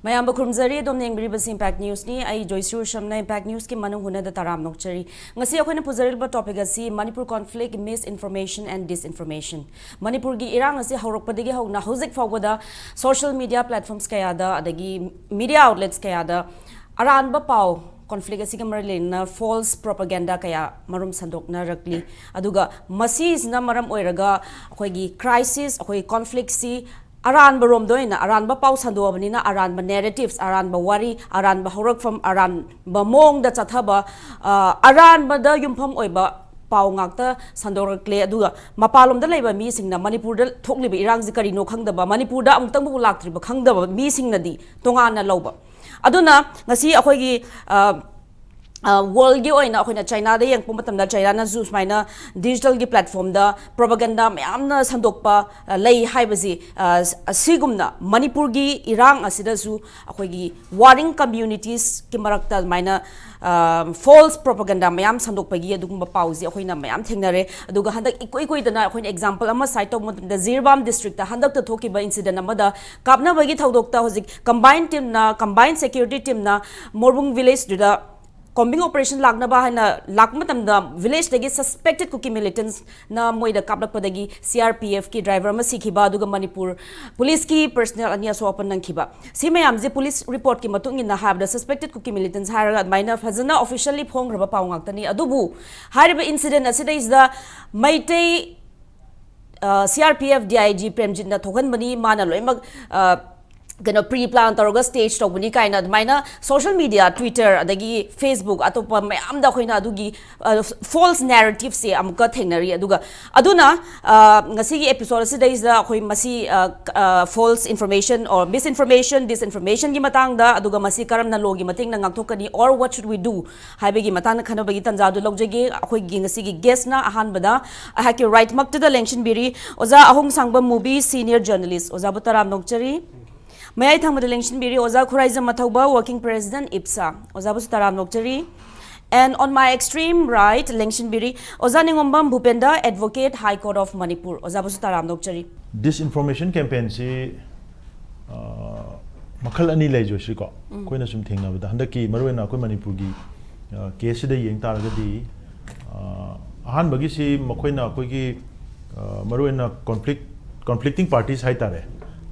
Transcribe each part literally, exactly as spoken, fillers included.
ꯃꯌꯥꯝꯕꯨ ꯈꯨꯔꯨꯝꯖꯔꯤ꯫ ꯑꯗꯣꯝꯅ ꯌꯦꯡꯕꯤꯔꯤꯕꯁꯤ Impact Newsꯅꯤ꯫ ꯑꯩ ꯖꯣꯏꯁ꯭ꯔꯤ ꯎꯁꯝꯅ Impact Newsꯀꯤ ꯃꯅꯨꯡ ꯍꯨꯠꯅꯗ ꯇꯔꯥꯝꯅ ꯑꯣꯛꯆꯔꯤ꯫ ꯉꯁꯤ ꯑꯩꯈꯣꯏꯅ ꯄꯨꯖꯔꯤꯕ topic ꯑꯁꯤ Manipur conflict, misinformation and disinformation꯫ ꯃꯅꯤꯄꯨꯔꯒꯤ ꯏꯔꯥꯡ ꯑꯁꯤ ꯍꯧꯔꯛꯄꯗꯒꯤ ꯍꯧꯅ ꯍꯧꯖꯤꯛ ꯐꯥꯎꯕꯗ social media platforms ꯀꯌꯥꯗ, ꯑꯗꯒꯤ media outlets ꯀꯌꯥꯗ ꯑꯔꯥꯟꯕ ꯄꯥꯎ, conflict ꯑꯁꯤꯒ ꯃꯔꯤ ꯂꯩꯅꯅ false propaganda ꯀꯌꯥ ꯃꯔꯨꯝ ꯁꯟꯗꯣꯛꯅꯔꯛꯂꯤ꯫ ꯑꯗꯨꯒ ꯃꯁꯤꯁꯤꯅ ꯃꯔꯝ ꯑꯣꯏꯔꯒ ꯑꯩꯈꯣꯏꯒꯤ crisis, ꯑꯩꯈꯣꯏꯒꯤ conflictꯁꯤ ꯑꯔꯥꯟꯕ ꯔꯣꯝꯗ ꯑꯣꯏꯅ, ꯑꯔꯥꯟꯕ ꯄꯥꯎ ꯁꯟꯗꯣꯛꯑꯕꯅꯤꯅ, ꯑꯔꯥꯟꯕ narratives, ꯑꯔꯥꯟꯕ ꯋꯥꯔꯤ, ꯑꯔꯥꯟꯕ ꯍꯧꯔꯛꯐꯝ, ꯑꯔꯥꯟꯕ ꯃꯑꯣꯡꯗ ꯆꯠꯊꯕ, ꯑ, ꯑꯔꯥꯟꯕꯗ ꯌꯨꯝꯐꯝ ꯑꯣꯏꯕ ꯄꯥꯎ ꯉꯥꯛꯇ ꯁꯟꯗꯣꯔꯛꯂꯦ꯫ ꯑꯗꯨꯒ ꯃꯄꯥꯟꯂꯣꯝꯗ ꯂꯩꯕ ꯃꯤꯁꯤꯡꯅ ꯃꯅꯤꯄꯨꯔꯗ ꯊꯣꯛꯂꯤꯕ ꯏꯔꯥꯡꯁꯤ ꯀꯔꯤꯅꯣ ꯈꯪꯗꯕ, ꯃꯅꯤꯄꯨꯔꯗ ꯑꯃꯨꯛꯇꯪꯕꯨ ꯂꯥꯛꯇ꯭ꯔꯤꯕ ꯈꯪꯗꯕ ꯃꯤꯁꯤꯡꯅꯗꯤ ꯇꯣꯉꯥꯟꯅ ꯂꯧꯕ꯫ ꯑꯗꯨꯅ ꯉꯁꯤ ꯑꯩꯈꯣꯏꯒꯤ, ꯑ, ꯑ, worldꯒꯤ ꯑꯣꯏꯅ ꯑꯩꯈꯣꯏꯅ Chinaꯗ ꯌꯦꯡꯉꯛꯄ ꯃꯇꯝꯗ, Chinaꯅꯁꯨ ꯁꯨꯃꯥꯏꯅ digitalꯒꯤ platformꯗ propaganda ꯃꯌꯥꯝꯅ ꯁꯟꯗꯣꯛꯄ, ꯑ, ꯂꯩ ꯍꯥꯏꯕꯁꯤ, ꯑ, ꯑꯁꯤꯒꯨꯝꯅ ꯃꯅꯤꯄꯨꯔꯒꯤ ꯏꯔꯥꯡ ꯑꯁꯤꯗꯁꯨ ꯑꯩꯈꯣꯏꯒꯤ warring communitiesꯀꯤ ꯃꯔꯛꯇ ꯑꯗꯨꯃꯥꯏꯅ, ꯑ, false propaganda ꯃꯌꯥꯝ ꯁꯟꯗꯣꯛꯄꯒꯤ ꯑꯗꯨꯒꯨꯝꯕ ꯄꯥꯎꯁꯤ ꯑꯩꯈꯣꯏꯅ ꯃꯌꯥꯝ ꯊꯦꯡꯅꯔꯦ꯫ ꯑꯗꯨꯒ ꯍꯟꯗꯛ ꯏꯀꯨꯏ ꯀꯨꯏꯗꯅ ꯑꯩꯈꯣꯏꯅ example ꯑꯃ cite ꯇꯧꯕ ꯃꯇꯝꯗ, ꯖꯤꯔꯤꯕꯥꯝ districtꯇ ꯍꯟꯗꯛꯇ ꯊꯣꯛꯈꯤꯕ incident ꯑꯃꯗ ꯀꯥꯞꯅꯕꯒꯤ ꯊꯧꯗꯣꯛꯇ ꯍꯧꯖꯤꯛ combined teamꯅ, combined security teamꯅ ꯃꯣꯔꯕꯨꯡ villageꯗꯨꯗ combing operation ꯂꯥꯛꯅꯕ ꯍꯥꯏꯅ ꯂꯥꯛꯄ ꯃꯇꯝꯗ, villageꯇꯒꯤ suspected Kuki militants ꯅ ꯃꯣꯏꯗ ꯀꯥꯞꯂꯛꯄꯗꯒꯤ CRPFꯀꯤ driver ꯑꯃ ꯁꯤꯈꯤꯕ, ꯑꯗꯨꯒ ꯃꯅꯤꯄꯨꯔ policeꯀꯤ personnel ꯑꯅꯤ ꯑꯁꯣꯛ ꯑꯄꯟ ꯅꯪꯈꯤꯕ꯫ ꯁꯤ ꯃꯌꯥꯝꯁꯦ police reportꯀꯤ ꯃꯇꯨꯡ ꯏꯟꯅ ꯍꯥꯏꯔꯕꯗ, suspected Kuki militants ꯍꯥꯏꯔꯒ ꯑꯗꯨꯃꯥꯏꯅ ꯐꯖꯅ officially ꯐꯣꯡꯈ꯭ꯔꯕ ꯄꯥꯎ ꯉꯥꯛꯇꯅꯤ꯫ ꯑꯗꯨꯕꯨ ꯍꯥꯏꯔꯤꯕ incident ꯑꯁꯤꯗꯩꯁꯤꯗ ꯃꯩꯇꯩ, ꯑ, CRPF DIG ꯄ꯭ꯔꯦꯝꯖꯤꯠꯅ ꯊꯣꯛꯍꯟꯕꯅꯤ, ꯃꯥꯅ ꯂꯣꯏꯅꯃꯛ, ꯑ, ꯀꯩꯅꯣ, pre plan ꯇꯧꯔꯒ stage ꯇꯧꯕꯅꯤ ꯀꯥꯏꯅ ꯑꯗꯨꯃꯥꯏꯅ social media, Twitter, ꯑꯗꯒꯤ Facebook, ꯑꯇꯣꯞꯄ ꯃꯌꯥꯝꯗ ꯑꯩꯈꯣꯏꯅ ꯑꯗꯨꯒꯤ, ꯑ, false narrativeꯁꯦ ꯑꯃꯨꯛꯀ ꯊꯦꯡꯅꯔꯤ꯫ ꯑꯗꯨꯒ ꯑꯗꯨꯅ, ꯑ, ꯉꯁꯤꯒꯤ episode ꯑꯁꯤꯗꯩꯁꯤꯗ ꯑꯩꯈꯣꯏ ꯃꯁꯤ, ꯑ, ꯑ, false information or misinformation, disinformationꯒꯤ ꯃꯇꯥꯡꯗ, ꯑꯗꯨꯒ ꯃꯁꯤ ꯀꯔꯝꯅ lawꯒꯤ ꯃꯇꯦꯡꯅ ꯉꯥꯛꯊꯣꯛꯀꯅꯤ, or what should we do ꯍꯥꯏꯕꯒꯤ ꯃꯇꯥꯡꯗ ꯈꯟꯅꯕꯒꯤ ꯇꯥꯟꯖꯥꯗꯨ ꯂꯧꯖꯒꯦ꯫ ꯑꯩꯈꯣꯏꯒꯤ ꯉꯁꯤꯒꯤ guestꯅ ꯑꯍꯥꯟꯕꯗ ꯑꯩꯍꯥꯛꯀꯤ rightꯃꯛꯇꯨꯗ ꯂꯦꯡꯁꯤꯟꯕꯤꯔꯤ ꯑꯣꯖꯥ ꯑꯍꯣꯡꯁꯥꯡꯕꯝ ꯃꯨꯕꯤ, senior journalist꯫ ꯑꯣꯖꯥꯕꯨ ꯇꯔꯥꯝꯅ ꯑꯣꯛꯆꯔꯤ꯫ ꯃꯌꯥꯏ ꯊꯪꯕꯗ ꯂꯦꯡꯁꯤꯟꯕꯤꯔꯤ ꯑꯣꯖꯥ ꯈꯨꯔꯥꯏꯖꯝ ꯃꯊꯧꯕ, working president, IPSA꯫ ꯑꯣꯖꯥꯕꯨꯁꯨ ꯇꯔꯥꯝꯅ ꯑꯣꯛꯆꯔꯤ꯫ And on my extreme right ꯂꯦꯡꯁꯤꯟꯕꯤꯔꯤ ꯑꯣꯖꯥ ꯅꯤꯉꯣꯝꯕꯝ ꯚꯨꯄꯦꯟꯗ, advocate, High Court of Manipur꯫ ꯑꯣꯖꯥꯕꯨꯁꯨ ꯇꯔꯥꯝꯅ ꯑꯣꯛꯆꯔꯤ꯫ Disinformation campaignꯁꯤ, ꯑ, ꯃꯈꯜ ꯑꯅꯤ ꯂꯩ, ꯖꯣꯏꯁ꯭ꯔꯤꯀꯣ꯫ ꯑꯩꯈꯣꯏꯅ ꯁꯨꯝ ꯊꯦꯡꯅꯕꯗ, ꯍꯟꯗꯛꯀꯤ ꯃꯔꯨꯑꯣꯏꯅ ꯑꯩꯈꯣꯏ ꯃꯅꯤꯄꯨꯔꯒꯤ ꯀꯦꯁꯁꯤꯗ ꯌꯦꯡ ꯇꯥꯔꯒꯗꯤ, ꯑ, ꯑꯍꯥꯟꯕꯒꯤꯁꯤ ꯃꯈꯣꯏꯅ ꯑꯩꯈꯣꯏꯒꯤ, ꯑ, ꯃꯔꯨꯑꯣꯏꯅ ꯀꯣꯟꯐ꯭ꯂꯤꯛ ꯀꯣꯟꯐ꯭ꯂꯤꯛꯇꯤꯡ ꯄꯥꯔꯇꯤꯁ ꯍꯥꯏꯇꯥꯔꯦ,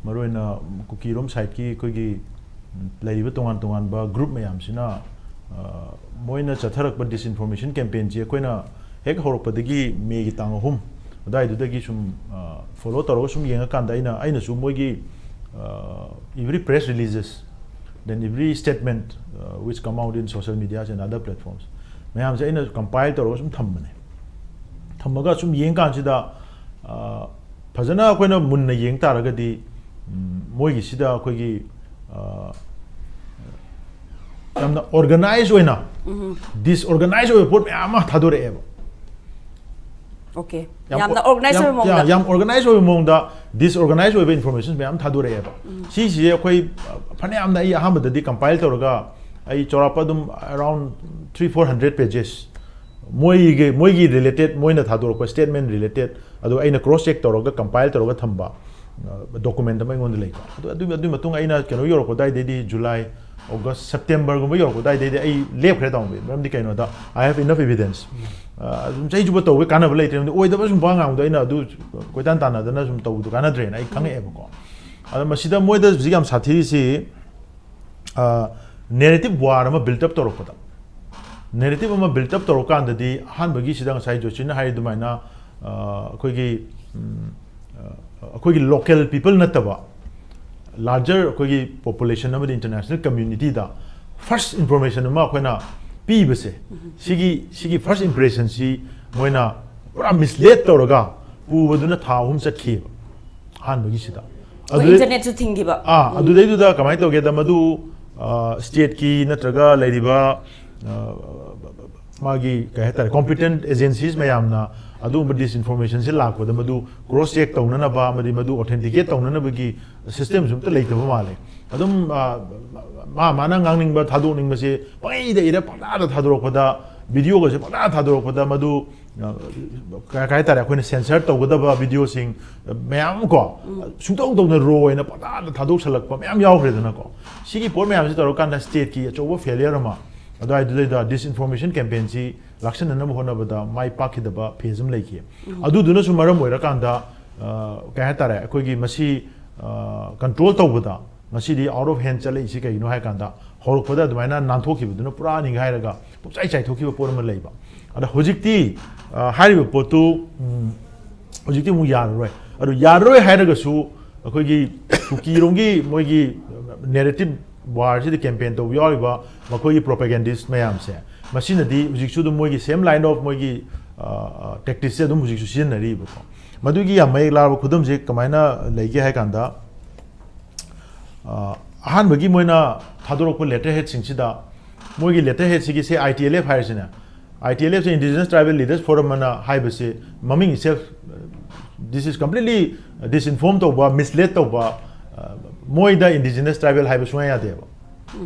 ꯃꯔꯨꯑꯣꯏꯅ ꯀꯨꯀꯤꯔꯣꯝ ꯁꯥꯏꯠꯀꯤ ꯑꯩꯈꯣꯏꯒꯤ ꯂꯩꯔꯤꯕ ꯇꯣꯉꯥꯟ ꯇꯣꯉꯥꯟꯕ ꯒ꯭ꯔꯨꯞ ꯃꯌꯥꯝꯁꯤꯅ, ꯑ, ꯃꯣꯏꯅ ꯆꯠꯊꯔꯛꯄ ꯗꯤꯁꯏꯟꯐꯣꯔꯃꯦꯁꯟ ꯀꯦꯝꯄꯦꯟꯁꯤ ꯑꯩꯈꯣꯏꯅ ꯍꯦꯛ ꯍꯧꯔꯛꯄꯗꯒꯤ ꯃꯦꯒꯤ ꯇꯥꯡ ꯑꯍꯨꯝ ꯑꯗꯨꯋꯥꯏꯗꯨꯗꯒꯤ ꯁꯨꯝ, ꯑ, ꯐꯣꯂꯣ ꯇꯧꯔꯒ ꯁꯨꯝ ꯌꯦꯡꯉꯀꯥꯟꯗ ꯑꯩꯅ, ꯑꯩꯅꯁꯨ ꯃꯣꯏꯒꯤ, ꯑ, every press releases, then every statement, uh, which come out in social medias and other platforms ꯃꯌꯥꯝꯁꯦ ꯑꯩꯅ ꯀꯝꯄꯥꯏꯜ ꯇꯧꯔꯒ ꯁꯨꯝ ꯊꯝꯕꯅꯦ꯫ ꯊꯝꯃꯒ ꯁꯨꯝ ꯌꯦꯡꯀꯥꯟꯁꯤꯗ, ꯑ, ꯐꯖꯅ ꯑꯩꯈꯣꯏꯅ ꯃꯨꯟꯅ ꯌꯦꯡ ꯇꯥꯔꯒꯗꯤ, ꯎꯝ, ꯃꯣꯏꯒꯤꯁꯤꯗ ꯑꯩꯈꯣꯏꯒꯤ, ꯑ, ꯌꯥꯝꯅ ꯑꯣꯔꯒꯅꯥꯏꯖ ꯑꯣꯏꯅ ꯗꯤꯁꯑꯣꯔꯒꯅꯥꯏꯖ ꯑꯣꯏꯕ ꯄꯣꯠ ꯃꯌꯥꯝ ꯑꯃ ꯊꯥꯗꯣꯔꯛꯑꯦꯕ꯫ ꯑꯣꯀꯦ꯫ ꯌꯥꯝ ꯌꯥꯝꯅ ꯑꯣ- ꯑꯣꯔꯒꯅꯥꯏꯖ ꯌꯥꯝ- ꯑꯣꯏꯕ ꯃꯑꯣꯡꯗ꯫ ꯌꯥꯝ ꯑꯣꯔꯒꯅꯥꯏꯖ ꯑꯣꯏꯕ ꯃꯑꯣꯡꯗ ꯗꯤꯁꯑꯣꯔꯒꯅꯥꯏꯖ ꯑꯣꯏꯕ ꯏꯟꯐꯣꯔꯃꯦꯁꯟ ꯃꯌꯥꯝ ꯊꯥꯗꯣꯔꯛꯑꯦꯕ꯫ ꯁꯤꯁꯦ ꯑꯩꯈꯣꯏ, ꯑ, ꯐꯅꯌꯥꯝꯅ ꯑꯩ ꯑꯍꯥꯟꯕꯗꯗꯤ ꯀꯝꯄꯥꯏꯜ ꯇꯧꯔꯒ ꯑꯩ ꯆꯥꯎꯔꯥꯛꯄ ꯑꯗꯨꯝ around three four hundred pages ꯃꯣꯏꯒꯤ, ꯃꯣꯏꯒꯤ ꯔꯤꯂꯦꯇꯦꯠ, ꯃꯣꯏꯅ ꯊꯥꯗꯣꯔꯛꯄ ꯁ꯭ꯇꯦꯠꯃꯦꯟ ꯔꯤꯂꯦꯇꯦꯠ, ꯑꯗꯣ ꯑꯩꯅ ꯀ꯭ꯔꯣꯁ ꯆꯦꯛ ꯇꯧꯔꯒ ꯀꯝꯄꯥꯏꯜ ꯇꯧꯔꯒ ꯊꯝꯕ ꯗꯣꯀꯨꯃꯦꯟ ꯑꯃ ꯑꯩꯉꯣꯟꯗ ꯂꯩꯀꯣ꯫ ꯑꯗꯨ, ꯑꯗꯨ, ꯑꯗꯨꯒꯤ ꯃꯇꯨꯡ ꯑꯩꯅ ꯀꯩꯅꯣ ꯌꯧꯔꯛꯄ ꯑꯗꯨꯋꯥꯏꯗꯩꯗꯤ, ꯖꯨꯂꯥꯏ, ꯑꯣꯒꯁ, ꯁꯦꯞꯇꯦꯝꯕꯔꯒꯨꯝꯕ ꯌꯧꯔꯛꯄ ꯑꯗꯨꯋꯥꯏꯗꯩꯗꯤ ꯑꯩ ꯂꯦꯞꯈ꯭ꯔꯦ ꯇꯧꯕ꯫ ꯃꯔꯝꯗꯤ ꯀꯩꯅꯣꯗ, I have enough evidence. ꯑ, ꯑꯗꯨꯝ ꯆꯍꯤ ꯆꯨꯞꯄ ꯇꯧꯕꯩ ꯀꯥꯟꯅꯕ ꯂꯩꯇ꯭ꯔꯦ, ꯃꯔꯝꯗꯤ ꯑꯣꯏꯗꯕ ꯁꯨꯝ ꯄꯪꯉꯥꯡ ꯉꯥꯡꯕꯗꯣ ꯑꯩꯅ ꯑꯗꯨ ꯀꯣꯏꯇꯥꯟ ꯇꯥꯟꯅꯗꯅ ꯁꯨꯝ ꯇꯧꯕꯗꯣ ꯀꯥꯟꯅꯗ꯭ꯔꯦꯅ ꯑꯩ ꯈꯪꯉꯛꯑꯦꯕꯀꯣ꯫ ꯑꯗꯣ ꯃꯁꯤꯗ ꯃꯣꯏꯗ ꯍꯧꯖꯤꯛ ꯌꯥꯝ ꯁꯥꯊꯤꯔꯤꯁꯤ, ꯅꯦꯔꯦꯇꯤꯞ ꯋꯥꯔ ꯑꯃ ꯕꯤꯜꯠ ꯑꯞ ꯇꯧꯔꯛꯄꯗ, ꯅꯦꯔꯦꯇꯤꯞ ꯑꯃ ꯕꯤꯜꯠ ꯑꯞ ꯇꯧꯔꯀꯥꯟꯗꯗꯤ, ꯑꯍꯥꯟꯕꯒꯤꯁꯤꯗ ꯉꯁꯥꯏ ꯖꯣꯁꯤꯅ ꯍꯥꯏꯔꯤ ꯑꯗꯨꯃꯥꯏꯅ, ꯑ, ꯑꯩꯈꯣꯏꯒꯤ, ꯎꯝ, ꯑ, ꯑꯩꯈꯣꯏꯒꯤ ꯂꯣꯀꯦꯜ ꯄꯤꯄꯜ ꯅꯠꯇꯕ, ꯂꯥꯔꯖꯔ ꯑꯩꯈꯣꯏꯒꯤ ꯄꯣꯄꯨꯂꯦꯁꯟ ꯑꯃꯗꯤ ꯏꯟꯇꯔꯅꯦꯁꯅꯦꯜ ꯀꯝꯃ꯭ꯌꯨꯅꯤꯇꯤꯗ ꯐꯥꯔꯁ ꯏꯟꯐꯣꯔꯃꯦꯁꯟ ꯑꯃ ꯑꯩꯈꯣꯏꯅ ꯄꯤꯕꯁꯦ, ꯁꯤꯒꯤ, ꯁꯤꯒꯤ ꯐꯥꯔꯁ ꯏꯝꯄ꯭ꯔꯦꯁꯟꯁꯤ ꯃꯣꯏꯅ ꯄꯨꯔꯥ ꯃꯤꯁꯂꯦꯠ ꯇꯧꯔꯒ ꯄꯨꯕꯗꯨꯅ ꯊꯥ ꯑꯍꯨꯝ ꯆꯠꯈꯤꯑꯕ ꯑꯍꯥꯟꯕꯒꯤꯁꯤꯗ꯫ ꯑꯩꯈꯣꯏ ꯏꯟꯇꯔꯅꯦꯠꯁꯨ ꯊꯤꯡꯈꯤꯕ꯫ ꯑꯥ, ꯑꯗꯨꯗꯩꯗꯨꯗ ꯀꯃꯥꯏꯅ ꯇꯧꯒꯦꯗ, ꯃꯗꯨ, ꯑ, ꯁ꯭ꯇꯦꯠꯀꯤ ꯅꯠꯇ꯭ꯔꯒ ꯂꯩꯔꯤꯕ, ꯑ, ꯃꯥꯒꯤ ꯀꯩ ꯍꯥꯏꯇꯥꯔꯦ, ꯀꯣꯝꯄꯤꯇꯦꯟꯠ ꯑꯦꯖꯦꯟꯁꯤꯁ ꯃꯌꯥꯝꯅ ꯑꯗꯨꯒꯨꯝꯕ ꯗꯤꯁꯏꯟꯐꯣꯔꯃꯦꯁꯟꯁꯦ ꯂꯥꯛꯄꯗ ꯃꯗꯨ ꯀ꯭ꯔꯣꯁ ꯆꯦꯛ ꯇꯧꯅꯅꯕ ꯑꯃꯗꯤ ꯃꯗꯨ ꯑꯣꯊꯦꯟꯇꯤꯀꯦꯠ ꯇꯧꯅꯅꯕꯒꯤ ꯁꯤꯁꯇꯦꯝꯁꯨ ꯑꯝꯇ ꯂꯩꯇꯕ ꯃꯥꯜꯂꯦ꯫ ꯑꯗꯨꯝ, ꯑ, ꯃꯥ ꯃꯥꯅ ꯉꯥꯡꯅꯤꯡꯕ ꯊꯥꯗꯣꯛꯅꯤꯡꯕꯁꯦ ꯄꯪꯏꯗ ꯏꯔ ꯄꯪꯊꯥꯗ ꯊꯥꯗꯣꯔꯛꯄꯗ, ꯚꯤꯗꯤꯑꯣꯒꯁꯦ ꯄꯪꯊꯥ ꯊꯥꯗꯣꯔꯛꯄꯗ ꯃꯗꯨ ꯀꯩ ꯍꯥꯏꯇꯥꯔꯦ, ꯑꯩꯈꯣꯏꯅ ꯁꯦꯟꯁꯔ ꯇꯧꯒꯗꯕ ꯚꯤꯗꯤꯑꯣꯁꯤꯡ ꯃꯌꯥꯝ ꯀꯣ, ꯁꯨꯡꯇꯧ ꯇꯧꯅ ꯔꯣ ꯑꯣꯏꯅ ꯄꯪꯊꯥꯗ ꯊꯥꯗꯣꯛꯁꯜꯂꯛꯄ ꯃꯌꯥꯝ ꯌꯥꯎꯈ꯭ꯔꯦꯗꯅꯀꯣ꯫ ꯁꯤꯒꯤ ꯄꯣꯠ ꯃꯌꯥꯝꯁꯤ ꯇꯧꯔꯀꯥꯟꯗ ꯁ꯭ꯇꯦꯠꯀꯤ ꯑꯆꯧꯕ ꯐꯦꯂꯤꯌꯔ ꯑꯃ, ꯑꯗꯨꯋꯥꯏꯗꯨꯗꯩꯗ ꯗꯤꯁꯏꯟꯐꯣꯔꯃꯦꯁꯟ ꯀꯦꯝꯄꯦꯟꯁꯤ ꯂꯥꯛꯁꯤꯟꯅꯅꯕ ꯍꯣꯠꯅꯕꯗ ꯃꯥꯏ ꯄꯥꯛꯈꯤꯗꯕ ꯐꯦꯖ ꯑꯃ ꯂꯩꯈꯤ꯫ ꯑꯗꯨꯗꯨꯅꯁꯨ ꯃꯔꯝ ꯑꯣꯏꯔꯀꯥꯟꯗ, ꯑ, ꯀꯩ ꯍꯥꯏꯇꯥꯔꯦ, ꯑꯩꯈꯣꯏꯒꯤ ꯃꯁꯤ ꯀꯟꯇ꯭ꯔꯣꯜ ꯇꯧꯕꯗ ꯉꯁꯤꯗꯤ ꯑꯥꯎꯠ ꯑꯣꯐ ꯍꯦꯟ ꯆꯠꯂꯛꯏꯁꯤ ꯀꯩꯒꯤꯅꯣ ꯍꯥꯏ ꯀꯥꯟꯗ, ꯍꯧꯔꯛꯄꯗ ꯑꯗꯨꯃꯥꯏꯅ ꯅꯥꯟꯊꯣꯛꯈꯤꯕꯗꯨꯅ ꯄꯨꯔꯥ ꯅꯤꯡꯈꯥꯏꯔꯒ ꯄꯨꯡꯆꯥꯏ ꯆꯥꯏꯊꯣꯛꯈꯤꯕ ꯄꯣꯠ ꯑꯃ ꯂꯩꯕ꯫ ꯑꯗ ꯍꯧꯖꯤꯛꯇꯤ, ꯑ, ꯍꯥꯏꯔꯤꯕ ꯄꯣꯠꯇꯨ, ꯎꯝ, ꯍꯧꯖꯤꯛꯇꯤ ꯑꯃꯨꯛ ꯌꯥꯔꯔꯣꯏ꯫ ꯑꯗꯨ ꯌꯥꯔꯔꯣꯏ ꯍꯥꯏꯔꯒꯁꯨ ꯑꯩꯈꯣꯏꯒꯤ ꯀꯨꯀꯤꯔꯣꯝꯒꯤ ꯃꯣꯏꯒꯤ ꯅꯦꯔꯦꯇꯤꯞ ꯋꯥꯔꯁꯤꯗ ꯀꯦꯝꯄꯦꯟ ꯇꯧꯕ ꯌꯥꯎꯔꯤꯕ ꯃꯈꯣꯏꯒꯤ ꯄ꯭ꯔꯣꯄꯦꯒꯦꯟꯗꯤꯁ ꯃꯌꯥꯝꯁꯦ, ꯃꯁꯤꯅꯗꯤ ꯍꯧꯖꯤꯛꯁꯨ ꯑꯗꯨꯝ ꯃꯣꯏꯒꯤ ꯁꯦꯝ ꯂꯥꯏꯟ ꯑꯣꯐ ꯃꯣꯏꯒꯤ, ꯑ, ꯑ, ꯇꯦꯛꯇꯤꯛꯁꯁꯦ ꯑꯗꯨꯝ ꯍꯧꯖꯤꯛꯁꯨ ꯁꯤꯖꯤꯟꯅꯔꯤꯕꯀꯣ꯫ ꯃꯗꯨꯒꯤ ꯌꯥꯝ ꯃꯌꯦꯛ ꯂꯥꯔꯕ ꯈꯨꯗꯝꯁꯦ ꯀꯃꯥꯏꯅ ꯂꯩꯒꯦ ꯍꯥꯏ ꯀꯥꯟꯗ, ꯑ, ꯑꯍꯥꯟꯕꯒꯤ ꯃꯣꯏꯅ ꯊꯥꯗꯣꯔꯛꯄ ꯂꯦꯇꯔ ꯍꯦꯠꯁꯤꯡꯁꯤꯗ, ꯃꯣꯏꯒꯤ ꯂꯦꯇꯔ ꯍꯦꯠꯁꯤꯒꯤ ꯁꯦ ꯑꯥꯏ ꯇꯤ ꯑꯦꯜ ꯑꯦꯐ ꯍꯥꯏꯔꯤꯁꯤꯅꯦ, ꯑꯥꯏ ꯇꯤ ꯑꯦꯜ ꯑꯦꯐꯁꯦ Indigenous Tribal Leaders Forum ꯑꯅ ꯍꯥꯏꯕꯁꯦ ꯃꯃꯤꯡ itself, this is completely disinform ꯇꯧꯕ, ꯃꯤꯁꯂꯦꯠ ꯇꯧꯕ, ꯑ, ꯃꯣꯏꯗ ꯏꯟꯗꯤꯖꯤꯅꯁ ꯇ꯭ꯔꯥꯏꯕꯦꯜ ꯍꯥꯏꯕ ꯁꯨꯡꯌꯥ ꯌꯥꯗꯦꯕ꯫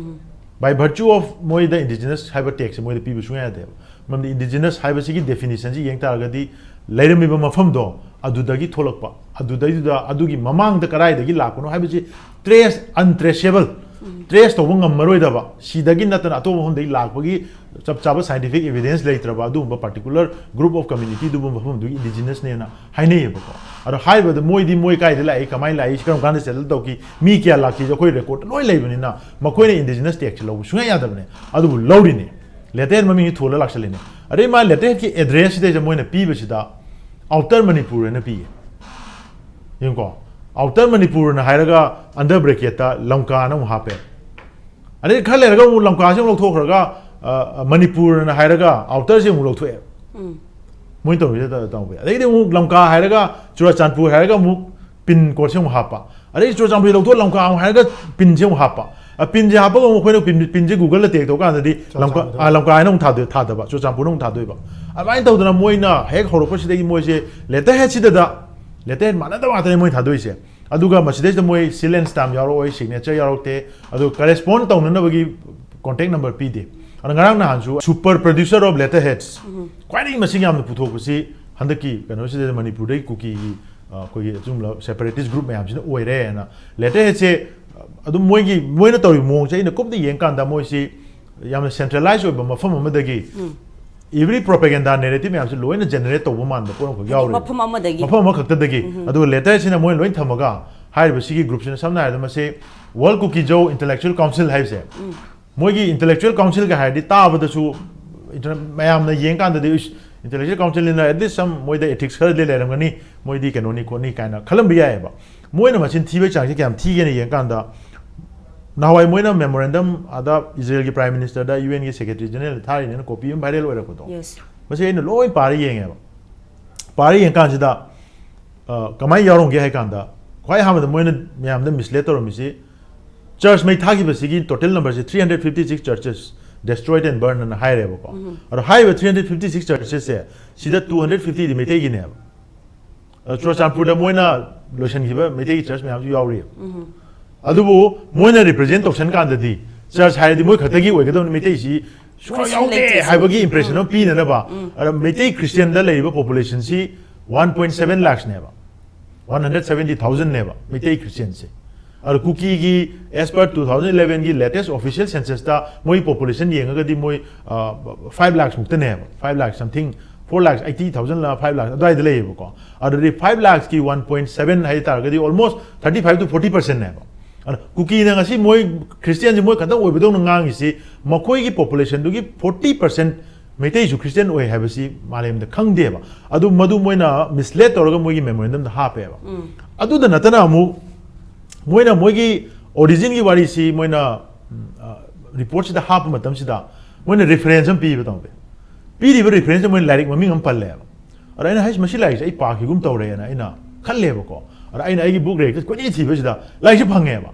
By virtue of ꯃꯣꯏꯗ ꯏꯟꯗꯤꯖꯤꯅꯁ ꯍꯥꯏꯕ ꯇꯦꯛꯁꯦ ꯃꯣꯏꯗ ꯄꯤꯕ ꯁꯨꯡꯌꯥ ꯌꯥꯗꯦꯕ꯫ ꯃꯔꯝꯗꯤ ꯏꯟꯗꯤꯖꯤꯅꯁ ꯍꯥꯏꯕꯁꯤꯒꯤ ꯗꯦꯐꯤꯅꯤꯁꯟꯁꯤ ꯌꯦꯡ ꯇꯥꯔꯒꯗꯤ ꯂꯩꯔꯝꯃꯤꯕ ꯃꯐꯝꯗꯣ ꯑꯗꯨꯗꯒꯤ ꯊꯣꯛꯂꯛꯄ, ꯑꯗꯨꯗꯩꯗꯨꯗ ꯑꯗꯨꯒꯤ ꯃꯃꯥꯡꯗ ꯀꯗꯥꯏꯗꯒꯤ ꯂꯥꯛꯄꯅꯣ ꯍꯥꯏꯕꯁꯤ ꯇ꯭ꯔꯦꯁ, ꯑꯟꯇ꯭ꯔꯦꯁꯦꯕꯜ, ꯇ꯭ꯔꯦꯁ ꯇꯧꯕ ꯉꯝꯃꯔꯣꯏꯗꯕ, ꯁꯤꯗꯒꯤ ꯅꯠꯇꯅ ꯑꯇꯣꯞꯄ ꯃꯐꯝꯗꯒꯤ ꯂꯥꯛꯄꯒꯤ ꯆꯞ ꯆꯥꯕ ꯁꯥꯏꯟꯇꯤꯐꯤꯛ ꯑꯦꯚꯤꯗꯦꯟꯁ ꯂꯩꯇ꯭ꯔꯕ ꯑꯗꯨꯒꯨꯝꯕ ꯄꯥꯔꯇꯤꯀꯨꯂꯔ ꯒ꯭ꯔꯨꯞ ꯑꯣꯐ ꯀꯝꯃ꯭ꯌꯨꯅꯤꯇꯤꯗꯨꯕꯨ ꯃꯐꯝꯗꯨꯒꯤ ꯏꯟꯗꯤꯖꯤꯅꯁꯅꯦꯅ ꯍꯥꯏꯅꯩꯌꯦꯕꯀꯣ꯫ ꯑꯗꯣ ꯍꯥꯏꯕꯗ ꯃꯣꯏꯗꯤ ꯃꯣꯏ ꯀꯥꯏꯗ ꯂꯥꯛꯏ, ꯀꯃꯥꯏꯅ ꯂꯥꯛꯏ, ꯀꯔꯝ ꯀꯥꯟꯗ ꯁꯦꯇꯜ ꯇꯧꯈꯤ, ꯃꯤ ꯀꯌꯥ ꯂꯥꯛꯈꯤ, ꯑꯩꯈꯣꯏ ꯔꯦꯀꯣꯔꯗ ꯂꯣꯏ ꯂꯩꯕꯅꯤꯅ ꯃꯈꯣꯏꯅ ꯏꯟꯗꯤꯖꯤꯅꯁ ꯇꯦꯛꯁꯁꯦ ꯂꯧꯕ ꯁꯨꯡꯌꯥ ꯌꯥꯗꯕꯅꯦ꯫ ꯑꯗꯨꯕꯨ ꯂꯧꯔꯤꯅꯦ꯫ ꯂꯦꯇꯔ ꯍꯦꯠ ꯃꯃꯤꯡꯁꯤ ꯊꯣꯜꯂ ꯂꯥꯛꯁꯜꯂꯤꯅꯦ꯫ ꯑꯗꯩ ꯃꯥ ꯂꯦꯇꯔ ꯍꯦꯠꯀꯤ ꯑꯦꯗ꯭ꯔꯦꯁꯁꯤꯗꯩꯗ ꯃꯣꯏꯅ ꯄꯤꯕꯁꯤꯗ ꯑꯥꯎꯇꯔ ꯃꯅꯤꯄꯨꯔ ꯍꯥꯏꯅ ꯄꯤꯌꯦ꯫ ꯌꯦꯡꯉꯨꯀꯣ, ꯑꯥꯎꯇꯔ ꯃꯅꯤꯄꯨꯔꯅ ꯍꯥꯏꯔꯒ ꯑꯟꯗꯔ ꯕ꯭ꯔꯦꯀꯦꯠꯇ ꯂꯝꯀꯥꯅ ꯑꯃꯨꯛ ꯍꯥꯞꯄꯦ꯫ ꯑꯗꯩ ꯈꯔ ꯂꯩꯔꯒ ꯑꯃꯨꯛ ꯂꯝꯀꯥꯁꯦ ꯑꯃꯨꯛ ꯂꯧꯊꯣꯛꯈ꯭ꯔꯒ, ꯑ, ꯃꯅꯤꯄꯨꯔꯅ ꯍꯥꯏꯔꯒ ꯑꯥꯎꯇꯔꯁꯦ ꯑꯃꯨꯛ ꯂꯧꯊꯣꯛꯑꯦ꯫ ꯃꯣꯏꯅ ꯇꯧꯔꯤꯁꯦ ꯇ-, ꯇꯧꯕ ꯌꯥꯏ꯫ ꯑꯗꯩꯗꯤ ꯑꯃꯨꯛ ꯂꯝꯀꯥ ꯍꯥꯏꯔꯒ ꯆꯨꯔꯆꯥꯟꯄꯨꯔ ꯍꯥꯏꯔꯒ ꯑꯃꯨꯛ ꯄꯤꯟ ꯀꯣꯗꯁꯦ ꯑꯃꯨꯛ ꯍꯥꯞꯄ꯫ ꯑꯗꯩ ꯆꯨꯔꯆꯥꯟꯄꯨꯔ ꯂꯧꯊꯣꯛꯑ ꯂꯝꯀꯥ ꯑꯃꯨꯛ ꯍꯥꯏꯔꯒ ꯄꯤꯟꯁꯦ ꯑꯃꯨꯛ ꯍꯥꯞꯄ꯫ ꯑ, ꯄꯤꯟꯁꯦ ꯍꯥꯞꯄꯒ ꯑꯃꯨꯛ ꯑꯩꯈꯣꯏꯅ ꯄꯤꯟ, ꯄꯤꯟꯁꯦ Googleꯗ ꯇꯦꯛ ꯇꯧꯀꯥꯟꯗꯗꯤ ꯂꯝꯀꯥ, ꯆꯨꯔꯆꯥꯟꯄꯨꯔ꯫ ꯑ, ꯂꯝꯀꯥ ꯍꯥꯏꯅ ꯑꯃꯨꯛ ꯊꯥꯗꯣꯏ-, ꯊꯥꯗꯕ, ꯆꯨꯔꯆꯥꯟꯄꯨꯔꯅ ꯑꯃꯨꯛ ꯊꯥꯗꯣꯏꯕ꯫ ꯑꯗꯨꯃꯥꯏꯅ ꯇꯧꯗꯅ ꯃꯣꯏꯅ ꯍꯦꯛ ꯍꯧꯔꯛꯄꯁꯤꯗꯒꯤ ꯃꯣꯏꯁꯦ ꯂꯦꯇꯔ ꯍꯦꯠꯁꯤꯗ, ꯂꯦꯇꯔ ꯍꯦꯠ ꯃꯥꯟꯅꯗꯕ ꯉꯥꯛꯇꯅꯦ ꯃꯣꯏꯅ ꯊꯥꯗꯣꯛꯏꯁꯦ꯫ ꯑꯗꯨꯒ ꯃꯁꯤꯗꯩꯁꯤꯗ ꯃꯣꯏ seal and stamp ꯌꯥꯎꯔꯛꯑꯣꯏ, signature ꯌꯥꯎꯔꯛꯇꯦ, ꯑꯗꯨ correspond ꯇꯧꯅꯅꯕꯒꯤ contact number ꯄꯤꯗꯦ꯫ ꯑꯗ ꯉꯔꯥꯡ ꯅꯍꯥꯟꯁꯨ super producer of letterheads, ꯈ꯭ꯋꯥꯏꯗꯒꯤ ꯃꯁꯤꯡ ꯌꯥꯝꯅ ꯄꯨꯊꯣꯛꯄꯁꯤ ꯍꯟꯗꯛꯀꯤ ꯀꯩꯅꯣꯁꯤꯗ ꯃꯅꯤꯄꯨꯔꯗꯒꯤ ꯀꯨꯀꯤꯒꯤ, ꯑ, ꯑꯩꯈꯣꯏꯒꯤ ꯑꯆꯨꯝꯕ separatist group ꯃꯌꯥꯝꯁꯤꯅ ꯑꯣꯏꯔꯦꯅ letterheadꯁꯦ, ꯑ, ꯑꯗꯨꯝ ꯃꯣꯏꯒꯤ, ꯃꯣꯏꯅ ꯇꯧꯔꯤꯕ ꯃꯑꯣꯡꯁꯦ ꯑꯩꯅ ꯀꯨꯞꯅ ꯌꯦꯡꯀꯥꯟꯗ ꯃꯣꯏꯁꯤ ꯌꯥꯝꯅ centralized ꯑꯣꯏꯕ ꯃꯐꯝ ꯑꯃꯗꯒꯤ every propaganda narrative ꯃꯌꯥꯝꯁꯦ ꯂꯣꯏꯅ generate ꯇꯧꯕ ꯃꯥꯟꯕ ꯄꯣꯠ ꯑꯃꯈꯛ ꯌꯥꯎꯔꯦ꯫ ꯃꯐꯝ ꯑꯃꯗꯒꯤ꯫ ꯃꯐꯝ ꯑꯃꯈꯛꯇꯗꯒꯤ꯫ ꯑꯗꯨꯒ letterꯁꯤꯅ ꯃꯣꯏ ꯂꯣꯏ ꯊꯝꯃꯒ ꯍꯥꯏꯔꯤꯕ ꯁꯤꯒꯤ groupꯁꯤꯅ ꯁꯝꯅ ꯍꯥꯏꯔꯕꯗ ꯃꯁꯤ World Kuki-Zo Intellectual Council ꯍꯥꯏꯕꯁꯦ, ꯃꯣꯏꯒꯤ intellectual councilꯒ ꯍꯥꯏꯔꯗꯤ ꯇꯥꯕꯗꯁꯨ inter-, ꯃꯌꯥꯝꯅ ꯌꯦꯡꯀꯥꯟꯗꯗꯤ, "ꯏꯁ, intellectual councilꯅꯤꯅ at least some ꯃꯣꯏꯗ ethics ꯈꯔꯗꯤ ꯂꯩꯔꯝꯒꯅꯤ, ꯃꯣꯏꯗꯤ ꯀꯩꯅꯣꯅꯤ ꯈꯣꯠꯅꯤ" ꯀꯥꯏꯅ ꯈꯜꯂꯝꯕ ꯌꯥꯏꯑꯕ꯫ ꯃꯣꯏꯅ ꯃꯆꯤꯟ ꯊꯤꯕꯩ ꯆꯥꯡꯁꯦ ꯀꯌꯥꯝ ꯊꯤꯒꯦꯅ ꯌꯦꯡꯀꯥꯟꯗ, ꯅꯍꯥꯟꯋꯥꯏ ꯃꯣꯏꯅ memorandum ꯑꯗ ꯏꯖꯔꯦꯜꯒꯤ prime ministerꯗ UNꯒꯤ secretary generalꯗ ꯊꯥꯔꯤꯅꯦꯅ copy ꯑꯃ viral ꯑꯣꯏꯔꯛꯄꯗꯣ, Yes. ꯃꯁꯤ ꯑꯩꯅ ꯂꯣꯏ ꯄꯥꯔ ꯌꯦꯡꯉꯦꯕ꯫ ꯄꯥꯔ ꯌꯦꯡꯀꯥꯟꯁꯤꯗ, ꯑ, ꯀꯃꯥꯏꯅ ꯌꯥꯎꯔꯝꯒꯦ ꯍꯥꯏ ꯀꯥꯟꯗ, ꯈ꯭ꯋꯥꯏ ꯑꯍꯥꯟꯕꯗ ꯃꯣꯏꯅ ꯃꯌꯥꯝꯗ mislead ꯇꯧꯔꯝꯃꯤꯁꯤ, church ꯃꯩ ꯊꯥꯈꯤꯕꯁꯤꯒꯤ total numberꯁꯤ three hundred fifty six churches destroyed and burned ꯑꯅ ꯍꯥꯏꯔꯦꯕꯀꯣ꯫ ꯑꯗꯣ ꯍꯥꯏꯔꯤꯕ three hundred fifty six churchesꯁꯦ, ꯁꯤꯗ two hundred fiftyꯗꯤ ꯃꯩꯇꯩꯒꯤꯅꯦꯕ꯫ ꯑꯗꯣ ꯆꯨꯔꯆꯥꯟꯄꯨꯔꯗ ꯃꯣꯏꯅ ꯂꯣꯏꯁꯤꯟꯈꯤꯕ ꯃꯩꯇꯩꯒꯤ church ꯃꯌꯥꯝꯁꯨ ꯌꯥꯎꯔꯤ꯫ ꯑꯗꯨꯕꯨ ꯃꯣꯏꯅ represent ꯇꯧꯁꯟ ꯀꯥꯟꯗꯗꯤ, church ꯍꯥꯏꯔꯗꯤ ꯃꯣꯏ ꯈꯛꯇꯒꯤ ꯑꯣꯏꯒꯗꯕꯅꯤ, ꯃꯩꯇꯩꯁꯤ ꯁꯨꯡꯌꯥꯎ Christian ꯌꯥꯎꯗꯦ ꯂꯩꯇꯦ꯫ ꯍꯥꯏꯕꯒꯤ impression ꯑꯃ ꯄꯤꯅꯅꯕ꯫ ꯑꯗ ꯃꯩꯇꯩ Christianꯗ ꯂꯩꯔꯤꯕ populationꯁꯤ one point seven lakhsꯅꯦꯕ, one hundred seventy thousandꯅꯦꯕ Meitei Christianꯁꯦ꯫ ꯑꯗꯣ ꯀꯨꯀꯤꯒꯤ, as per two thousand elevenꯒꯤ latest official censusꯇ ꯃꯣꯏ population ꯌꯦꯡꯉꯒꯗꯤ ꯃꯣꯏ, ꯑ, five lakhs ꯃꯨꯛꯇꯅꯦꯕ, five lakh something, four lakh eighty thousandꯂ five lakh ꯑꯗꯨꯋꯥꯏꯗ ꯂꯩꯌꯦꯕꯀꯣ꯫ ꯑꯗꯨꯗꯤ five lakhsꯀꯤ one point seven ꯍꯥꯏ ꯇꯥꯔꯒꯗꯤ almost thirty five to forty percentꯅꯦꯕ꯫ ꯑꯗꯣ ꯀꯨꯀꯤꯅ ꯉꯁꯤ ꯃꯣꯏ Christianꯁꯦ ꯃꯣꯏ ꯈꯛꯇꯪ ꯑꯣꯏꯕꯗꯧꯅ ꯉꯥꯡꯉꯤꯁꯤ, ꯃꯈꯣꯏꯒꯤ populationꯗꯨꯒꯤ forty percent ꯃꯩꯇꯩꯁꯨ Christian ꯑꯣꯏ ꯍꯥꯏꯕꯁꯤ ꯃꯥꯂꯦꯝꯗ ꯈꯪꯗꯦꯕ꯫ ꯑꯗꯨ ꯃꯗꯨ ꯃꯣꯏꯅ mislead ꯇꯧꯔꯒ ꯃꯣꯏꯒꯤ memorandumꯗ ꯍꯥꯞꯄꯦꯕ꯫ ꯑꯗꯨꯗ ꯅꯠꯇꯅ ꯑꯃꯨꯛ ꯃꯣꯏꯅ ꯃꯣꯏꯒꯤ originꯒꯤ ꯋꯥꯔꯤꯁꯤ ꯃꯣꯏꯅ, ꯎꯝ, ꯑ, reportꯁꯤꯗ ꯍꯥꯞꯄ ꯃꯇꯝꯁꯤꯗ ꯃꯣꯏꯅ reference ꯑꯃ ꯄꯤꯕ ꯇꯧꯗꯦ꯫ ꯄꯤꯔꯤꯕ referenceꯁꯦ ꯃꯣꯏꯅ ꯂꯥꯏꯔꯤꯛ ꯃꯃꯤꯡ ꯑꯃ ꯄꯜꯂꯦꯕ꯫ ꯑꯗ ꯑꯩꯅ ꯍꯥꯏꯁꯤ, "ꯃꯁꯤ ꯂꯥꯏꯔꯤꯛꯁꯦ ꯑꯩ ꯄꯥꯈꯤꯒꯨꯝ ꯇꯧꯔꯦꯅ" ꯑꯩꯅ ꯈꯜꯂꯦꯕꯀꯣ꯫ ꯑꯗ ꯑꯩꯅ ꯑꯩꯒꯤ book rackꯇ ꯀꯣꯏꯊꯤ ꯊꯤꯕꯁꯤꯗ ꯂꯥꯏꯔꯤꯛꯁꯦ ꯐꯪꯉꯦꯕ꯫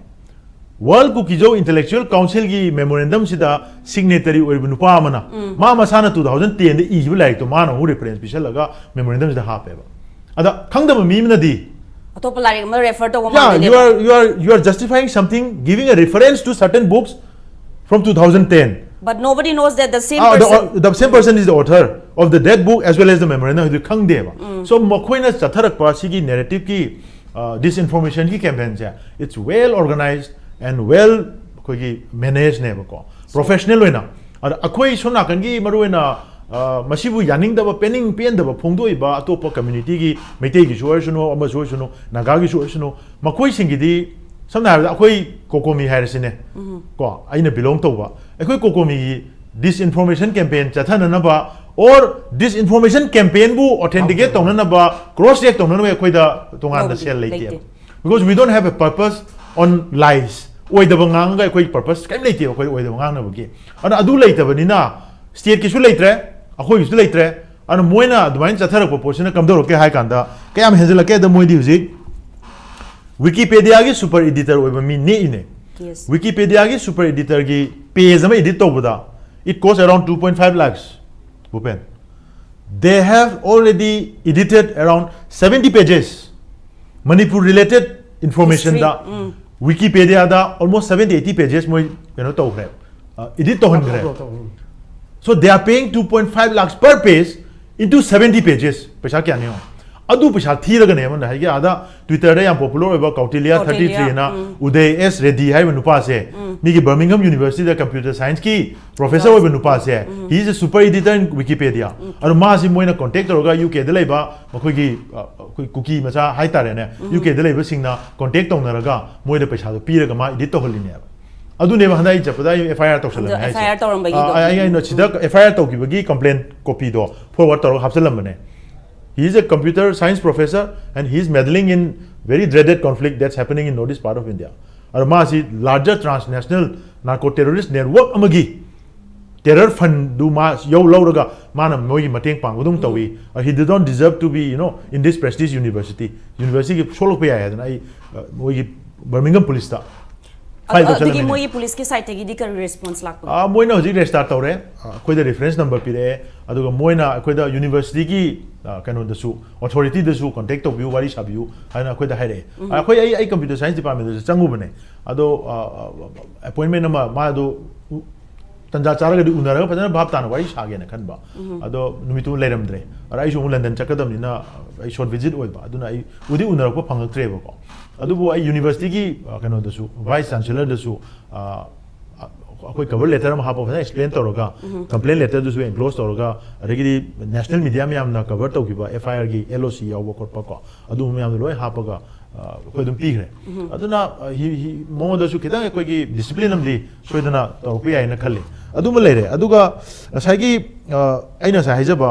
World Kuki-Zo Intellectual Councilꯒꯤ memorandumꯁꯤꯗ signatory ꯑꯣꯏꯔꯤꯕ ꯅꯨꯄꯥ ꯑꯃꯅ ꯃꯥ ꯃꯁꯥꯅ two thousand tenꯗ ꯏꯈꯤꯕ ꯂꯥꯏꯔꯤꯛꯇꯣ ꯃꯥꯅ ꯑꯃꯨꯛ reference ꯄꯤꯁꯜꯂꯒ memorandumꯁꯤꯗ ꯍꯥꯞꯄꯦꯕ꯫ ꯑꯗ ꯈꯪꯗꯕ ꯃꯤ ꯑꯃꯅꯗꯤ, ꯑꯇꯣꯞꯄ ꯂꯥꯏꯔꯤꯛ ꯑꯃ refer ꯇꯧꯕ "Yeah, you ꯃꯥꯟꯗꯣꯏꯅꯦꯕ꯫ are, you are, you are justifying something, giving a reference to certain books from two thousand ten." But nobody knows that the same Ah, the, person. the same person is the author of the dead book as well as the memorandum ꯍꯥꯏꯗꯨ ꯈꯪꯗꯦꯕ꯫ So ꯃꯈꯣꯏꯅ ꯆꯠꯊꯔꯛꯄ ꯁꯤꯒꯤ narrative ꯀꯤ, uh, disinformation ꯒꯤ campaign say, it's well organized and well, ꯑꯩꯈꯣꯏꯒꯤ, managed ꯅꯦꯕꯀꯣ, professional ꯑꯣꯏꯅ꯫ ꯑꯗ ꯑꯩꯈꯣꯏ ꯁꯣꯝ ꯅꯥꯀꯟꯒꯤ ꯃꯔꯨꯑꯣꯏꯅ, uh, ꯃꯁꯤꯕꯨ ꯌꯥꯅꯤꯡꯗꯕ, ꯄꯦꯟꯅꯤꯡ ꯄꯦꯟꯗꯕ ꯐꯣꯡꯗꯣꯛꯏꯕ ꯑꯇꯣꯞꯄ community ꯒꯤ, ꯃꯩꯇꯩꯒꯤꯁꯨ ꯑꯣꯏꯔꯁꯅꯨ, ꯑꯃꯁꯨ ꯑꯣꯏꯔꯁꯅꯨ, ꯅꯥꯒꯥꯒꯤꯁꯨ ꯑꯣꯏꯔꯁꯅꯨ, ꯃꯈꯣꯏꯁꯤꯡꯒꯤꯗꯤ, ꯁꯝꯅ ꯍꯥꯏꯔꯕꯗ ꯑꯩꯈꯣꯏ COCOMI ꯍꯥꯏꯔꯁꯤꯅꯦ, ꯀꯣ, ꯑꯩꯅ belong ꯇꯧꯕ ꯑꯩꯈꯣꯏ COCOMI ꯒꯤ disinformation campaign ꯆꯠꯊꯅꯅꯕ or disinformation campaign ꯕꯨ authenticate ꯇꯧꯅꯅꯕ, cross check ꯇꯧꯅꯅꯕ ꯑꯩꯈꯣꯏꯗ ꯇꯣꯉꯥꯟꯅ ꯂꯧꯗꯦ, ꯁꯦꯜ ꯂꯩꯇꯦꯕ꯫ ꯂꯩꯇꯦ꯫ Because we don't have a purpose on lies. ꯑꯣꯏꯗꯕ ꯉꯥꯡꯉꯒ ꯑꯩꯈꯣꯏꯒꯤ purpose ꯀꯔꯤꯝ ꯂꯩꯇꯦꯕ ꯑꯩꯈꯣꯏ ꯑꯣꯏꯗꯕ ꯉꯥꯡꯅꯕꯒꯤ꯫ ꯑꯗꯨꯅ ꯑꯗꯨ ꯂꯩꯇꯕꯅꯤꯅ state ꯀꯤꯁꯨ ꯂꯩꯇ꯭ꯔꯦ, ꯑꯩꯈꯣꯏꯒꯤꯁꯨ ꯂꯩꯇ꯭ꯔꯦ꯫ ꯑꯗꯨꯅ ꯃꯣꯏꯅ ꯑꯗꯨꯃꯥꯏꯅ ꯆꯠꯊꯔꯛꯄ ꯄꯣꯠꯁꯤꯅ ꯀꯝꯗꯧꯔꯛꯀꯦ ꯍꯥꯏ ꯀꯥꯟꯗ, ꯀꯌꯥꯝ ꯍꯦꯟꯖꯜꯂꯛꯀꯦꯗ, ꯃꯣꯏꯗꯤ ꯍꯧꯖꯤꯛ Wikipedia ꯒꯤ super editor ꯑꯣꯏꯕ ꯃꯤ ꯅꯦꯛꯏꯅꯦ꯫ Yes. Wikipedia ꯒꯤ super editor ꯒꯤ page ꯑꯃ edit ꯇꯧꯕꯗ, it cost around two point five lakhs, ꯚꯨꯄꯦꯟ꯫ They have already edited around seventy pages, Manipur related information the. History, um. Wikipedia the almost seventy eighty pages ꯃꯣꯏ ꯀꯩꯅꯣ ꯇꯧꯈ꯭ꯔꯦ, edit ꯇꯧꯍꯟꯈ꯭ꯔꯦ꯫ So they are paying two point five lakhs per page into seventy pages. ꯄꯩꯁꯥ ꯀꯌꯥꯅꯣ ꯌꯦꯡꯉꯣ꯫ ꯑꯗꯨ ꯄꯩꯁꯥ ꯊꯤꯔꯒꯅꯦ ꯑꯃꯅ ꯍꯥꯏꯒꯦ, ꯑꯥꯗ Twitter ꯗ ꯌꯥꯝ popular ꯑꯣꯏꯕ Kautilya Kautilya, thirty three ꯅ, ꯎꯝ꯫ Uday S Reddy ꯍꯥꯏꯕ ꯅꯨꯄꯥꯁꯦ, ꯃꯤꯒꯤ Birmingham University ꯗ computer science ꯀꯤ professor ꯑꯣꯏꯕ ꯅꯨꯄꯥꯁꯦ, he is a super editor in Wikipedia. ꯑꯗꯣ ꯃꯥꯁꯤ ꯃꯣꯏꯅ contact ꯇꯧꯔꯒ UK ꯗ ꯂꯩꯕ ꯃꯈꯣꯏꯒꯤ, ꯑ, ꯑꯩꯈꯣꯏ ꯀꯨꯀꯤ ꯃꯆꯥ ꯍꯥꯏꯇꯥꯔꯦꯅꯦ, UK ꯗ ꯂꯩꯕꯁꯤꯡꯅ contact ꯇꯧꯅꯔꯒ ꯃꯣꯏꯗ ꯄꯩꯁꯥꯗꯣ ꯄꯤꯔꯒ ꯃꯥ edit ꯇꯧꯍꯜꯂꯤꯅꯦꯕ꯫ ꯑꯗꯨꯅꯦꯕ ꯍꯟꯗꯛ ꯑꯩ ꯆꯠꯄꯗ ꯑꯩ FIR ꯇꯧꯁꯜꯂꯝꯃꯦ ꯑꯗꯣ ꯍꯥꯏꯁꯦ꯫ FIR ꯇꯧꯔꯝꯕꯒꯤꯗꯣ꯫ ꯑ, ꯑꯩ, ꯑꯩꯅ ꯁꯤꯗ FIR ꯇꯧꯈꯤꯕꯒꯤ complaint copy ꯗꯣ forward ꯇꯧꯔꯒ ꯍꯥꯞꯆꯜꯂꯝꯕꯅꯦ꯫ He is a computer science professor and he is meddling in very dreaded conflict that's happening in northeast part of India. ꯑꯗꯣ ꯃꯥꯁꯤ larger transnational narco terrorist network ꯑꯃꯒꯤ terror fund ꯗꯨ ꯃꯥ ꯌꯧ ꯂꯧꯔꯒ ꯃꯥꯅ ꯃꯣꯏꯒꯤ ꯃꯇꯦꯡ ꯄꯥꯡꯕꯗꯧ ꯇꯧꯏ꯫ Uh, he did not deserve to be, you know, in this prestige university. University ꯒꯤ ꯁꯣꯛꯂꯛꯄ ꯌꯥꯏ ꯍꯥꯏꯗꯅ ꯑꯩ, uh, ꯃꯣꯏꯒꯤ Birmingham police ꯇ file ꯑꯗꯨ- ꯑꯗꯨꯒꯤ ꯇꯧꯁꯜꯂꯝꯃꯤꯅꯦ꯫ ꯃꯣꯏꯒꯤ police ꯀꯤ side ꯇꯒꯤꯗꯤ ꯀꯔꯤ response ꯂꯥꯛꯄ? ꯑꯥ, ꯃꯣꯏꯅ ꯍꯧꯖꯤꯛ register ꯇꯧꯔꯦ꯫ ꯑꯥ, ꯑꯩꯈꯣꯏꯗ reference number ꯄꯤꯔꯛꯑꯦ, ꯑꯗꯨꯒ ꯃꯣꯏꯅ ꯑꯩꯈꯣꯏꯗ university ꯒꯤ, ꯑꯥ, ꯀꯩꯅꯣꯗꯁꯨ, authority ꯗꯁꯨ contact ꯇꯧꯕꯤꯌꯨ, ꯋꯥꯔꯤ ꯁꯥꯕꯤꯌꯨ ꯍꯥꯏꯅ ꯑꯩꯈꯣꯏꯗ ꯍꯥꯏꯔꯛꯑꯦ꯫ ꯑꯩꯈꯣꯏ, ꯑꯩ, ꯑꯩ computer science department ꯗꯁꯨ ꯆꯪꯉꯨꯕꯅꯦ, ꯑꯗꯣ, ꯑꯥ, appointment ꯑꯃ ꯃꯥꯗꯣ ꯇꯟꯖꯥ ꯆꯥꯔꯒꯗꯤ ꯎꯅꯔꯒ ꯐꯖꯅ ꯚꯥꯞ ꯇꯥꯅ ꯋꯥꯔꯤ ꯁꯥꯒꯦꯅ ꯈꯟꯕ꯫ ꯑꯗꯣ ꯅꯨꯃꯤꯠꯇꯨ ꯂꯩꯔꯝꯗ꯭ꯔꯦ꯫ ꯑꯗ ꯑꯩꯁꯨ ꯑꯃꯨꯛ ꯂꯟꯗꯟ ꯆꯠꯀꯗꯕꯅꯤꯅ ꯑꯩ ꯁꯣꯔꯠ ꯚꯤꯖꯤꯠ ꯑꯣꯏꯕ, ꯑꯗꯨꯅ ꯑꯩ ꯎꯗꯤ ꯎꯅꯔꯛꯄ ꯐꯪꯉꯛꯇ꯭ꯔꯦꯕꯀꯣ꯫ ꯑꯗꯨꯕꯨ ꯑꯩ ꯌꯨꯅꯤꯚꯔꯁꯤꯇꯤꯒꯤ, ꯑ, ꯀꯩꯅꯣꯗꯁꯨ, ꯚꯥꯏꯁ ꯆꯥꯟꯁꯦꯂꯔꯗꯁꯨ, ꯑ, ꯑ, ꯑꯩꯈꯣꯏ ꯀꯚꯔ ꯂꯦꯇꯔ ꯑꯃ ꯍꯥꯞꯄ, ꯐꯖꯅ ꯑꯦꯛꯁꯄ꯭ꯂꯦꯟ ꯇꯧꯔꯒ, ꯀꯝꯄ꯭ꯂꯦꯟ ꯂꯦꯇꯔꯗꯨꯁꯨ ꯑꯦꯟꯀ꯭ꯂꯣꯖ ꯇꯧꯔꯒ, ꯑꯗꯒꯤꯗꯤ ꯅꯦꯁꯅꯦꯜ ꯃꯤꯗꯤꯌꯥ ꯃꯌꯥꯝꯅ ꯀꯚꯔ ꯇꯧꯈꯤꯕ ꯑꯦꯐ ꯑꯥꯏ ꯑꯥꯔꯒꯤ ꯑꯦꯜ ꯑꯣ ꯁꯤ ꯌꯥꯎꯕ ꯈꯣꯠꯄ ꯀꯣ, ꯑꯗꯨꯒꯨꯝꯕ ꯃꯌꯥꯝꯗꯣ ꯂꯣꯏ ꯍꯥꯞꯄꯒ, ꯑ, ꯑꯩꯈꯣꯏ ꯑꯗꯨꯝ ꯄꯤꯈ꯭ꯔꯦ꯫ ꯑꯗꯨꯅ, ꯑ, ꯍꯤ-, ꯍꯤ-, ꯃꯉꯣꯟꯗꯁꯨ ꯈꯤꯇꯪ ꯑꯩꯈꯣꯏꯒꯤ ꯗꯤꯁꯤꯄ꯭ꯂꯤꯟ ꯑꯃꯗꯤ ꯁꯣꯏꯗꯅ ꯇꯧꯔꯛꯄ ꯌꯥꯏꯅ ꯈꯜꯂꯤ꯫ ꯑꯗꯨꯃ ꯂꯩꯔꯦ꯫ ꯑꯗꯨꯒ ꯉꯁꯥꯏꯒꯤ, ꯑ, ꯑꯩꯅ ꯉꯁꯥꯏ ꯍꯥꯏꯖꯕ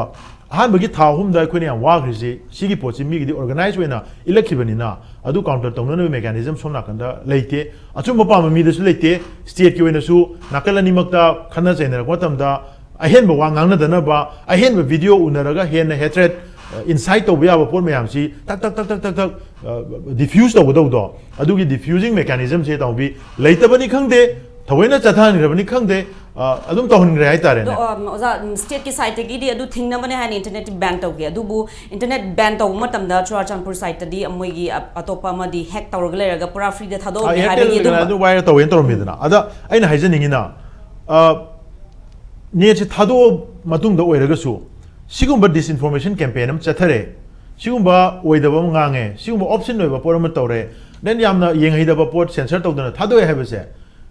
ꯑꯍꯥꯟꯕꯒꯤ ꯊꯥ ꯑꯍꯨꯝꯗ ꯑꯩꯈꯣꯏꯅ ꯌꯥꯝ ꯋꯥꯈ꯭ꯔꯤꯁꯤ, ꯁꯤꯒꯤ ꯄꯣꯠꯁꯤ ꯃꯤꯒꯤꯗꯤ ꯑꯣꯔꯒꯅꯥꯏꯖ ꯑꯣꯏꯅ ꯏꯜꯂꯛꯈꯤꯕꯅꯤꯅ, ꯑꯗꯨ ꯀꯥꯎꯟꯇꯔ ꯇꯧꯅꯅꯕ ꯃꯦꯀꯥꯅꯤꯖꯝ ꯁꯣꯝ ꯅꯥꯀꯟꯗ ꯂꯩꯇꯦ꯫ ꯑꯆꯨꯝꯕ ꯄꯥꯝꯕ ꯃꯤꯗꯁꯨ ꯂꯩꯇꯦ꯫ ꯁ꯭ꯇꯦꯠꯀꯤ ꯑꯣꯏꯅꯁꯨ ꯅꯥꯀꯜ ꯑꯅꯤꯃꯛꯇ ꯈꯠꯅ ꯆꯩꯅꯔꯛꯄ ꯃꯇꯝꯗ ꯑꯍꯦꯟꯕ ꯋꯥ ꯉꯥꯡꯅꯗꯅꯕ, ꯑꯍꯦꯟꯕ ꯚꯤꯗꯤꯑꯣ ꯎꯅꯔꯒ ꯍꯦꯟꯅ ꯍꯦꯇ꯭ꯔꯦꯠ, ꯏꯟꯁꯥꯏꯠ ꯇꯧꯕ ꯌꯥꯕ ꯄꯣꯠ ꯃꯌꯥꯝꯁꯤ ꯇꯛ ꯇꯛ ꯇꯛ ꯇꯛ ꯇꯛ ꯇꯛ, ꯗꯤꯐ꯭ꯌꯨꯁ ꯇꯧꯒꯗꯧꯗꯣ, ꯑꯗꯨꯒꯤ ꯗꯤꯐ꯭ꯌꯨꯖꯤꯡ ꯃꯦꯀꯥꯅꯤꯖꯝꯁꯦ ꯇꯧꯕꯤ ꯂꯩꯇꯕꯅꯤ ꯈꯪꯗꯦ, ꯊꯑꯣꯏꯅ ꯆꯠꯊꯍꯟꯈ꯭ꯔꯕꯅꯤ ꯈꯪꯗꯦ, ꯑ, ꯑꯗꯨꯝ ꯇꯧꯍꯟꯈ꯭ꯔꯦ ꯍꯥꯏꯇꯥꯔꯦꯅꯦ꯫ ꯑꯗꯣ, ꯑ, ꯑꯣꯖꯥ, ꯎꯝ, ꯁ꯭ꯇꯦꯠꯀꯤ ꯁꯥꯏꯠꯇꯒꯤꯗꯤ ꯑꯗꯨ ꯊꯤꯡꯅꯕꯅꯦ ꯍꯥꯏꯅ ꯏꯟꯇꯔꯅꯦꯠꯇꯤ ꯕꯦꯟ ꯇꯧꯈꯤ꯫ ꯑꯗꯨꯕꯨ ꯏꯟꯇꯔꯅꯦꯠ ꯕꯦꯟ ꯇꯧꯕ ꯃꯇꯝꯗ ꯆꯨꯔꯥꯆꯥꯟꯄꯨꯔ ꯁꯥꯏꯠꯇꯗꯤ ꯃꯣꯏꯒꯤ ꯑ-, ꯑꯇꯣꯞꯄ ꯑꯃꯗꯤ ꯍꯦꯛ ꯇꯧꯔꯒ ꯂꯩꯔꯒ ꯄꯨꯔꯥ ꯐ꯭ꯔꯤꯗ ꯑ, ꯊꯥꯗꯣꯛꯑꯝꯃꯦ ꯍꯥꯏꯕꯒꯤ ꯑꯦꯌꯔꯇꯦꯜ ꯑꯗꯨꯝꯕ ꯀꯩꯀꯥ ꯑꯗꯨ ꯋꯥꯏꯔ ꯇꯧꯋꯦꯅ ꯇꯧꯔꯝꯃꯤꯗꯅ꯫ ꯑꯗ ꯑꯩꯅ ꯍꯥꯏꯖꯅꯤꯡꯉꯤꯅ, ꯑ, ꯅꯦꯠꯁꯦ ꯊꯥꯗꯣꯛꯑ ꯃꯇꯨꯡꯗ ꯑꯣꯏꯔꯒꯁꯨ ꯁꯤꯒꯨꯝꯕ ꯗꯤꯁꯏꯟꯐꯣꯔꯃꯦꯁꯟ ꯀꯦꯝꯄꯦꯟ ꯑꯃ ꯆꯠꯊꯔꯦ, ꯁꯤꯒꯨꯝꯕ ꯑꯣꯏꯗꯕ ꯑꯃ ꯉꯥꯡꯉꯦ, ꯁꯤꯒꯨꯝꯕ ꯑꯣꯞꯁꯟ ꯑꯣꯏꯕ ꯄꯣꯠ ꯑꯃ ꯇꯧꯔꯦ, then ꯌꯥꯝꯅ ꯌꯦꯡꯍꯩꯗꯕ ꯄꯣꯠ ꯁꯦꯟꯁꯔ ꯇꯧꯗꯅ ꯊꯥꯗꯣꯛꯑꯦ ꯍꯥꯏꯕꯁꯦ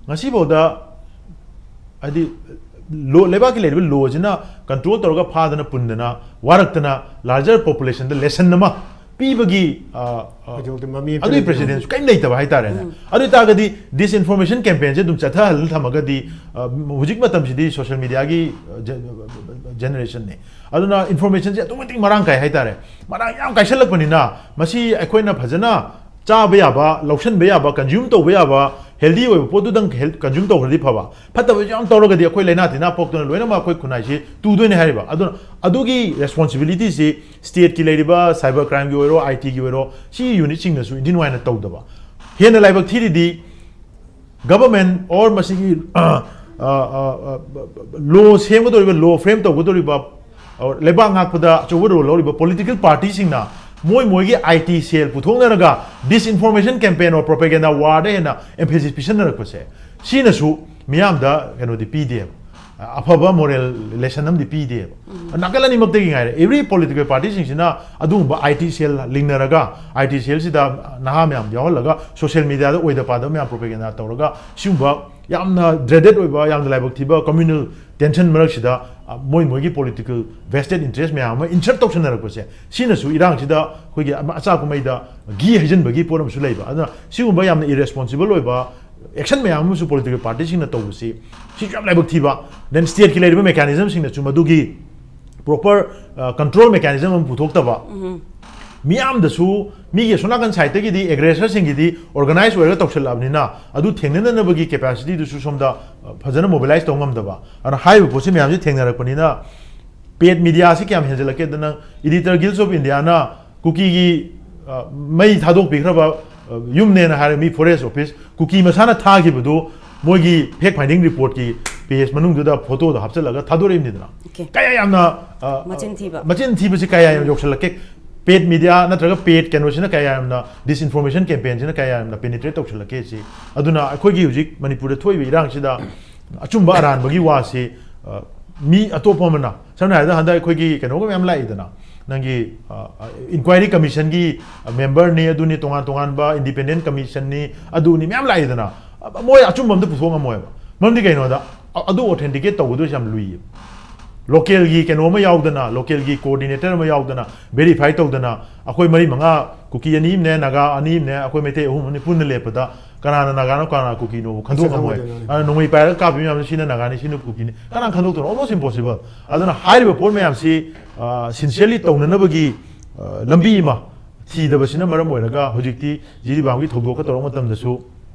ꯉꯁꯤꯐꯥꯎꯗ, ꯍꯥꯏꯗꯤ, ꯂꯣ, ꯂꯩꯕꯥꯛꯀꯤ ꯂꯩꯔꯤꯕ ꯂꯣꯁꯤꯅ ꯀꯟꯇ꯭ꯔꯣꯜ ꯇꯧꯔꯒ ꯐꯥꯗꯅ ꯄꯨꯟꯗꯅ ꯋꯥꯔꯛꯇꯅ ꯂꯥꯔꯖꯔ ꯄꯣꯄꯨꯂꯦꯁꯟꯗ ꯂꯦꯁꯟ ꯑꯃ ꯄꯤꯕꯒꯤ, ꯑ, ꯑ, ꯍꯧꯖꯤꯛꯐꯥꯎꯗꯤ ꯃꯃꯤ ꯑꯝꯇ ꯑꯗꯨꯒꯤ ꯂꯩꯇ꯭ꯔꯤ꯫ ꯄ꯭ꯔꯦꯁꯤꯗꯦꯟꯁꯁꯨ ꯀꯔꯤꯝ ꯂꯩꯇꯕ ꯍꯥꯏꯇꯥꯔꯦꯅꯦ꯫ ꯑꯗꯨ ꯑꯣꯏꯇꯥꯔꯒꯗꯤ ꯗꯤꯁꯏꯟꯐꯣꯔꯃꯦꯁꯟ ꯀꯦꯝꯄꯦꯟꯁꯦ ꯑꯗꯨꯝ ꯆꯠꯊꯍꯜꯂ ꯊꯝꯃꯒꯗꯤ, ꯑ, ꯍꯧꯖꯤꯛ ꯃꯇꯝꯁꯤꯗꯤ ꯁꯣꯁꯤꯌꯦꯜ ꯃꯤꯗꯤꯌꯥꯒꯤ, ꯑ, ꯖꯦ-, ꯖꯦꯅꯦꯔꯦꯁꯟꯅꯤ꯫ ꯑꯗꯨꯅ ꯏꯟꯐꯣꯔꯃꯦꯁꯟꯁꯦ ꯑꯗꯨꯛꯀꯤ ꯃꯇꯤꯛ ꯃꯔꯥꯡ ꯀꯥꯏ ꯍꯥꯏꯇꯥꯔꯦ꯫ ꯃꯔꯥꯡ ꯌꯥꯝ ꯀꯥꯏꯁꯜꯂꯛꯄꯅꯤꯅ ꯃꯁꯤ ꯑꯩꯈꯣꯏꯅ ꯐꯖꯅ ꯆꯥꯕ ꯌꯥꯕ, ꯂꯧꯁꯤꯟꯕ ꯌꯥꯕ, ꯀꯟꯖ꯭ꯌꯨꯝ ꯇꯧꯕ ꯌꯥꯕ, ꯍꯦꯜꯗꯤ ꯑꯣꯏꯕ ꯄꯣꯠꯇꯨꯗꯪ ꯍꯦꯜ-, ꯀꯟꯖ꯭ꯌꯨꯝ ꯇꯧꯈ꯭ꯔꯗꯤ ꯐꯕ꯫ ꯐꯠꯇꯕꯁꯨ ꯌꯥꯝ ꯇꯧꯔꯒꯗꯤ ꯑꯩꯈꯣꯏ ꯂꯥꯏꯅꯥ ꯇꯤꯟꯅꯥ ꯄꯣꯛꯇꯅ ꯂꯣꯏꯅꯃꯛ ꯑꯩꯈꯣꯏ ꯈꯨꯟꯅꯥꯏꯁꯤ ꯇꯨꯗꯣꯏꯅꯦ ꯍꯥꯏꯔꯤꯕ꯫ ꯑꯗꯨꯅ ꯑꯗꯨꯒꯤ ꯔꯦꯁꯄꯣꯟꯁꯤꯕꯤꯂꯤꯇꯤꯁꯤ ꯁ꯭ꯇꯦꯠꯀꯤ ꯂꯩꯔꯤꯕ ꯁꯥꯏꯕꯔ ꯀ꯭ꯔꯥꯏꯝꯒꯤ ꯑꯣꯏꯔꯣ, ꯑꯥꯏ ꯇꯤꯒꯤ ꯑꯣꯏꯔꯣ, ꯁꯤ ꯌꯨꯅꯤꯠꯁꯤꯡꯅꯁꯨ ꯏꯟꯊꯤ ꯅꯨꯡꯉꯥꯏꯅ ꯇꯧꯗꯕ꯫ ꯍꯦꯟꯅ ꯂꯥꯏꯕꯛ ꯊꯤꯔꯤꯗꯤ ꯒꯚꯔꯟꯃꯦꯟ ꯑꯣꯔ ꯃꯁꯤꯒꯤ, ꯑ, ꯑ, ꯑ, ꯑ, ꯂꯣ ꯁꯦꯝꯒꯗꯧꯔꯤꯕ, ꯂꯣ ꯐ꯭ꯔꯦꯝ ꯇꯧꯒꯗꯧꯔꯤꯕ, ꯑ, ꯂꯩꯕꯥꯛ ꯉꯥꯛꯄꯗ ꯑꯆꯧꯕ ꯔꯣꯜ ꯂꯧꯔꯤꯕ ꯄꯣꯂꯤꯇꯤꯀꯦꯜ ꯄꯥꯔꯇꯤꯁꯤꯡꯅ ꯃꯣꯏ ꯃꯣꯏꯒꯤ ꯑꯥꯏ ꯇꯤ ꯁꯦꯜ ꯄꯨꯊꯣꯛꯅꯔꯒ ꯗꯤꯁꯏꯟꯐꯣꯔꯃꯦꯁꯟ ꯀꯦꯝꯄꯦꯟ ꯑꯣꯔ ꯄ꯭ꯔꯣꯄꯦꯒꯦꯟꯗꯥ ꯋꯥꯔꯗ ꯍꯦꯟꯅ ꯑꯦꯝꯐꯦꯁꯤꯁ ꯄꯤꯁꯟꯅꯔꯛꯄꯁꯦ, ꯁꯤꯅꯁꯨ ꯃꯤꯌꯥꯝꯗ ꯀꯩꯅꯣꯗꯤ ꯄꯤꯗꯦꯕ꯫ ꯑꯐꯕ moral lesson ꯑꯃꯗꯤ ꯄꯤꯗꯦꯕ꯫ ꯅꯥꯀꯜ ꯑꯅꯤꯃꯛꯇꯒꯤ ꯉꯥꯏꯔꯦ, every political party ꯁꯤꯡꯁꯤꯅ ꯑꯗꯨꯒꯨꯝꯕ I T cell ꯂꯤꯡꯅꯔꯒ, I T cell ꯁꯤꯗ ꯅꯍꯥ ꯃꯌꯥꯝ ꯌꯥꯎꯍꯜꯂꯒ, social media ꯗ ꯑꯣꯏꯗ ꯄꯥꯗꯕ ꯃꯌꯥꯝ propaganda ꯇꯧꯔꯒ, ꯁꯤꯒꯨꯝꯕ ꯌꯥꯝꯅ dreaded ꯑꯣꯏꯕ, ꯌꯥꯝꯅ ꯂꯥꯏꯕꯛ ꯊꯤꯕ communal tension ꯃꯔꯛꯁꯤꯗ, ꯑ, ꯃꯣꯏ ꯃꯣꯏꯒꯤ political vested interest ꯃꯌꯥꯝ ꯑꯃ insert ꯇꯧꯁꯟꯅꯔꯛꯄꯁꯦ, ꯁꯤꯅꯁꯨ ꯏꯔꯥꯡꯁꯤꯗ ꯑꯩꯈꯣꯏꯒꯤ ꯑꯃ-, ꯑꯆꯥ ꯀꯨꯝꯍꯩꯗ ꯘꯤ ꯍꯩꯖꯤꯟꯕꯒꯤ ꯄꯣꯠ ꯑꯃꯁꯨ ꯂꯩꯕ꯫ ꯑꯗꯨꯅ ꯁꯤꯒꯨꯝꯕ ꯌꯥꯝꯅ irresponsible ꯑꯣꯏꯕ action ꯃꯌꯥꯝ ꯑꯃꯁꯨ political party ꯁꯤꯡꯅ ꯇꯧꯕꯁꯤ, ꯁꯤꯁꯨ ꯌꯥꯝ ꯂꯥꯏꯕꯛ ꯊꯤꯕ꯫ Then state ꯀꯤ ꯂꯩꯔꯤꯕ mechanism ꯁꯤꯡꯅꯁꯨ ꯃꯗꯨꯒꯤ proper, ꯑ, control mechanism ꯑꯃ ꯄꯨꯊꯣꯛꯇꯕ꯫ ꯃꯤꯌꯥꯝꯗꯁꯨ, ꯃꯤꯒꯤ ꯑꯁꯣꯝ ꯅꯥꯀꯟ side ꯇꯒꯤꯗꯤ, aggressor ꯁꯤꯡꯒꯤꯗꯤ organize ꯑꯣꯏꯔꯒ ꯇꯧꯁꯜꯂꯛꯑꯕꯅꯤꯅ, ꯑꯗꯨ ꯊꯦꯡꯅꯅꯅꯕꯒꯤ capacity ꯗꯨꯁꯨ ꯁꯣꯝꯗ, ꯑ, ꯐꯖꯅ mobilize ꯇꯧ ꯉꯝꯗꯕ꯫ ꯑꯗꯨꯅ ꯍꯥꯏꯔꯤꯕ ꯄꯣꯠꯁꯤ ꯃꯌꯥꯝꯁꯤ ꯊꯦꯡꯅꯔꯛꯄꯅꯤꯅ, paid media ꯁꯤ ꯀꯌꯥꯝ ꯍꯦꯟꯖꯜꯂꯛꯀꯦꯗ, ꯅꯪ Editor Guild of India ꯅ ꯀꯨꯀꯤꯒꯤ, ꯑ, ꯃꯩ ꯊꯥꯗꯣꯛꯄꯤꯈ꯭ꯔꯕ, ꯑ, ꯌꯨꯝꯅꯦꯅ ꯍꯥꯏꯔꯒ ꯃꯤ forest office, ꯀꯨꯀꯤ ꯃꯁꯥꯅ ꯊꯥꯈꯤꯕꯗꯨ ꯃꯣꯏꯒꯤ fact finding report ꯀꯤ page ꯃꯅꯨꯡꯗꯨꯗ photo ꯗꯣ ꯍꯥꯞꯆꯤꯜꯂꯒ ꯊꯥꯗꯣꯔꯛꯏꯕꯅꯤꯗꯅ꯫ Okay. ꯀꯌꯥ ꯌꯥꯝꯅ, ꯑ, ꯃꯆꯤꯟ ꯊꯤꯕ꯫ ꯃꯆꯤꯟ ꯊꯤꯕꯁꯤ ꯀꯌꯥ ꯌꯥꯝꯅ ꯌꯧꯁꯜꯂꯛꯀꯦ꯫ Paid media ꯅꯠꯇ꯭ꯔꯒ paid ꯀꯩꯅꯣꯁꯤꯅ ꯀꯌꯥ ꯌꯥꯝꯅ, disinformation campaign ꯁꯤꯅ ꯀꯌꯥ ꯌꯥꯝꯅ penetrate ꯇꯧꯁꯜꯂꯛꯀꯦ ꯁꯤ꯫ ꯑꯗꯨꯅ ꯑꯩꯈꯣꯏꯒꯤ ꯍꯧꯖꯤꯛ ꯃꯅꯤꯄꯨꯔꯗ ꯊꯣꯛꯏꯕ ꯏꯔꯥꯡꯁꯤꯗ ꯑꯆꯨꯝꯕ ꯑꯔꯥꯟꯕꯒꯤ ꯋꯥꯁꯤ, ꯑ, ꯃꯤ ꯑꯇꯣꯞꯄ ꯑꯃꯅ, ꯁꯝꯅ ꯍꯥꯏꯔꯕꯗ ꯍꯟꯗꯛ ꯑꯩꯈꯣꯏꯒꯤ ꯀꯩꯅꯣꯒ ꯃꯌꯥꯝ ꯂꯥꯛꯏꯗꯅ, ꯅꯪꯒꯤ, ꯑ, ꯑ, inquiry commission ꯒꯤ member ꯅꯤ, ꯑꯗꯨꯅꯤ, ꯇꯣꯉꯥꯟ ꯇꯣꯉꯥꯟꯕ independent commission ꯅꯤ, ꯑꯗꯨꯅꯤ, ꯃꯌꯥꯝ ꯂꯥꯛꯏꯗꯅ, ꯑ, ꯃꯣꯏ ꯑꯆꯨꯝꯕ ꯑꯝꯇ ꯄꯨꯊꯣꯛ ꯉꯝꯃꯣꯏꯕ꯫ ꯃꯔꯝꯗꯤ ꯀꯩꯅꯣꯗ, ꯑ-, ꯑꯗꯨ authenticate ꯇꯧꯒꯗꯣꯏꯁꯦ ꯌꯥꯝ ꯂꯨꯏꯌꯦꯕ꯫ Local ꯒꯤ ꯀꯩꯅꯣ ꯑꯃ ꯌꯥꯎꯗꯅ, local ꯒꯤ coordinator ꯑꯃ ꯌꯥꯎꯗꯅ, verify ꯇꯧꯗꯅ, ꯑꯩꯈꯣꯏ ꯃꯔꯤ ꯃꯉꯥ, ꯀꯨꯀꯤ ꯑꯅꯤ ꯑꯃꯅꯦ, ꯅꯥꯒꯥ ꯑꯅꯤ ꯑꯃꯅꯦ, ꯑꯩꯈꯣꯏ ꯃꯩꯇꯩ ꯑꯍꯨꯝ ꯑꯃꯅꯦ ꯄꯨꯟꯅ ꯂꯦꯞꯄꯗ, ꯀꯅꯥꯅ ꯅꯥꯒꯥꯅꯣ, ꯀꯅꯥꯅ ꯀꯨꯀꯤꯅꯣ ꯈꯟꯗꯣꯛ ꯉꯝꯃꯣꯏ꯫ ꯈꯪꯉꯣꯏꯗꯣꯏꯅꯣ꯫ ꯑꯗꯨꯅ ꯅꯣꯡꯃꯩ ꯄꯥꯏꯔꯒ ꯀꯥꯞꯄꯤ ꯃꯌꯥꯝꯁꯦ, ꯁꯤꯅ ꯅꯥꯒꯥꯅꯤ, ꯁꯤꯅ ꯀꯨꯀꯤꯅꯤ, ꯀꯅꯥ ꯈꯟꯗꯣꯛꯇꯣꯏꯅꯣ? Almost impossible꯫ ꯑꯗꯨꯅ ꯍꯥꯏꯔꯤꯕ ꯄꯣꯠ ꯃꯌꯥꯝꯁꯤ, ꯑ, sincerely ꯇꯧꯅꯅꯕꯒꯤ, ꯑ, ꯂꯝꯕꯤ ꯑꯃ ꯊꯤꯗꯕꯁꯤꯅ ꯃꯔꯝ ꯑꯣꯏꯔꯒ ꯍꯧꯖꯤꯛꯇꯤ ꯖꯤꯔꯤꯕꯥꯝꯒꯤ ꯊꯧꯗꯣꯛꯀ ꯇꯧꯔꯛꯄ ꯃꯇꯝꯗꯁꯨ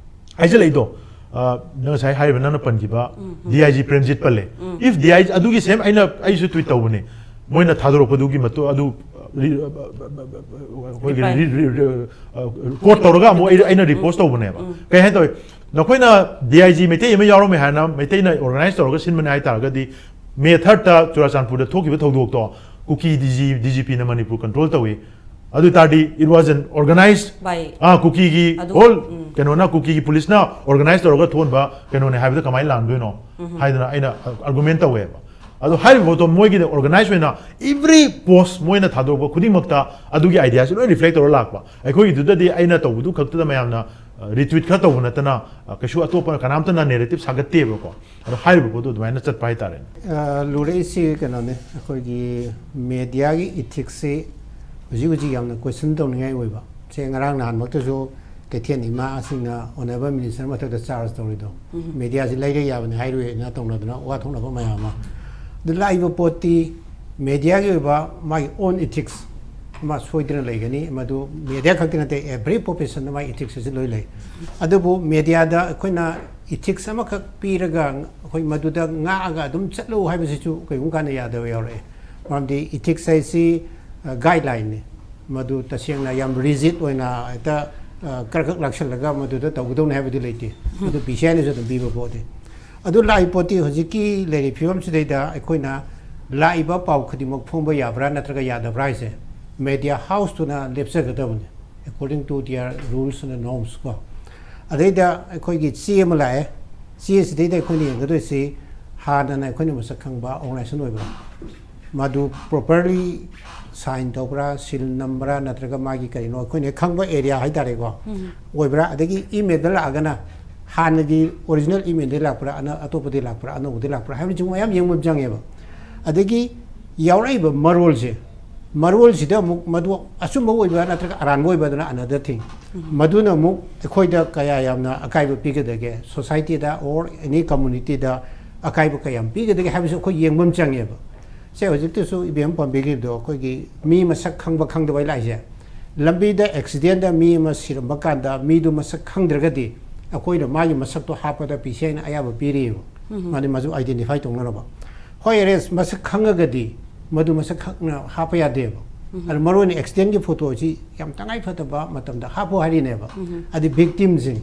ꯍꯥꯏꯖꯤꯜꯂꯛꯏꯗꯣ, ꯑ, ꯅꯪ ꯉꯁꯥꯏ ꯍꯥꯏꯔꯤꯕ, ꯅꯪꯅ ꯄꯟꯈꯤꯕ ꯎꯝ, ꯎꯝ꯫ D I G Premjit ꯄꯜꯂꯦ꯫ Um. If D I G, ꯑꯗꯨꯒꯤ same ꯑꯩꯅ, ꯑꯩꯁꯨ tweet ꯇꯧꯕꯅꯦ, ꯃꯣꯏꯅ ꯊꯥꯗꯣꯔꯛꯄꯗꯨꯒꯤ ꯃꯇꯨꯡ ꯑꯗꯨ, ꯔꯤ-, ꯑ, ꯑ, ꯑ, ꯑ, ꯑ, ꯑꯩꯈꯣꯏꯒꯤ reply꯫ ꯔꯤ-, ꯔꯤ-, ꯔꯤ-, ꯑ, quote ꯇꯧꯔꯒ ꯑꯃꯨꯛ ꯑꯩ, ꯑꯩꯅ repost ꯇꯧꯕꯅꯦꯕ꯫ ꯎꯝ꯫ ꯀꯩ ꯍꯥꯏꯅ ꯇꯧꯋꯤ? ꯅꯈꯣꯏꯅ D I G ꯃꯩꯇꯩ ꯑꯃ ꯌꯥꯎꯔꯝꯃꯦ ꯍꯥꯏꯅ, ꯃꯩꯇꯩꯅ organize ꯇꯧꯔꯒ ꯁꯤꯟꯕꯅꯦ ꯍꯥꯏ ꯇꯥꯔꯒꯗꯤ, May third ꯇ ꯆꯨꯔꯥꯆꯥꯟꯄꯨꯔꯗ ꯊꯣꯛꯈꯤꯕ ꯊꯧꯗꯣꯛꯇꯣ ꯀꯨꯀꯤ D G, D G P ꯅ ꯃꯅꯤꯄꯨꯔ control ꯇꯧꯏ꯫ ꯑꯗꯨ ꯑꯣꯏ ꯇꯥꯔꯗꯤ it was an organized By ꯑꯥ ꯀꯨꯀꯤꯒꯤ ꯑꯗꯨ- ꯍꯣꯜ ꯀꯩꯅꯣꯅ ꯀꯨꯀꯤꯒꯤ ꯄꯨꯂꯤꯁꯅ ꯑꯣꯔꯒꯅꯥꯏꯁ ꯇꯧꯔꯒ ꯊꯣꯛꯍꯟꯕ ꯀꯩꯅꯣꯅꯦ ꯍꯥꯏꯕꯗ ꯀꯃꯥꯏꯅ ꯂꯥꯟꯗꯣꯏꯅꯣ ꯍꯥꯏꯗꯅ ꯑꯩꯅ ꯑꯥꯔꯒꯨꯃꯦꯟ ꯇꯧꯋꯦꯕ꯫ ꯑꯗꯣ ꯍꯥꯏꯔꯤꯕ ꯄꯣꯠꯇꯣ ꯃꯣꯏꯒꯤꯗꯤ ꯑꯣꯔꯒꯅꯥꯏꯁ ꯑꯣꯏꯅ every post ꯃꯣꯏꯅ ꯊꯥꯗꯣꯔꯛꯄ ꯈꯨꯗꯤꯡꯃꯛꯇ ꯑꯗꯨꯒꯤ ꯑꯥꯏꯗꯤꯌꯥꯁꯤ ꯂꯣꯏ ꯔꯤꯐ꯭ꯂꯦꯛ ꯇꯧꯔ ꯂꯥꯛꯄ꯫ ꯑꯩꯈꯣꯏꯒꯤꯗꯨꯗꯗꯤ ꯑꯩꯅ ꯇꯧꯕꯗꯨ ꯈꯛꯇꯗ ꯃꯌꯥꯝꯅ ꯔꯤꯇ꯭ꯋꯤꯠ ꯈꯔ ꯇꯧꯕ ꯅꯠꯇꯅ ꯑ, ꯀꯩꯁꯨ ꯑꯇꯣꯞꯄ ꯀꯅꯥꯝꯇꯅ ꯅꯦꯔꯦꯇꯤꯞ ꯁꯥꯒꯠꯇꯦꯕꯀꯣ꯫ ꯑꯗꯣ ꯍꯥꯏꯔꯤꯕ ꯄꯣꯠꯇꯣ ꯑꯗꯨꯃꯥꯏꯅ ꯆꯠꯄ ꯍꯥꯏꯇꯥꯔꯦꯅꯦ꯫ ꯑ, ꯂꯨꯔꯛꯏꯁꯤ ꯀꯩꯅꯣꯅꯦ, ꯑꯩꯈꯣꯏꯒꯤ ꯃꯦꯗꯤꯌꯥꯒꯤ ꯏꯊꯤꯛꯁꯁꯤ ꯍꯧꯖꯤꯛ ꯍꯧꯖꯤꯛ ꯌꯥꯝꯅ ꯀꯣꯏꯁꯟ ꯇꯧꯅꯤꯡꯉꯥꯏ ꯑꯣꯏꯕ꯫ ꯁꯦ ꯉꯔꯥꯡ ꯅꯍꯥꯟꯃꯛꯇꯁꯨ ꯀꯩꯊꯦꯜ ꯏꯃꯥꯁꯤꯡꯅ ꯑꯣꯅꯔꯦꯕꯜ ꯃꯤꯅꯤꯁꯇꯔ ꯃꯊꯛꯇ ꯆꯥꯔꯖ ꯇꯧꯔꯤꯗꯣ, ꯃꯦꯗꯤꯌꯥꯁꯤ ꯂꯩꯔ ꯌꯥꯕꯅꯤ ꯍꯥꯏꯔꯨꯏꯅ ꯇꯧꯅꯗꯅ ꯋꯥ ꯊꯣꯛꯅꯕ ꯃꯌꯥꯝ ꯑꯃ꯫ ꯑꯗꯨ ꯂꯥꯛꯏꯕ ꯄꯣꯠꯇꯤ ꯃꯦꯗꯤꯌꯥꯒꯤ ꯑꯣꯏꯕ ꯃꯥꯒꯤ ꯑꯣꯟ ꯏꯊꯤꯛꯁ ꯑꯃ ꯁꯣꯏꯗꯅ ꯂꯩꯒꯅꯤ꯫ ꯃꯗꯨ ꯃꯦꯗꯤꯌꯥ ꯈꯛꯇ ꯅꯠꯇꯦ, ꯑꯦꯚ꯭ꯔꯤ ꯄ꯭ꯔꯣꯐꯦꯁꯟꯗ ꯃꯥꯒꯤ ꯏꯊꯤꯛꯁ ꯑꯁꯤ ꯂꯣꯏ ꯂꯩ꯫ ꯑꯗꯨꯕꯨ ꯃꯦꯗꯤꯌꯥꯗ ꯑꯩꯈꯣꯏꯅ ꯏꯊꯤꯛꯁ ꯑꯃꯈꯛ ꯄꯤꯔꯒ ꯑꯩꯈꯣꯏ ꯃꯗꯨꯗ ꯉꯥꯛꯑꯒ ꯑꯗꯨꯝ ꯆꯠꯂꯨ ꯍꯥꯏꯕꯁꯤꯁꯨ ꯀꯔꯤꯒꯨꯝꯕ ꯀꯥꯟꯗ ꯌꯥꯗꯕ ꯌꯥꯎꯔꯛꯑꯦ꯫ ꯃꯔꯝꯗꯤ ꯏꯊꯤꯛꯁ ꯍꯥꯏꯁꯤ ꯒꯥꯏꯗꯂꯥꯏꯟꯅꯤ, ꯃꯗꯨ ꯇꯁꯦꯡꯅ ꯌꯥꯝ ꯔꯤꯖꯤꯠ ꯑꯣꯏꯅ ꯍꯦꯛꯇ ꯀꯔꯛ ꯀꯔꯛ ꯂꯥꯛꯁꯜꯂꯒ ꯃꯗꯨꯗ ꯇꯧꯒꯗꯧꯅꯤ ꯍꯥꯏꯕꯗꯤ ꯂꯩꯇꯦ꯫ ꯃꯗꯨ ꯕꯤ ꯁꯤ ꯑꯥꯏꯅꯁꯨ ꯑꯗꯨꯝ ꯄꯤꯕ ꯄꯣꯠꯅꯤ꯫ ꯑꯗꯨ ꯂꯥꯛꯏ ꯄꯣꯠꯇꯤ ꯍꯧꯖꯤꯛꯀꯤ ꯂꯩꯔꯤꯕ ꯐꯤꯕꯝꯁꯤꯗꯩꯗ ꯑꯩꯈꯣꯏꯅ ꯂꯥꯛꯏꯕ ꯄꯥꯎ ꯈꯨꯗꯤꯡꯃꯛ ꯐꯣꯡꯕ ꯌꯥꯕ꯭ꯔꯥ ꯅꯠꯇ꯭ꯔꯒ ꯌꯥꯗꯕ꯭ꯔꯥ ꯍꯥꯏꯁꯦ media ꯍꯥꯎꯁꯇꯨꯅ ꯂꯦꯞꯆꯒꯗꯕꯅꯤ, according to their rules and norms ꯀꯣ꯫ ꯑꯗꯩꯗ ꯑꯩꯈꯣꯏꯒꯤ ꯆꯦ ꯑꯃ ꯂꯥꯛꯑꯦ꯫ ꯆꯦꯁꯤꯗꯩꯗ ꯑꯩꯈꯣꯏꯅ ꯌꯦꯡꯒꯗꯣꯏꯁꯤ ꯍꯥꯟꯅꯅ ꯑꯩꯈꯣꯏꯅ ꯃꯁꯛ ꯈꯪꯕ ꯑꯣꯔꯒꯅꯥꯏꯖꯦꯁꯟ ꯑꯣꯏꯕ꯭ꯔꯥ, ꯃꯗꯨ ꯄ꯭ꯔꯣꯄꯔꯂꯤ ꯁꯥꯏꯟ ꯇꯧꯕ꯭ꯔꯥ, ꯁꯤꯜ ꯅꯝꯕ꯭ꯔꯥ, ꯅꯠꯇ꯭ꯔꯒ ꯃꯥꯒꯤ ꯀꯔꯤꯅꯣ ꯑꯩꯈꯣꯏꯅ ꯍꯦꯛ ꯈꯪꯕ ꯑꯦꯔꯤꯌꯥ ꯍꯥꯏꯇꯥꯔꯦꯀꯣ, ꯑꯣꯏꯕ꯭ꯔꯥ? ꯑꯗꯒꯤ ꯏꯃꯦꯜꯗ ꯂꯥꯛꯑꯒꯅ ꯍꯥꯟꯅꯒꯤ ꯑꯣꯔꯤꯖꯤꯅꯦꯜ ꯏꯃꯦꯜꯗꯒꯤ ꯂꯥꯛꯄ꯭ꯔꯥ, ꯑꯅ ꯑꯇꯣꯞꯄꯗꯒꯤ ꯂꯥꯛꯄ꯭ꯔꯥ, ꯑꯅꯧꯕꯗꯒꯤ ꯂꯥꯛꯄ꯭ꯔꯥ ꯍꯥꯏꯕꯅꯆꯤꯡꯕ ꯃꯌꯥꯝ ꯌꯦꯡꯕ ꯑꯃ ꯆꯪꯉꯦꯕ꯫ ꯑꯗꯒꯤ ꯌꯥꯎꯔꯛꯏꯕ ꯃꯔꯣꯜꯁꯦ, ꯃꯔꯣꯜꯁꯤꯗ ꯑꯃꯨꯛ ꯃꯗꯨ ꯑꯆꯨꯝꯕ ꯑꯣꯏꯕ꯭ꯔꯥ ꯅꯠꯇ꯭ꯔꯒ ꯑꯔꯥꯟꯕ ꯑꯣꯏꯕ꯭ꯔꯥ, ꯑꯗꯨꯅ another thing꯫ ꯃꯗꯨꯅ ꯑꯃꯨꯛ ꯑꯩꯈꯣꯏꯗ ꯀꯌꯥ ꯌꯥꯝꯅ ꯑꯀꯥꯏꯕ ꯄꯤꯒꯗꯒꯦ, ꯁꯣꯁꯥꯏꯇꯤꯗ or any communityꯗ ꯑꯀꯥꯏꯕ ꯀꯌꯥꯝ ꯄꯤꯒꯗꯒꯦ ꯍꯥꯏꯕꯁꯨ ꯑꯩꯈꯣꯏ ꯌꯦꯡꯕ ꯑꯃ ꯆꯪꯉꯦꯕ꯫ ꯁꯦ, ꯍꯧꯖꯤꯛꯇꯁꯨ ꯏꯕꯦꯝ ꯄꯥꯝꯕꯤꯈꯤꯕꯗꯣ, ꯑꯩꯈꯣꯏꯒꯤ ꯃꯤ ꯃꯁꯛ ꯈꯪꯕ ꯈꯪꯗꯕ ꯂꯥꯛꯏꯁꯦ, ꯂꯝꯕꯤꯗ ꯑꯦꯛꯁꯤꯗꯦꯟꯗ ꯃꯤ ꯑꯃ ꯁꯤꯔꯝꯕ ꯀꯥꯟꯗ ꯃꯤꯗꯨ ꯃꯁꯛ ꯈꯪꯗ꯭ꯔꯒꯗꯤ ꯑꯩꯈꯣꯏꯅ ꯃꯥꯒꯤ ꯃꯁꯛꯇꯣ ꯍꯥꯞꯄꯗ ꯄꯤ ꯁꯤ ꯑꯥꯏꯅ ꯑꯌꯥꯕ ꯄꯤꯔꯤꯑꯕ꯫ ꯃꯥꯗꯤ ꯃꯁꯨ ꯑꯥꯏꯗꯦꯟꯇꯤꯐꯥꯏ ꯇꯧꯅꯅꯕ꯫ ꯍꯣꯏ, ꯑꯦꯔꯦꯁ ꯃꯁꯛ ꯈꯪꯉꯒꯗꯤ ꯃꯗꯨ ꯃꯁꯛ ꯈꯪꯅ ꯍꯥꯞꯄ ꯌꯥꯗꯦꯕ꯫ ꯑꯗꯨ ꯃꯔꯨꯑꯣꯏꯅ ꯑꯦꯛꯁꯤꯗꯦꯟꯒꯤ ꯐꯣꯇꯣꯁꯤ ꯌꯥꯝ ꯇꯉꯥꯏ ꯐꯗꯕ ꯃꯇꯝꯗ ꯍꯥꯞꯄꯨ ꯍꯥꯏꯔꯤꯅꯦꯕ꯫ ꯑꯗꯩ ꯚꯤꯛꯇꯤꯝꯁꯤꯡ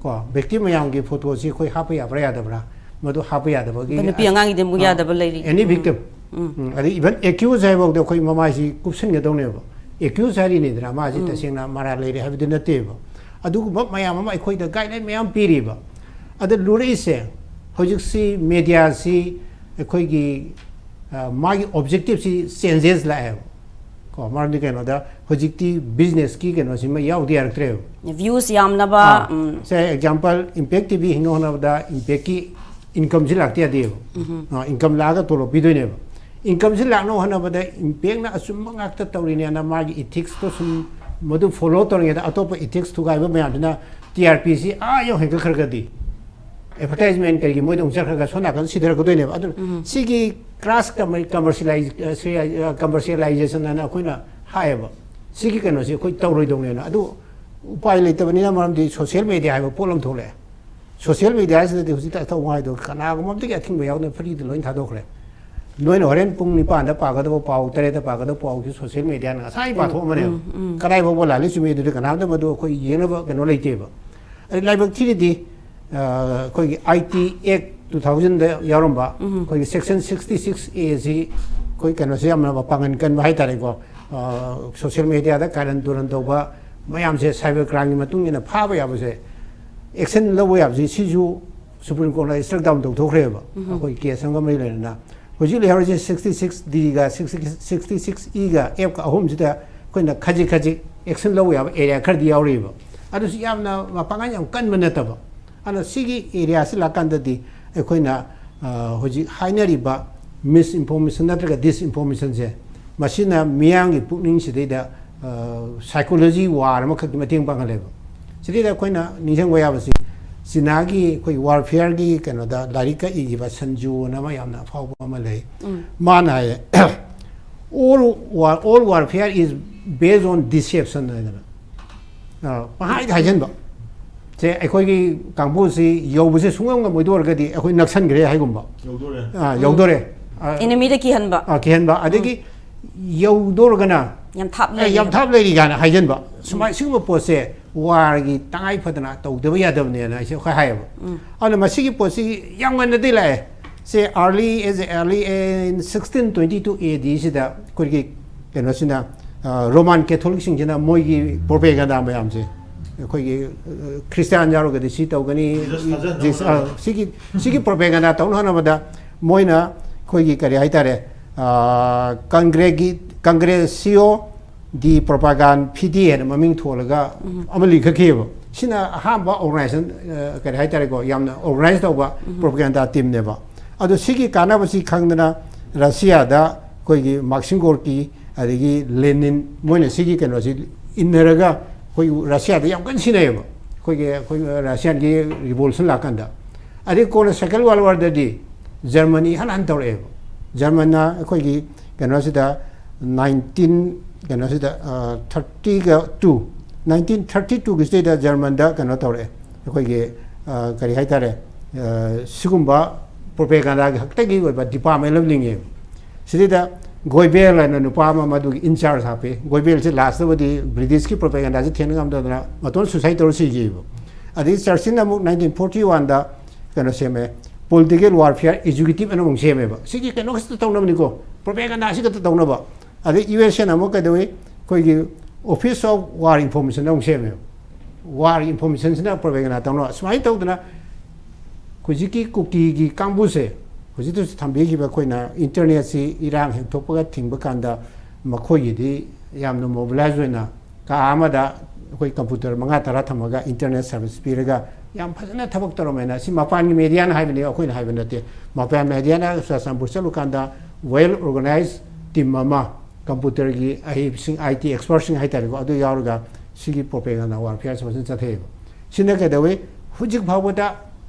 ꯀꯣ, ꯚꯤꯛꯇꯤꯝ ꯃꯌꯥꯝꯒꯤ ꯐꯣꯇꯣꯁꯤ ꯑꯩꯈꯣꯏ ꯍꯥꯞꯄ ꯌꯥꯕ꯭ꯔꯥ ꯌꯥꯗꯕ꯭ꯔꯥ? ꯃꯗꯨ ꯍꯥꯞꯄ ꯌꯥꯗꯕꯒꯤ ꯅꯨꯄꯤ ꯑꯉꯥꯡꯒꯤꯗꯤ ꯑꯃꯨꯛ ꯌꯥꯗꯕ ꯂꯩꯔꯤ꯫ ꯑꯦꯅꯤ ꯚꯤꯛꯇꯤꯝ꯫ ꯑꯗꯩ ꯏꯚꯟ ꯑꯦꯀ꯭ꯌꯨꯖ ꯍꯥꯏꯐꯥꯎꯗ ꯑꯩꯈꯣꯏ ꯃꯃꯥꯏꯁꯤ ꯀꯨꯞꯁꯟꯒꯗꯧꯅꯦꯕ꯫ ꯑꯦꯀ꯭ꯌꯨꯁ ꯍꯥꯏꯔꯤꯅꯤꯗꯅ, ꯃꯥꯁꯤ ꯇꯁꯦꯡꯅ ꯃꯔꯥꯜ ꯂꯩꯔꯦ ꯍꯥꯏꯕꯗꯤ ꯅꯠꯇꯦꯕ꯫ ꯑꯗꯨꯒꯨꯝꯕ ꯃꯌꯥꯝ ꯑꯃ ꯑꯩꯈꯣꯏꯗ ꯒꯥꯏꯗꯂꯥꯏꯟ ꯃꯌꯥꯝ ꯄꯤꯔꯤꯕ꯫ ꯑꯗ ꯂꯨꯔꯛꯏꯁꯦ ꯍꯧꯖꯤꯛꯁꯤ ꯃꯦꯗꯤꯌꯥꯁꯤ ꯑꯩꯈꯣꯏꯒꯤ, ꯑ, ꯃꯥꯒꯤ ꯑꯣꯕꯖꯦꯛꯇꯤꯞꯁꯤ ꯆꯦꯟꯖꯦꯁ ꯂꯥꯛꯑꯦꯕ꯫ ꯀꯣ, ꯃꯔꯝꯗꯤ ꯀꯩꯅꯣꯗ ꯍꯧꯖꯤꯛꯇꯤ ꯕꯤꯖꯤꯅꯦꯁꯀꯤ ꯀꯩꯅꯣꯁꯤꯃ ꯌꯥꯎꯗ ꯌꯥꯔꯛꯇ꯭ꯔꯦꯕ꯫ ꯚ꯭ꯌꯨꯁ ꯌꯥꯝꯅꯕ꯫ ꯑꯥ, ꯎꯝ, ꯁꯦ ꯑꯦꯛꯖꯥꯝꯄꯜ, ꯏꯝꯄꯦꯛ ꯇꯤꯚꯤ ꯍꯤꯡꯅ ꯍꯣꯠꯅꯕꯗ ꯏꯝꯄꯦꯛꯀꯤ ꯏꯟꯀꯝꯁꯤ ꯂꯥꯛꯇ ꯌꯥꯗꯦꯕ꯫ ꯏꯟꯀꯝ ꯂꯥꯛꯑꯒ ꯇꯣꯂꯣꯞ ꯄꯤꯗꯣꯏꯅꯦꯕ꯫ ꯏꯟꯀꯝꯁꯤ ꯂꯥꯛꯅꯕ ꯍꯣꯠꯅꯕꯗ ꯏꯝꯄꯦꯛꯅ ꯑꯆꯨꯝꯕ ꯉꯥꯛꯇ ꯇꯧꯔꯤꯅꯦꯅ ꯃꯥꯒꯤ ꯏꯊꯤꯛꯁꯇꯣ ꯁꯨꯝ ꯃꯗꯨ ꯐꯣꯂꯣ ꯇꯧꯔꯤꯉꯩꯗ ꯑꯇꯣꯞꯄ ꯏꯊꯤꯛꯁ ꯊꯨꯒꯥꯏꯕ ꯃꯌꯥꯝꯁꯤꯅ ꯇꯤ ꯑꯥꯔ ꯄꯤꯁꯤ ꯑꯥ ꯌꯧ ꯍꯦꯟꯒꯠꯈ꯭ꯔꯒꯗꯤ ꯑꯦꯗꯚꯔꯇꯥꯏꯖꯃꯦꯟ ꯀꯔꯤꯒꯤ ꯃꯣꯏꯗ ꯑꯃꯨꯛ ꯆꯠꯈ꯭ꯔꯒ ꯁꯣꯝ ꯅꯥꯀꯟ ꯁꯤꯊꯔꯛꯀꯗꯣꯏꯅꯦꯕ꯫ ꯑꯗꯨꯅ ꯁꯤꯒꯤ ꯀ꯭ꯔꯥꯁ ꯀꯃꯔꯁꯤꯌꯦꯂꯥꯏꯖꯦꯁꯟ ꯍꯥꯏꯅ ꯑꯩꯈꯣꯏꯅ ꯍꯥꯏꯌꯦꯕ꯫ ꯁꯤꯒꯤ ꯀꯩꯅꯣꯁꯤ ꯑꯩꯈꯣꯏ ꯇꯧꯔꯣꯏꯗꯧꯅꯦꯅ꯫ ꯑꯗꯨ ꯎꯄꯥꯏ ꯂꯩꯇꯕꯅꯤꯅ, ꯃꯔꯝꯗꯤ ꯁꯣꯁꯤꯌꯦꯜ ꯃꯦꯗꯤꯌꯥ ꯍꯥꯏꯕ ꯄꯣꯠ ꯑꯃ ꯊꯣꯛꯂꯛꯑꯦ꯫ ꯁꯣꯁꯤꯌꯦꯜ ꯃꯦꯗꯤꯌꯥꯁꯤꯗꯗꯤ ꯍꯧꯖꯤꯛꯇ ꯑꯊꯧꯕ ꯍꯥꯏꯗꯣ ꯀꯅꯥꯒꯨꯝꯕ ꯑꯃꯠꯇꯒꯤ ꯑꯊꯤꯡꯕ ꯌꯥꯎꯗꯅ ꯐ꯭ꯔꯤꯗ ꯂꯣꯏ ꯊꯥꯗꯣꯛꯈ꯭ꯔꯦ꯫ ꯅꯣꯏꯅ ꯍꯣꯔꯦꯟ ꯄꯨꯡ ꯅꯤꯄꯥꯟꯗ ꯄꯥꯒꯗꯕ ꯄꯥꯎ, ꯇꯔꯦꯠꯇ ꯄꯥꯒꯗꯕ ꯄꯥꯎꯁꯤ ꯁꯣꯁꯤꯌꯦꯜ ꯃꯦꯗꯤꯌꯥꯅ ꯉꯁꯥꯏ ꯄꯥꯊꯣꯛꯑꯝꯕꯅꯦꯕ꯫ ꯀꯗꯥꯏ ꯐꯥꯎꯕ ꯂꯥꯜꯂꯤ ꯆꯨꯝꯃꯤ ꯑꯗꯨꯗꯤ ꯀꯅꯥꯝꯇ ꯃꯗꯨ ꯑꯩꯈꯣꯏ ꯌꯦꯡꯅꯕ ꯀꯩꯅꯣ ꯂꯩꯇꯦꯕ꯫ ꯑꯗꯩ ꯂꯥꯏꯕꯛ ꯊꯤꯔꯤꯗꯤ, ꯑ, ꯑꯩꯈꯣꯏꯒꯤ ꯑꯥꯏ ꯇꯤ ꯑꯦꯛ ꯇꯨ ꯊꯥꯎꯖꯟꯗ ꯌꯥꯎꯔꯝꯕ ꯑꯩꯈꯣꯏꯒꯤ ꯁꯦꯛꯁꯟ ꯁꯤꯛꯁꯇꯤ ꯁꯤꯛꯁ ꯑꯦꯁꯤ ꯑꯩꯈꯣꯏ ꯀꯩꯅꯣꯁꯦ ꯌꯥꯝꯅ ꯃꯄꯥꯡꯒꯜ ꯀꯟꯕ ꯍꯥꯏꯇꯥꯔꯦꯀꯣ꯫ ꯑ, ꯁꯣꯁꯤꯌꯦꯜ ꯃꯦꯗꯤꯌꯥꯗ ꯀꯥꯔꯟ ꯇꯨꯔꯟ ꯇꯧꯕ ꯃꯌꯥꯝꯁꯦ ꯁꯥꯏꯕꯔ ꯀ꯭ꯔꯥꯏꯝꯒꯤ ꯃꯇꯨꯡ ꯏꯟꯅ ꯐꯥꯕ ꯌꯥꯕꯁꯦ ꯑꯦꯛꯁꯟ ꯂꯧꯕ ꯌꯥꯕꯁꯤ ꯁꯤꯁꯨ ꯁꯨꯄ꯭ꯔꯤꯝ ꯀꯣꯔꯠꯅ ꯁ꯭ꯇ꯭ꯔꯛ ꯗꯥꯎꯟ ꯇꯧꯊꯣꯛꯈ꯭ꯔꯦꯕ꯫ ꯑꯩꯈꯣꯏ ꯀꯦꯁ ꯑꯃꯒ ꯃꯔꯤ ꯂꯩꯅꯅ ꯍꯧꯖꯤꯛ ꯂꯩꯍꯧꯔꯤꯁꯦ ꯁꯤꯛꯁꯇꯤ ꯁꯤꯛꯁ ꯗꯤꯒ ꯁꯤꯛꯁꯇꯤ ꯁꯤꯛꯁ ꯏꯒ ꯑꯦꯐꯀ ꯑꯍꯨꯝꯁꯤꯗ ꯑꯩꯈꯣꯏꯅ ꯈꯖꯤꯛ ꯈꯖꯤꯛ ꯑꯦꯛꯁꯟ ꯂꯧꯕ ꯌꯥꯕ ꯑꯦꯔꯤꯌꯥ ꯈꯔꯗꯤ ꯌꯥꯎꯔꯤꯕ꯫ ꯑꯗꯨꯁꯨ ꯌꯥꯝꯅ ꯃꯄꯥꯡꯒꯜ ꯌꯥꯝ ꯀꯟꯕ ꯅꯠꯇꯕ꯫ ꯑꯗꯨꯅ ꯁꯤꯒꯤ ꯑꯦꯔꯤꯌꯥꯁꯤ ꯂꯥꯛꯀꯥꯟꯗꯗꯤ ꯑꯩꯈꯣꯏꯅ, ꯑ, ꯍꯧꯖꯤꯛ ꯍꯥꯏꯅꯔꯤꯕ ꯃꯤꯁ ꯏꯟꯐꯣꯔꯃꯦꯁꯟ ꯅꯠꯇ꯭ꯔꯒ ꯗꯤꯁ ꯏꯟꯐꯣꯔꯃꯦꯁꯟꯁꯦ, ꯃꯁꯤꯅ ꯃꯤꯌꯥꯝꯒꯤ ꯄꯨꯛꯅꯤꯡꯁꯤꯗꯩꯗ, ꯑ, ꯁꯥꯏꯀꯣꯂꯣꯖꯤ ꯋꯥꯔ ꯑꯃꯈꯛꯀꯤ ꯃꯇꯦꯡ ꯄꯥꯡꯍꯜꯂꯦꯕ꯫ ꯁꯤꯗꯩꯗ ꯑꯩꯈꯣꯏꯅ ꯅꯤꯡꯁꯤꯡꯕ ꯌꯥꯕꯁꯤ, ꯆꯤꯅꯥꯒꯤ ꯑꯩꯈꯣꯏ ꯋꯥꯔꯐꯤꯌꯔꯒꯤ ꯀꯩꯅꯣꯗ ꯂꯥꯏꯔꯤꯛꯀ ꯏꯈꯤꯕ ꯁꯟꯖꯨ ꯑꯅ ꯑꯃ ꯌꯥꯝꯅ ꯑꯐꯥꯎꯕ ꯑꯃ ꯂꯩ꯫ ꯃꯥꯅ ꯍꯥꯏꯌꯦ, "All war, all warfare is based on deception" ꯍꯥꯏꯗꯅ꯫ ꯑ, ꯄꯪꯍꯥꯏꯗ ꯍꯥꯏꯖꯟꯕ꯫ ꯁꯦ ꯑꯩꯈꯣꯏꯒꯤ ꯀꯥꯡꯕꯨꯁꯤ ꯌꯧꯕꯁꯦ ꯁꯨꯡꯉꯝ ꯉꯝꯃꯣꯏꯗ ꯑꯣꯏꯔꯒꯗꯤ ꯑꯩꯈꯣꯏ ꯅꯛꯁꯟꯈ꯭ꯔꯦ ꯍꯥꯏꯒꯨꯝꯕ꯫ ꯌꯧꯗꯣꯔꯦ꯫ ꯑ, ꯌꯧꯗꯣꯔꯦ꯫ ꯑ, ꯏꯅꯃꯤꯗ ꯀꯤꯍꯟꯕ꯫ ꯑ, ꯀꯤꯍꯟꯕ꯫ ꯑꯗꯒꯤ ꯌꯧꯗꯣꯔꯒꯅ, ꯌꯥꯝ ꯊꯥꯞ "ꯑꯦ, ꯂꯩꯔꯤ ꯌꯥꯝ ꯍꯥꯏꯕ꯫ ꯊꯥꯞ ꯂꯩꯔꯤ" ꯀꯥꯏꯅ ꯍꯥꯏꯖꯟꯕ꯫ ꯁꯨꯃꯥꯏ, ꯁꯤꯒꯨꯝꯕ ꯄꯣꯠꯁꯦ ꯋꯥꯔꯒꯤ ꯇꯉꯥꯏ ꯐꯗꯅ ꯇꯧꯗꯕ ꯌꯥꯗꯕꯅꯦꯅ ꯑꯩꯁꯦ ꯑꯩꯈꯣꯏ ꯍꯥꯏꯌꯦꯕ꯫ ꯑꯗꯨꯅ ꯃꯁꯤꯒꯤ ꯄꯣꯠꯁꯤ ꯌꯥꯝ ꯉꯟꯅꯗꯤ ꯂꯥꯛꯑꯦ꯫ ꯁꯦ early, as early in sixteen twenty-two A D ꯁꯤꯗ ꯑꯩꯈꯣꯏꯒꯤ ꯀꯩꯅꯣꯁꯤꯅ, ꯔꯣꯃꯥꯟ ꯀꯦꯊꯣꯂꯤꯛꯁꯤꯡꯁꯤꯅ ꯃꯣꯏꯒꯤ ꯄ꯭ꯔꯣꯄꯦꯒꯟꯗꯥ ꯃꯌꯥꯝꯁꯦ, ꯑꯩꯈꯣꯏꯒꯤ ꯈ꯭ꯔꯤꯁꯇꯤꯌꯥꯟ ꯌꯥꯎꯔꯒꯗꯤ ꯁꯤ ꯇꯧꯒꯅꯤ, ꯁꯤꯒꯤ ꯁꯤꯒꯤ ꯄ꯭ꯔꯣꯄꯦꯒꯟꯗꯥ ꯇꯧꯅ ꯍꯣꯠꯅꯕꯗ ꯃꯣꯏꯅ ꯑꯩꯈꯣꯏꯒꯤ ꯀꯔꯤ ꯍꯥꯏꯇꯥꯔꯦ, ꯀꯪꯒ꯭ꯔꯦꯒꯤ ꯀꯪꯒ꯭ꯔꯦꯁꯤꯌꯣ ꯗꯤ ꯄ꯭ꯔꯣꯄꯥꯒꯥꯟ ꯐꯤꯗꯤ ꯍꯥꯏꯅ ꯃꯃꯤꯡ ꯊꯣꯜꯂꯒ ꯑꯃ ꯂꯤꯡꯈꯠꯈꯤꯑꯕ꯫ ꯁꯤꯅ ꯑꯍꯥꯟꯕ ꯑꯣꯔꯒꯅꯥꯏꯖꯦꯁꯟ, ꯀꯔꯤ ꯍꯥꯏꯇꯥꯔꯦꯀꯣ, ꯌꯥꯝꯅ ꯑꯣꯔꯒꯅꯥꯏꯖ ꯇꯧꯕ ꯄ꯭ꯔꯣꯄꯥꯒꯥꯟꯗꯥ ꯇꯤꯝꯅꯦꯕ꯫ ꯑꯗꯣ ꯁꯤꯒꯤ ꯀꯥꯟꯅꯕꯁꯤ ꯈꯪꯗꯅ ꯔꯁꯤꯌꯥꯗ ꯑꯩꯈꯣꯏꯒꯤ ꯃꯥꯛꯁꯤꯝ ꯒꯣꯔꯀꯤ ꯑꯗꯒꯤ ꯂꯦꯅꯤꯟ ꯃꯣꯏꯅ ꯁꯤꯒꯤ ꯀꯩꯅꯣꯁꯤ ꯏꯟꯅꯔꯒ ꯑꯩꯈꯣꯏ ꯔꯁꯤꯌꯥꯗ ꯌꯥꯝ ꯀꯟꯅ ꯁꯤꯟꯅꯩꯌꯦꯕ, ꯑꯩꯈꯣꯏꯒꯤ ꯑꯩꯈꯣꯏ ꯔꯁꯤꯌꯥꯟꯒꯤ ꯔꯤꯚꯣꯂꯨꯁꯟ ꯂꯥꯛꯀꯥꯟꯗ꯫ ꯑꯗꯩ ꯀꯣꯟꯅ ꯁꯦꯀꯦꯟ ꯋꯥꯔꯜ ꯋꯥꯔꯗꯗꯤ ꯖꯔꯃꯅꯤ ꯏꯍꯥꯟ ꯍꯥꯟꯅ ꯇꯧꯔꯛꯑꯦꯕ꯫ ꯖꯔꯃꯟꯅ ꯑꯩꯈꯣꯏꯒꯤ ꯀꯩꯅꯣꯁꯤꯗ ꯅꯥꯏꯟꯇꯤꯟ ꯀꯩꯅꯣꯁꯤꯗ ꯊꯥꯔꯇꯤꯒ ꯇꯨ, ꯅꯥꯏꯟꯇꯤꯟ ꯊꯥꯔꯇꯤ ꯇꯨꯒꯤꯁꯤꯗꯩꯗ ꯖꯔꯃꯟꯗ ꯀꯩꯅꯣ ꯇꯧꯔꯛꯑꯦ, ꯑꯩꯈꯣꯏꯒꯤ ꯀꯔꯤ ꯍꯥꯏꯇꯥꯔꯦ, ꯁꯤꯒꯨꯝꯕ ꯄ꯭ꯔꯣꯄꯦꯒꯥꯟꯗꯥꯒꯤ ꯈꯛꯇꯒꯤ ꯑꯣꯏꯕ ꯗꯤꯄꯥꯔꯠꯃꯦꯟ ꯑꯃ ꯂꯤꯡꯉꯦꯕ꯫ ꯁꯤꯗꯩꯗ ꯒꯣꯏꯕꯦꯜ ꯍꯥꯏꯅ ꯅꯨꯄꯥ ꯑꯃ ꯃꯗꯨꯒꯤ ꯏꯟꯆꯥꯔꯖ ꯍꯥꯞꯄꯦ꯫ ꯒꯣꯏꯕꯦꯜꯁꯦ ꯂꯥꯁꯇꯕꯨꯗꯤ ꯕ꯭ꯔꯤꯇꯤꯁꯀꯤ ꯄ꯭ꯔꯣꯄꯦꯒꯥꯟꯗꯥꯁꯦ ꯊꯦꯡꯅ ꯉꯝꯗꯗꯅ ꯃꯇꯣꯟ ꯁꯨꯁꯥꯏꯠ ꯇꯧꯔ ꯁꯤꯈꯤꯕ꯫ ꯑꯗꯩ ꯆꯔꯆꯤꯜꯅ ꯑꯃꯨꯛ ꯅꯥꯏꯟꯇꯤꯟ ꯐꯣꯔꯇꯤ ꯋꯥꯟꯗ ꯀꯩꯅꯣ ꯁꯦꯝꯃꯦ, ꯄꯣꯂꯤꯇꯤꯀꯦꯜ ꯋꯥꯔꯐꯤꯌꯥꯔ ꯑꯦꯖꯨꯀꯦꯇꯤꯞ ꯑꯅ ꯑꯃꯨꯛ ꯁꯦꯝꯃꯦꯕ꯫ ꯁꯤꯒꯤ ꯀꯩꯅꯣ ꯈꯛꯇ ꯇꯧꯅꯕꯅꯤꯀꯣ, ꯄ꯭ꯔꯣꯄꯦꯒꯥꯟꯗꯥ ꯑꯁꯤ ꯈꯛꯇ ꯇꯧꯅꯕ꯫ ꯑꯗꯩ ꯌꯨ ꯑꯦꯁ ꯑꯦꯅ ꯑꯃꯨꯛ ꯀꯩꯗꯧꯏ, ꯑꯩꯈꯣꯏꯒꯤ ꯑꯣꯐꯤꯁ ꯑꯣꯐ ꯋꯥꯔ ꯏꯟꯐꯣꯔꯃꯦꯁꯟ ꯑꯃꯨꯛ ꯁꯦꯝꯃꯦꯕ꯫ ꯋꯥꯔ ꯏꯟꯐꯣꯔꯃꯦꯁꯟꯁꯤꯅ ꯄ꯭ꯔꯣꯄꯦꯒꯥꯟꯗꯥ ꯇꯧꯅꯕ꯫ ꯁꯨꯃꯥꯏꯅ ꯇꯧꯗꯅ ꯍꯧꯖꯤꯛꯀꯤ ꯀꯨꯀꯤꯒꯤ ꯀꯥꯡꯕꯨꯁꯦ ꯍꯧꯖꯤꯛꯇꯁꯨ ꯊꯝꯕꯤꯈꯤꯕ ꯑꯩꯈꯣꯏꯅ ꯏꯟꯇꯔꯅꯦꯠꯁꯤ ꯏꯔꯥꯡ ꯍꯦꯛ ꯊꯣꯛꯄꯒ ꯊꯤꯡꯕ ꯀꯥꯟꯗ ꯃꯈꯣꯏꯒꯤꯗꯤ ꯌꯥꯝꯅ ꯃꯣꯕꯤꯂꯥꯏꯖ ꯑꯣꯏꯅ ꯀꯥ ꯑꯃꯗ ꯑꯩꯈꯣꯏ ꯀꯝꯄ꯭ꯌꯨꯇꯔ ꯃꯉꯥ ꯇꯔꯥ ꯊꯝꯃꯒ ꯏꯟꯇꯔꯅꯦꯠ ꯁꯥꯔꯚꯤꯁ ꯄꯤꯔꯒ ꯌꯥꯝ ꯐꯖꯅ ꯊꯕꯛ ꯇꯧꯔꯝꯃꯦꯅ꯫ ꯁꯤ ꯃꯄꯥꯟꯒꯤ ꯃꯦꯗꯤꯌꯥꯅ ꯍꯥꯏꯕꯅꯤ, ꯑꯩꯈꯣꯏꯅ ꯍꯥꯏꯕ ꯅꯠꯇꯦ꯫ ꯃꯄꯥꯟ ꯃꯦꯗꯤꯌꯥꯅ ꯆꯨꯔꯆꯥꯟꯄꯨꯔ ꯆꯠꯂꯨꯀꯥꯟꯗ ꯋꯦꯜ ꯑꯣꯔꯒꯅꯥꯏꯖ ꯇꯤꯝ ꯑꯃ, ꯀꯝꯄ꯭ꯌꯨꯇꯔꯒꯤ ꯑꯍꯩꯕꯁꯤꯡ, ꯑꯥꯏ ꯇꯤ ꯑꯦꯛꯁꯄꯔꯠꯁꯤꯡ ꯍꯥꯏꯇꯥꯔꯦꯀꯣ, ꯑꯗꯨ ꯌꯥꯎꯔꯒ ꯁꯤꯒꯤ ꯄ꯭ꯔꯣꯄꯦꯒꯥꯟꯗꯥ ꯋꯥꯔꯐꯤꯌꯥꯔꯁꯤ ꯐꯖꯅ ꯆꯠꯊꯩꯑꯕ꯫ ꯁꯤꯅ ꯀꯩꯗꯧꯋꯤ? ꯍꯧꯖꯤꯛ ꯐꯥꯎꯕꯗ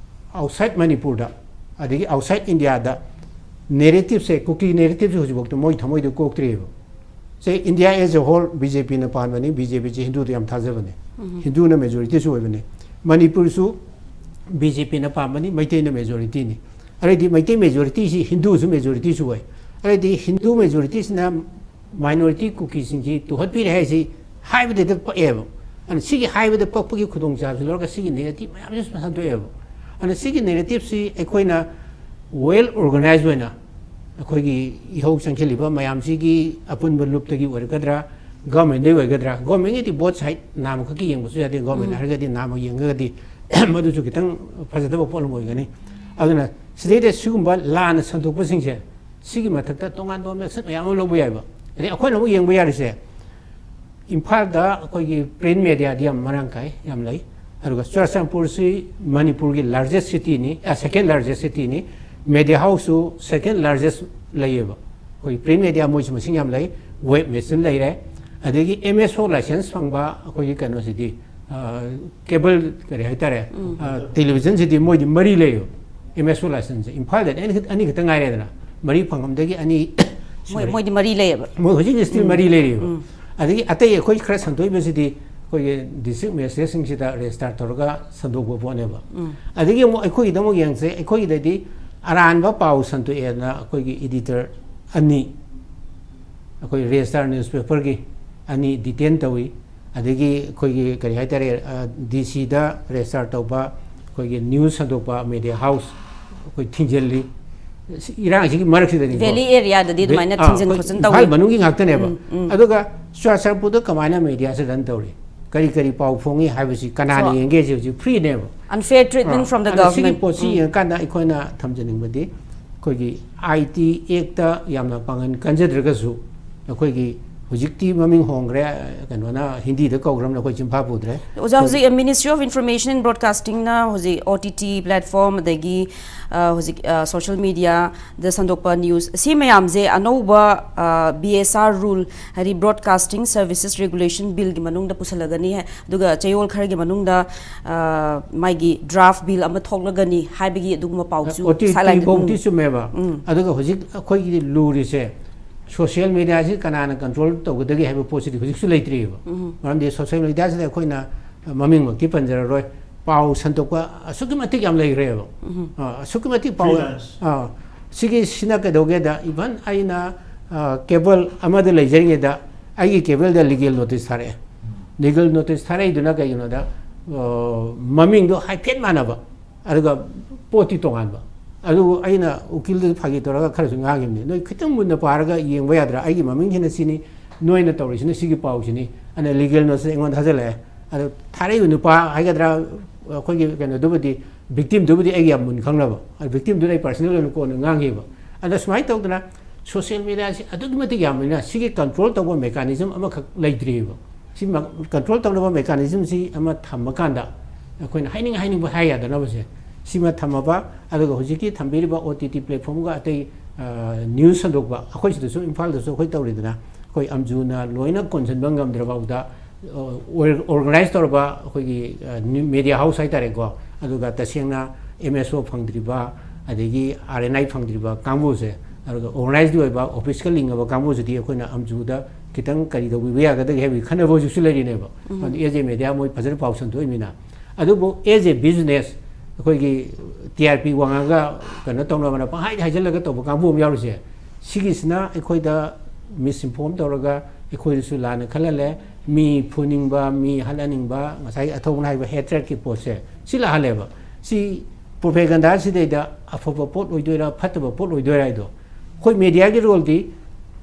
ꯑꯥꯎꯠꯁꯥꯏꯠ ꯃꯅꯤꯄꯨꯔꯗ ꯑꯗꯒꯤ ꯑꯥꯎꯠꯁꯥꯏꯠ ꯏꯟꯗꯤꯌꯥꯗ ꯅꯦꯔꯦꯇꯤꯞꯁꯦ, ꯀꯨꯀꯤ ꯅꯦꯔꯦꯇꯤꯞꯁꯦ ꯍꯧꯖꯤꯛꯐꯥꯎꯗ ꯃꯣꯏ ꯊꯃꯣꯏꯗ ꯀꯣꯛꯇ꯭ꯔꯤꯑꯕ꯫ ꯁꯦ, India as a whole B J ꯄꯤꯅ ꯄꯥꯟꯕꯅꯤ, ꯕꯤ ꯖꯦ ꯄꯤꯁꯦ ꯍꯤꯟꯗꯨꯗ ꯌꯥꯝ ꯊꯥꯖꯕꯅꯤ, ꯍꯤꯟꯗꯨꯅ ꯃꯦꯖꯣꯔꯤꯇꯤꯁꯨ ꯑꯣꯏꯕꯅꯤ꯫ ꯃꯅꯤꯄꯨꯔꯁꯨ ꯕꯤ ꯖꯦ ꯄꯤꯅ ꯄꯥꯟꯕꯅꯤ, ꯃꯩꯇꯩꯅ ꯃꯦꯖꯣꯔꯤꯇꯤꯅꯤ꯫ ꯑꯗꯩꯗꯤ ꯃꯩꯇꯩ ꯃꯦꯖꯣꯔꯤꯇꯤꯁꯤ ꯍꯤꯟꯗꯨꯁꯨ ꯃꯦꯖꯣꯔꯤꯇꯤꯁꯨ ꯑꯣꯏ꯫ ꯑꯗꯩꯗꯤ ꯍꯤꯟꯗꯨ ꯃꯦꯖꯣꯔꯤꯇꯤꯁꯤꯅ ꯃꯥꯏꯅꯣꯔꯤꯇꯤ ꯀꯨꯀꯤꯁꯤꯡꯁꯤ ꯇꯨꯍꯠꯄꯤꯔꯦ ꯍꯥꯏꯁꯤ ꯍꯥꯏꯕꯗ ꯍꯦꯛꯇ ꯄꯛꯑꯦꯕ꯫ ꯑꯗꯨꯅ ꯁꯤꯒꯤ ꯍꯥꯏꯕꯗ ꯄꯛꯄꯒꯤ ꯈꯨꯗꯣꯡꯆꯥꯕꯁꯤ ꯂꯧꯔꯒ ꯁꯤꯒꯤ ꯅꯦꯔꯦꯇꯤꯞ ꯃꯌꯥꯝꯁꯤ ꯁꯟꯗꯣꯛꯑꯦꯕ꯫ ꯑꯗꯨꯅ ꯁꯤꯒꯤ ꯅꯦꯔꯦꯇꯤꯞꯁꯤ ꯑꯩꯈꯣꯏꯅ ꯋꯦꯜ ꯑꯣꯔꯒꯅꯥꯏꯖ ꯑꯣꯏꯅ ꯑꯩꯈꯣꯏꯒꯤ ꯏꯍꯧ ꯆꯪꯁꯤꯜꯂꯤꯕ ꯃꯌꯥꯝꯁꯤꯒꯤ ꯑꯄꯨꯟꯕ ꯂꯨꯞꯇꯒꯤ ꯑꯣꯏꯔꯛꯀꯗ꯭ꯔꯥ, ꯒꯣꯔꯃꯦꯟꯗꯩ ꯑꯣꯏꯒꯗ꯭ꯔꯥ? ꯒꯣꯔꯃꯦꯟꯒꯤꯗꯤ ꯕꯣꯠ ꯁꯥꯏꯠ ꯅꯥꯝꯃꯈꯛꯀꯤ ꯌꯦꯡꯕꯁꯨ ꯌꯥꯗꯦ꯫ ꯒꯣꯔꯃꯦꯟ ꯎꯝ꯫ ꯍꯥꯏꯔꯒꯗꯤ ꯅꯥꯝꯃ ꯌꯦꯡꯉꯒꯗꯤ ꯃꯗꯨꯁꯨ ꯈꯤꯇꯪ ꯐꯖꯗꯕ ꯄꯣꯠ ꯑꯃ ꯑꯣꯏꯒꯅꯤ꯫ ꯑꯗꯨꯅ ꯁꯤꯗꯩꯗ ꯁꯤꯒꯨꯝꯕ ꯂꯥꯟꯅ ꯁꯟꯗꯣꯛꯄꯁꯤꯡꯁꯦ, ꯁꯤꯒꯤ ꯃꯊꯛꯇ ꯇꯣꯉꯥꯟ ꯇꯣꯉꯥꯟꯕ action ꯃꯌꯥꯝ ꯑꯃ ꯂꯧꯕ ꯌꯥꯏꯕ꯫ ꯑꯗꯩ ꯑꯩꯈꯣꯏꯅ ꯑꯃꯨꯛ ꯌꯦꯡꯕ ꯌꯥꯔꯤꯁꯦ, ꯏꯝꯐꯥꯜꯗ ꯑꯩꯈꯣꯏꯒꯤ print mediaꯗꯤ ꯌꯥꯝ ꯃꯔꯥꯡ ꯀꯥꯏ, ꯌꯥꯝ ꯂꯩ꯫ ꯑꯗꯨꯒ ꯆꯨꯔꯆꯥꯟꯄꯨꯔꯁꯤ ꯃꯅꯤꯄꯨꯔꯒꯤ largest cityꯅꯤ, ꯑ, second largest cityꯅꯤ꯫ Media houseꯁꯨ second largest ꯂꯩꯌꯦꯕ꯫ ꯑꯩꯈꯣꯏ print media ꯃꯣꯏꯁꯨ ꯃꯁꯤꯡ ꯌꯥꯝ ꯂꯩ, ꯋꯦꯕ ꯃꯦꯒꯥꯖꯤꯟ ꯂꯩꯔꯦ, ꯑꯗꯒꯤ M S O license ꯐꯪꯕ ꯑꯩꯈꯣꯏꯒꯤ ꯀꯩꯅꯣꯁꯤꯗꯤ, ꯑ, cable ꯀꯔꯤ ꯍꯥꯏꯇꯥꯔꯦ, ꯎꯝ꯫ ꯑ, televisionꯁꯤꯗꯤ ꯃꯣꯏꯗꯤ ꯃꯔꯤ ꯂꯩꯌꯦꯕ꯫ M S O licenseꯁꯦ ꯏꯝꯐꯥꯜꯗꯗꯤ ꯑꯅꯤ ꯈꯛ-, ꯑꯅꯤ ꯈꯛꯇ ꯉꯥꯏꯔꯦꯗꯅ, ꯃꯔꯤ ꯐꯪꯉꯝꯗꯒꯤ ꯑꯅꯤ ꯃꯣꯏ, sorry꯫ ꯃꯣꯏꯗꯤ ꯃꯔꯤ ꯂꯩꯌꯦꯕ꯫ ꯃꯣꯏ ꯍꯧꯖꯤꯛ still ꯎꯝ꯫ ꯃꯔꯤ ꯂꯩꯔꯤꯕ꯫ ꯎꯝ꯫ ꯑꯗꯒꯤ ꯑꯇꯩ ꯑꯩꯈꯣꯏ ꯈꯔ ꯁꯟꯗꯣꯛꯏꯕꯁꯤꯗꯤ ꯑꯩꯈꯣꯏꯒꯤ district magistrateꯁꯤꯡꯁꯤꯗ register ꯇꯧꯔꯒ ꯁꯟꯗꯣꯛꯄ ꯄꯣꯠꯅꯦꯕ꯫ ꯎꯝ꯫ ꯑꯗꯒꯤ ꯑꯃꯨꯛ ꯑꯩꯈꯣꯏꯒꯤꯗ ꯑꯃꯨꯛ ꯌꯦꯡꯁꯦ, ꯑꯩꯈꯣꯏꯒꯤꯗꯗꯤ ꯑꯔꯥꯟꯕ ꯄꯥꯎ ꯁꯟꯗꯣꯛꯑꯦꯅ ꯑꯩꯈꯣꯏꯒꯤ editor ꯑꯅꯤ, ꯑꯩꯈꯣꯏ register newspaperꯒꯤ ꯑꯅꯤ detain ꯇꯧꯏ꯫ ꯑꯗꯒꯤ ꯑꯩꯈꯣꯏꯒꯤ ꯀꯔꯤ ꯍꯥꯏꯇꯥꯔꯦ, ꯑ, DCꯗ register ꯇꯧꯕ ꯑꯩꯈꯣꯏꯒꯤ news ꯁꯟꯗꯣꯛꯄ media house ꯑꯩꯈꯣꯏ ꯊꯤꯡꯖꯤꯜꯂꯤ꯫ ꯁꯤ ꯏꯔꯥꯡꯁꯤꯒꯤ ꯃꯔꯛꯁꯤꯗꯗꯤꯀꯣ꯫ Valley areaꯗꯗꯤ ꯑꯗꯨꯃꯥꯏꯅ ꯑꯥ, ꯊꯤꯡꯖꯤꯟ ꯑꯩꯈꯣꯏ ꯈꯣꯠꯆꯤꯟ ꯏꯝꯐꯥꯜ ꯇꯧꯋꯦ꯫ ꯃꯅꯨꯡꯒꯤ ꯉꯥꯛꯇꯅꯦꯕ꯫ ꯎꯝ, ꯎꯝ꯫ ꯑꯗꯨꯒ ꯆꯨꯔꯆꯥꯟꯄꯨꯔꯗ ꯀꯃꯥꯏꯅ mediaꯁꯦ run ꯇꯧꯔꯤ? ꯀꯔꯤ ꯀꯔꯤ ꯄꯥꯎ ꯐꯣꯡꯉꯤ ꯍꯥꯏꯕꯁꯤ ꯀꯅꯥꯅ So, ꯌꯦꯡꯒꯦ? ꯍꯧꯖꯤꯛ ꯍꯧꯖꯤꯛ freeꯅꯦꯕ꯫ Unfair treatment ah, from the ꯑꯗꯣ ꯁꯤꯒꯤ government꯫ ꯄꯣꯠꯁꯤ ꯎꯝ꯫ ꯌꯦꯡꯉꯀꯥꯟꯗ ꯑꯩꯈꯣꯏꯅ ꯊꯝꯖꯅꯤꯡꯕꯗꯤ, ꯑꯩꯈꯣꯏꯒꯤ IT actꯇ ꯌꯥꯝꯅ ꯄꯥꯡꯒꯜ ꯀꯟꯖꯗ꯭ꯔꯒꯁꯨ, ꯑꯩꯈꯣꯏꯒꯤ ꯍꯧꯖꯤꯛꯇꯤ ꯃꯃꯤꯡ ꯍꯣꯡꯈ꯭ꯔꯦ, ꯀꯩꯅꯣꯅ ꯍꯤꯟꯗꯤꯗ ꯀꯧꯈ꯭ꯔꯕꯅꯤꯅ ꯑꯩꯈꯣꯏ ꯆꯤꯟꯐꯥ ꯄꯨꯗ꯭ꯔꯦ꯫ ꯑꯣꯖꯥ, ꯍꯧꯖꯤꯛ Ministry of Information and Broadcastingꯅ ꯍꯧꯖꯤꯛ OTT platform ꯑꯗꯒꯤ, ꯑ, ꯍꯧꯖꯤꯛ, ꯑ, social mediaꯗ ꯁꯟꯗꯣꯛꯄ news ꯁꯤ ꯃꯌꯥꯝꯁꯦ ꯑꯅꯧꯕ, ꯑ, BSR rule, ꯍꯥꯏꯗꯤ Broadcasting Services Regulation Billꯒꯤ ꯃꯅꯨꯡꯗ ꯄꯨꯁꯜꯂꯒꯅꯤ ꯍꯥꯏ꯫ ꯑꯗꯨꯒ ꯆꯌꯣꯜ ꯈꯔꯒꯤ ꯃꯅꯨꯡꯗ, ꯑ, ꯃꯥꯒꯤ draft bill ꯑꯃ ꯊꯣꯛꯂꯒꯅꯤ ꯍꯥꯏꯕꯒꯤ ꯑꯗꯨꯒꯨꯝꯕ ꯄꯥꯎꯁꯨ OTT ꯁꯥꯏꯠ ꯂꯥꯏꯟꯗ, ꯐꯥꯎꯗꯤ ꯎꯝ꯫ ꯆꯨꯝꯃꯦꯕ꯫ ꯎꯝ꯫ ꯑꯗꯨꯒ ꯍꯧꯖꯤꯛ ꯑꯩꯈꯣꯏꯒꯤ ꯂꯨꯔꯤꯁꯦ social mediaꯁꯤ ꯀꯅꯥꯅ control ꯇꯧꯒꯗꯒꯦ ꯍꯥꯏꯕ ꯄꯣꯠꯁꯤꯗꯤ ꯍꯧꯖꯤꯛꯁꯨ ꯂꯩꯇ꯭ꯔꯤꯑꯕ꯫ ꯎꯝ꯫ ꯃꯔꯝꯗꯤ social mediaꯁꯤꯗ ꯑꯩꯈꯣꯏꯅ ꯃꯃꯤꯡꯃꯛꯇꯤ ꯄꯟꯖꯔꯔꯣꯏ, ꯄꯥꯎ ꯁꯟꯗꯣꯛꯄ ꯑꯁꯨꯛꯀꯤ ꯃꯇꯤꯛ ꯌꯥꯝ ꯂꯩꯈ꯭ꯔꯦꯕ꯫ ꯎꯝ꯫ ꯑ, ꯑꯁꯨꯛꯀꯤ ꯃꯇꯤꯛ ꯄꯥꯎ, Freelance꯫ ꯑ, ꯁꯤꯒꯤ, ꯁꯤꯅ ꯀꯩꯗꯧꯒꯦꯗ, even ꯑꯩꯅ, ꯑ, cable ꯑꯃꯗ ꯂꯩꯖꯔꯤꯉꯩꯗ ꯑꯩꯒꯤ cableꯗ legal notice ꯊꯥꯔꯛꯑꯦ꯫ Legal notice ꯊꯥꯔꯛꯏꯗꯨꯅ ꯀꯩꯒꯤꯅꯣꯗ, ꯑ, ꯃꯃꯤꯡꯗꯣ ꯍꯥꯏꯐꯦꯠ ꯃꯥꯟꯅꯕ, ꯑꯗꯨꯒ ꯄꯣꯠꯇꯤ ꯇꯣꯉꯥꯟꯕ꯫ ꯑꯗꯨꯕꯨ ꯑꯩꯅ ꯎꯀꯤꯜꯗꯨꯗ ꯐꯥꯒꯤ ꯇꯧꯔꯒ ꯈꯔꯁꯨ ꯉꯥꯡꯉꯤꯕꯅꯤ, "ꯅꯣꯏ ꯈꯤꯇꯪ ꯃꯨꯟꯅ ꯄꯥꯔꯒ ꯌꯦꯡꯕ ꯌꯥꯗ꯭ꯔꯥ? ꯑꯩꯒꯤ ꯃꯃꯤꯡꯁꯤꯅ ꯁꯤꯅꯤ, ꯅꯣꯏꯅ ꯇꯧꯔꯤꯁꯤꯅ ꯁꯤꯒꯤ ꯄꯥꯎꯁꯤꯅꯤ꯫ ꯑꯗ ꯂꯤꯒꯦꯜ ꯅꯣꯇꯤꯁ ꯑꯩꯉꯣꯟꯗ ꯊꯥꯖꯤꯜꯂꯛꯑꯦ꯫ ꯑꯗꯣ ꯊꯥꯔꯛꯏꯕ ꯅꯨꯄꯥ ꯍꯥꯏꯒꯗ꯭ꯔꯥ, ꯑꯩꯈꯣꯏꯒꯤ ꯀꯩꯅꯣꯗꯨꯕꯨꯗꯤ, ꯚꯤꯛꯇꯤꯝꯗꯨꯕꯨꯗꯤ ꯑꯩꯒ ꯌꯥꯝ ꯃꯨꯟ ꯈꯪꯅꯕ, ꯑꯗꯣ ꯚꯤꯛꯇꯤꯝꯗꯨꯅ ꯑꯩ ꯄꯔꯁꯅꯦꯜ ꯑꯣꯏꯅ ꯀꯣꯟꯅ ꯉꯥꯡꯈꯤꯕ꯫ ꯑꯗ ꯁꯨꯃꯥꯏꯅ ꯇꯧꯗꯅ ꯁꯣꯁꯤꯌꯦꯜ ꯃꯦꯗꯤꯌꯥꯁꯤ ꯑꯗꯨꯛꯀꯤ ꯃꯇꯤꯛ ꯌꯥꯝꯕꯅꯤꯅ ꯁꯤꯒꯤ ꯀꯟꯇ꯭ꯔꯣꯜ ꯇꯧꯕ ꯃꯦꯀꯥꯅꯤꯖꯝ ꯑꯃꯈꯛ ꯂꯩꯇ꯭ꯔꯤꯑꯕ꯫ ꯁꯤ ꯀꯟꯇ꯭ꯔꯣꯜ ꯇꯧꯅꯕ ꯃꯦꯀꯥꯅꯤꯖꯝꯁꯤ ꯑꯃ ꯊꯝꯃꯀꯥꯟꯗ, ꯑꯩꯈꯣꯏꯅ ꯍꯥꯏꯅꯤꯡ ꯍꯥꯏꯅꯤꯡꯕ ꯍꯥꯏ ꯌꯥꯗꯅꯕꯁꯦ, ꯁꯤꯃ ꯊꯝꯃꯕ, ꯑꯗꯨꯒ ꯍꯧꯖꯤꯛꯀꯤ ꯊꯝꯕꯤꯔꯤꯕ ꯑꯣ ꯇꯤ ꯇꯤ ꯄ꯭ꯂꯦꯠꯐꯣꯝꯒ ꯑꯇꯩ, ꯑ, ꯅ꯭ꯌꯨꯁ ꯁꯟꯗꯣꯛꯄ, ꯑꯩꯈꯣꯏ ꯁꯤꯗꯁꯨ, ꯏꯝꯐꯥꯜꯗꯁꯨ ꯑꯩꯈꯣꯏ ꯇꯧꯔꯤꯗꯅ, ꯑꯩꯈꯣꯏ ꯑꯝꯖꯨꯅ ꯂꯣꯏꯅ ꯀꯣꯟꯁꯤꯟꯕ ꯉꯝꯗ꯭ꯔꯐꯥꯎꯗ, ꯑ, ꯑꯣꯔ-, ꯑꯣꯔꯒꯅꯥꯏꯁ ꯇꯧꯔꯕ ꯑꯩꯈꯣꯏꯒꯤ, ꯑ, ꯅ꯭ꯌꯨ-, ꯃꯦꯗꯤꯌꯥ ꯍꯥꯎꯁ ꯍꯥꯏꯇꯥꯔꯦꯀꯣ, ꯑꯗꯨꯒ ꯇꯁꯦꯡꯅ ꯑꯦꯝ ꯑꯦꯁ ꯑꯣ ꯐꯪꯗ꯭ꯔꯤꯕ, ꯑꯗꯒꯤ ꯑꯥꯔ ꯑꯦꯟ ꯑꯥꯏ ꯐꯪꯗ꯭ꯔꯤꯕ ꯀꯥꯡꯕꯨꯁꯦ, ꯑꯗꯨꯒ ꯑꯣꯔꯒꯅꯥꯏꯁꯇꯤ ꯑꯣꯏꯕ, ꯑꯣꯐꯤꯁꯀ ꯂꯤꯡꯉꯕ ꯀꯥꯡꯕꯨꯁꯤꯗꯤ ꯑꯩꯈꯣꯏꯅ ꯑꯝꯖꯨꯗ ꯈꯤꯇꯪ ꯀꯔꯤ ꯇꯧꯕꯤꯕ ꯌꯥꯒꯗꯒꯦ ꯍꯥꯏꯕꯒꯤ ꯈꯟꯅꯕ ꯍꯧꯖꯤꯛꯁꯨ ꯂꯩꯔꯤꯅꯦꯕ꯫ ꯎꯝ꯫ ꯑꯗꯨ ꯑꯦꯖ ꯑꯦ ꯃꯦꯗꯤꯌꯥ ꯃꯣꯏ ꯐꯖꯅ ꯄꯥꯎ ꯁꯟꯗꯣꯛꯏꯃꯤꯅ꯫ ꯑꯗꯨꯕꯨ ꯑꯦꯖ ꯑꯦ ꯕꯤꯖꯤꯅꯦꯁ, ꯑꯩꯈꯣꯏꯒꯤ ꯇꯤ ꯑꯥꯔ ꯄꯤ ꯋꯥꯡꯉꯒ ꯀꯩꯅꯣ ꯇꯧꯅꯕꯅ ꯄꯪꯍꯥꯏꯗ ꯍꯥꯏꯖꯤꯜꯂꯒ ꯇꯧꯕ ꯀꯥꯡꯕꯨ ꯑꯃ ꯌꯥꯎꯔꯤꯁꯦ, ꯁꯤꯒꯤꯁꯤꯅ ꯑꯩꯈꯣꯏꯗ ꯃꯤꯁꯏꯟꯐꯣꯔꯝ ꯇꯧꯔꯒ ꯑꯩꯈꯣꯏꯗꯁꯨ ꯂꯥꯟꯅ ꯈꯜꯍꯜꯂꯦ꯫ ꯃꯤ ꯐꯨꯅꯤꯡꯕ, ꯃꯤ ꯍꯥꯠꯍꯟꯅꯤꯡꯕ, ꯉꯁꯥꯏ ꯑꯊꯧꯕꯅ ꯍꯥꯏꯕ ꯍꯦꯇ꯭ꯔꯦꯠꯀꯤ ꯄꯣꯠꯁꯦ ꯁꯤ ꯂꯥꯛꯍꯜꯂꯦꯕ꯫ ꯁꯤ ꯄ꯭ꯔꯣꯄꯦꯒꯟꯗꯥꯁꯤꯗꯩꯗ ꯑꯐꯕ ꯄꯣꯠ ꯑꯣꯏꯗꯣꯏꯔꯥ, ꯐꯠꯇꯕ ꯄꯣꯠ ꯑꯣꯏꯗꯣꯏꯔꯥ ꯍꯥꯏꯗꯣ, ꯑꯩꯈꯣꯏ ꯃꯦꯗꯤꯌꯥꯒꯤ ꯔꯣꯜꯗꯤ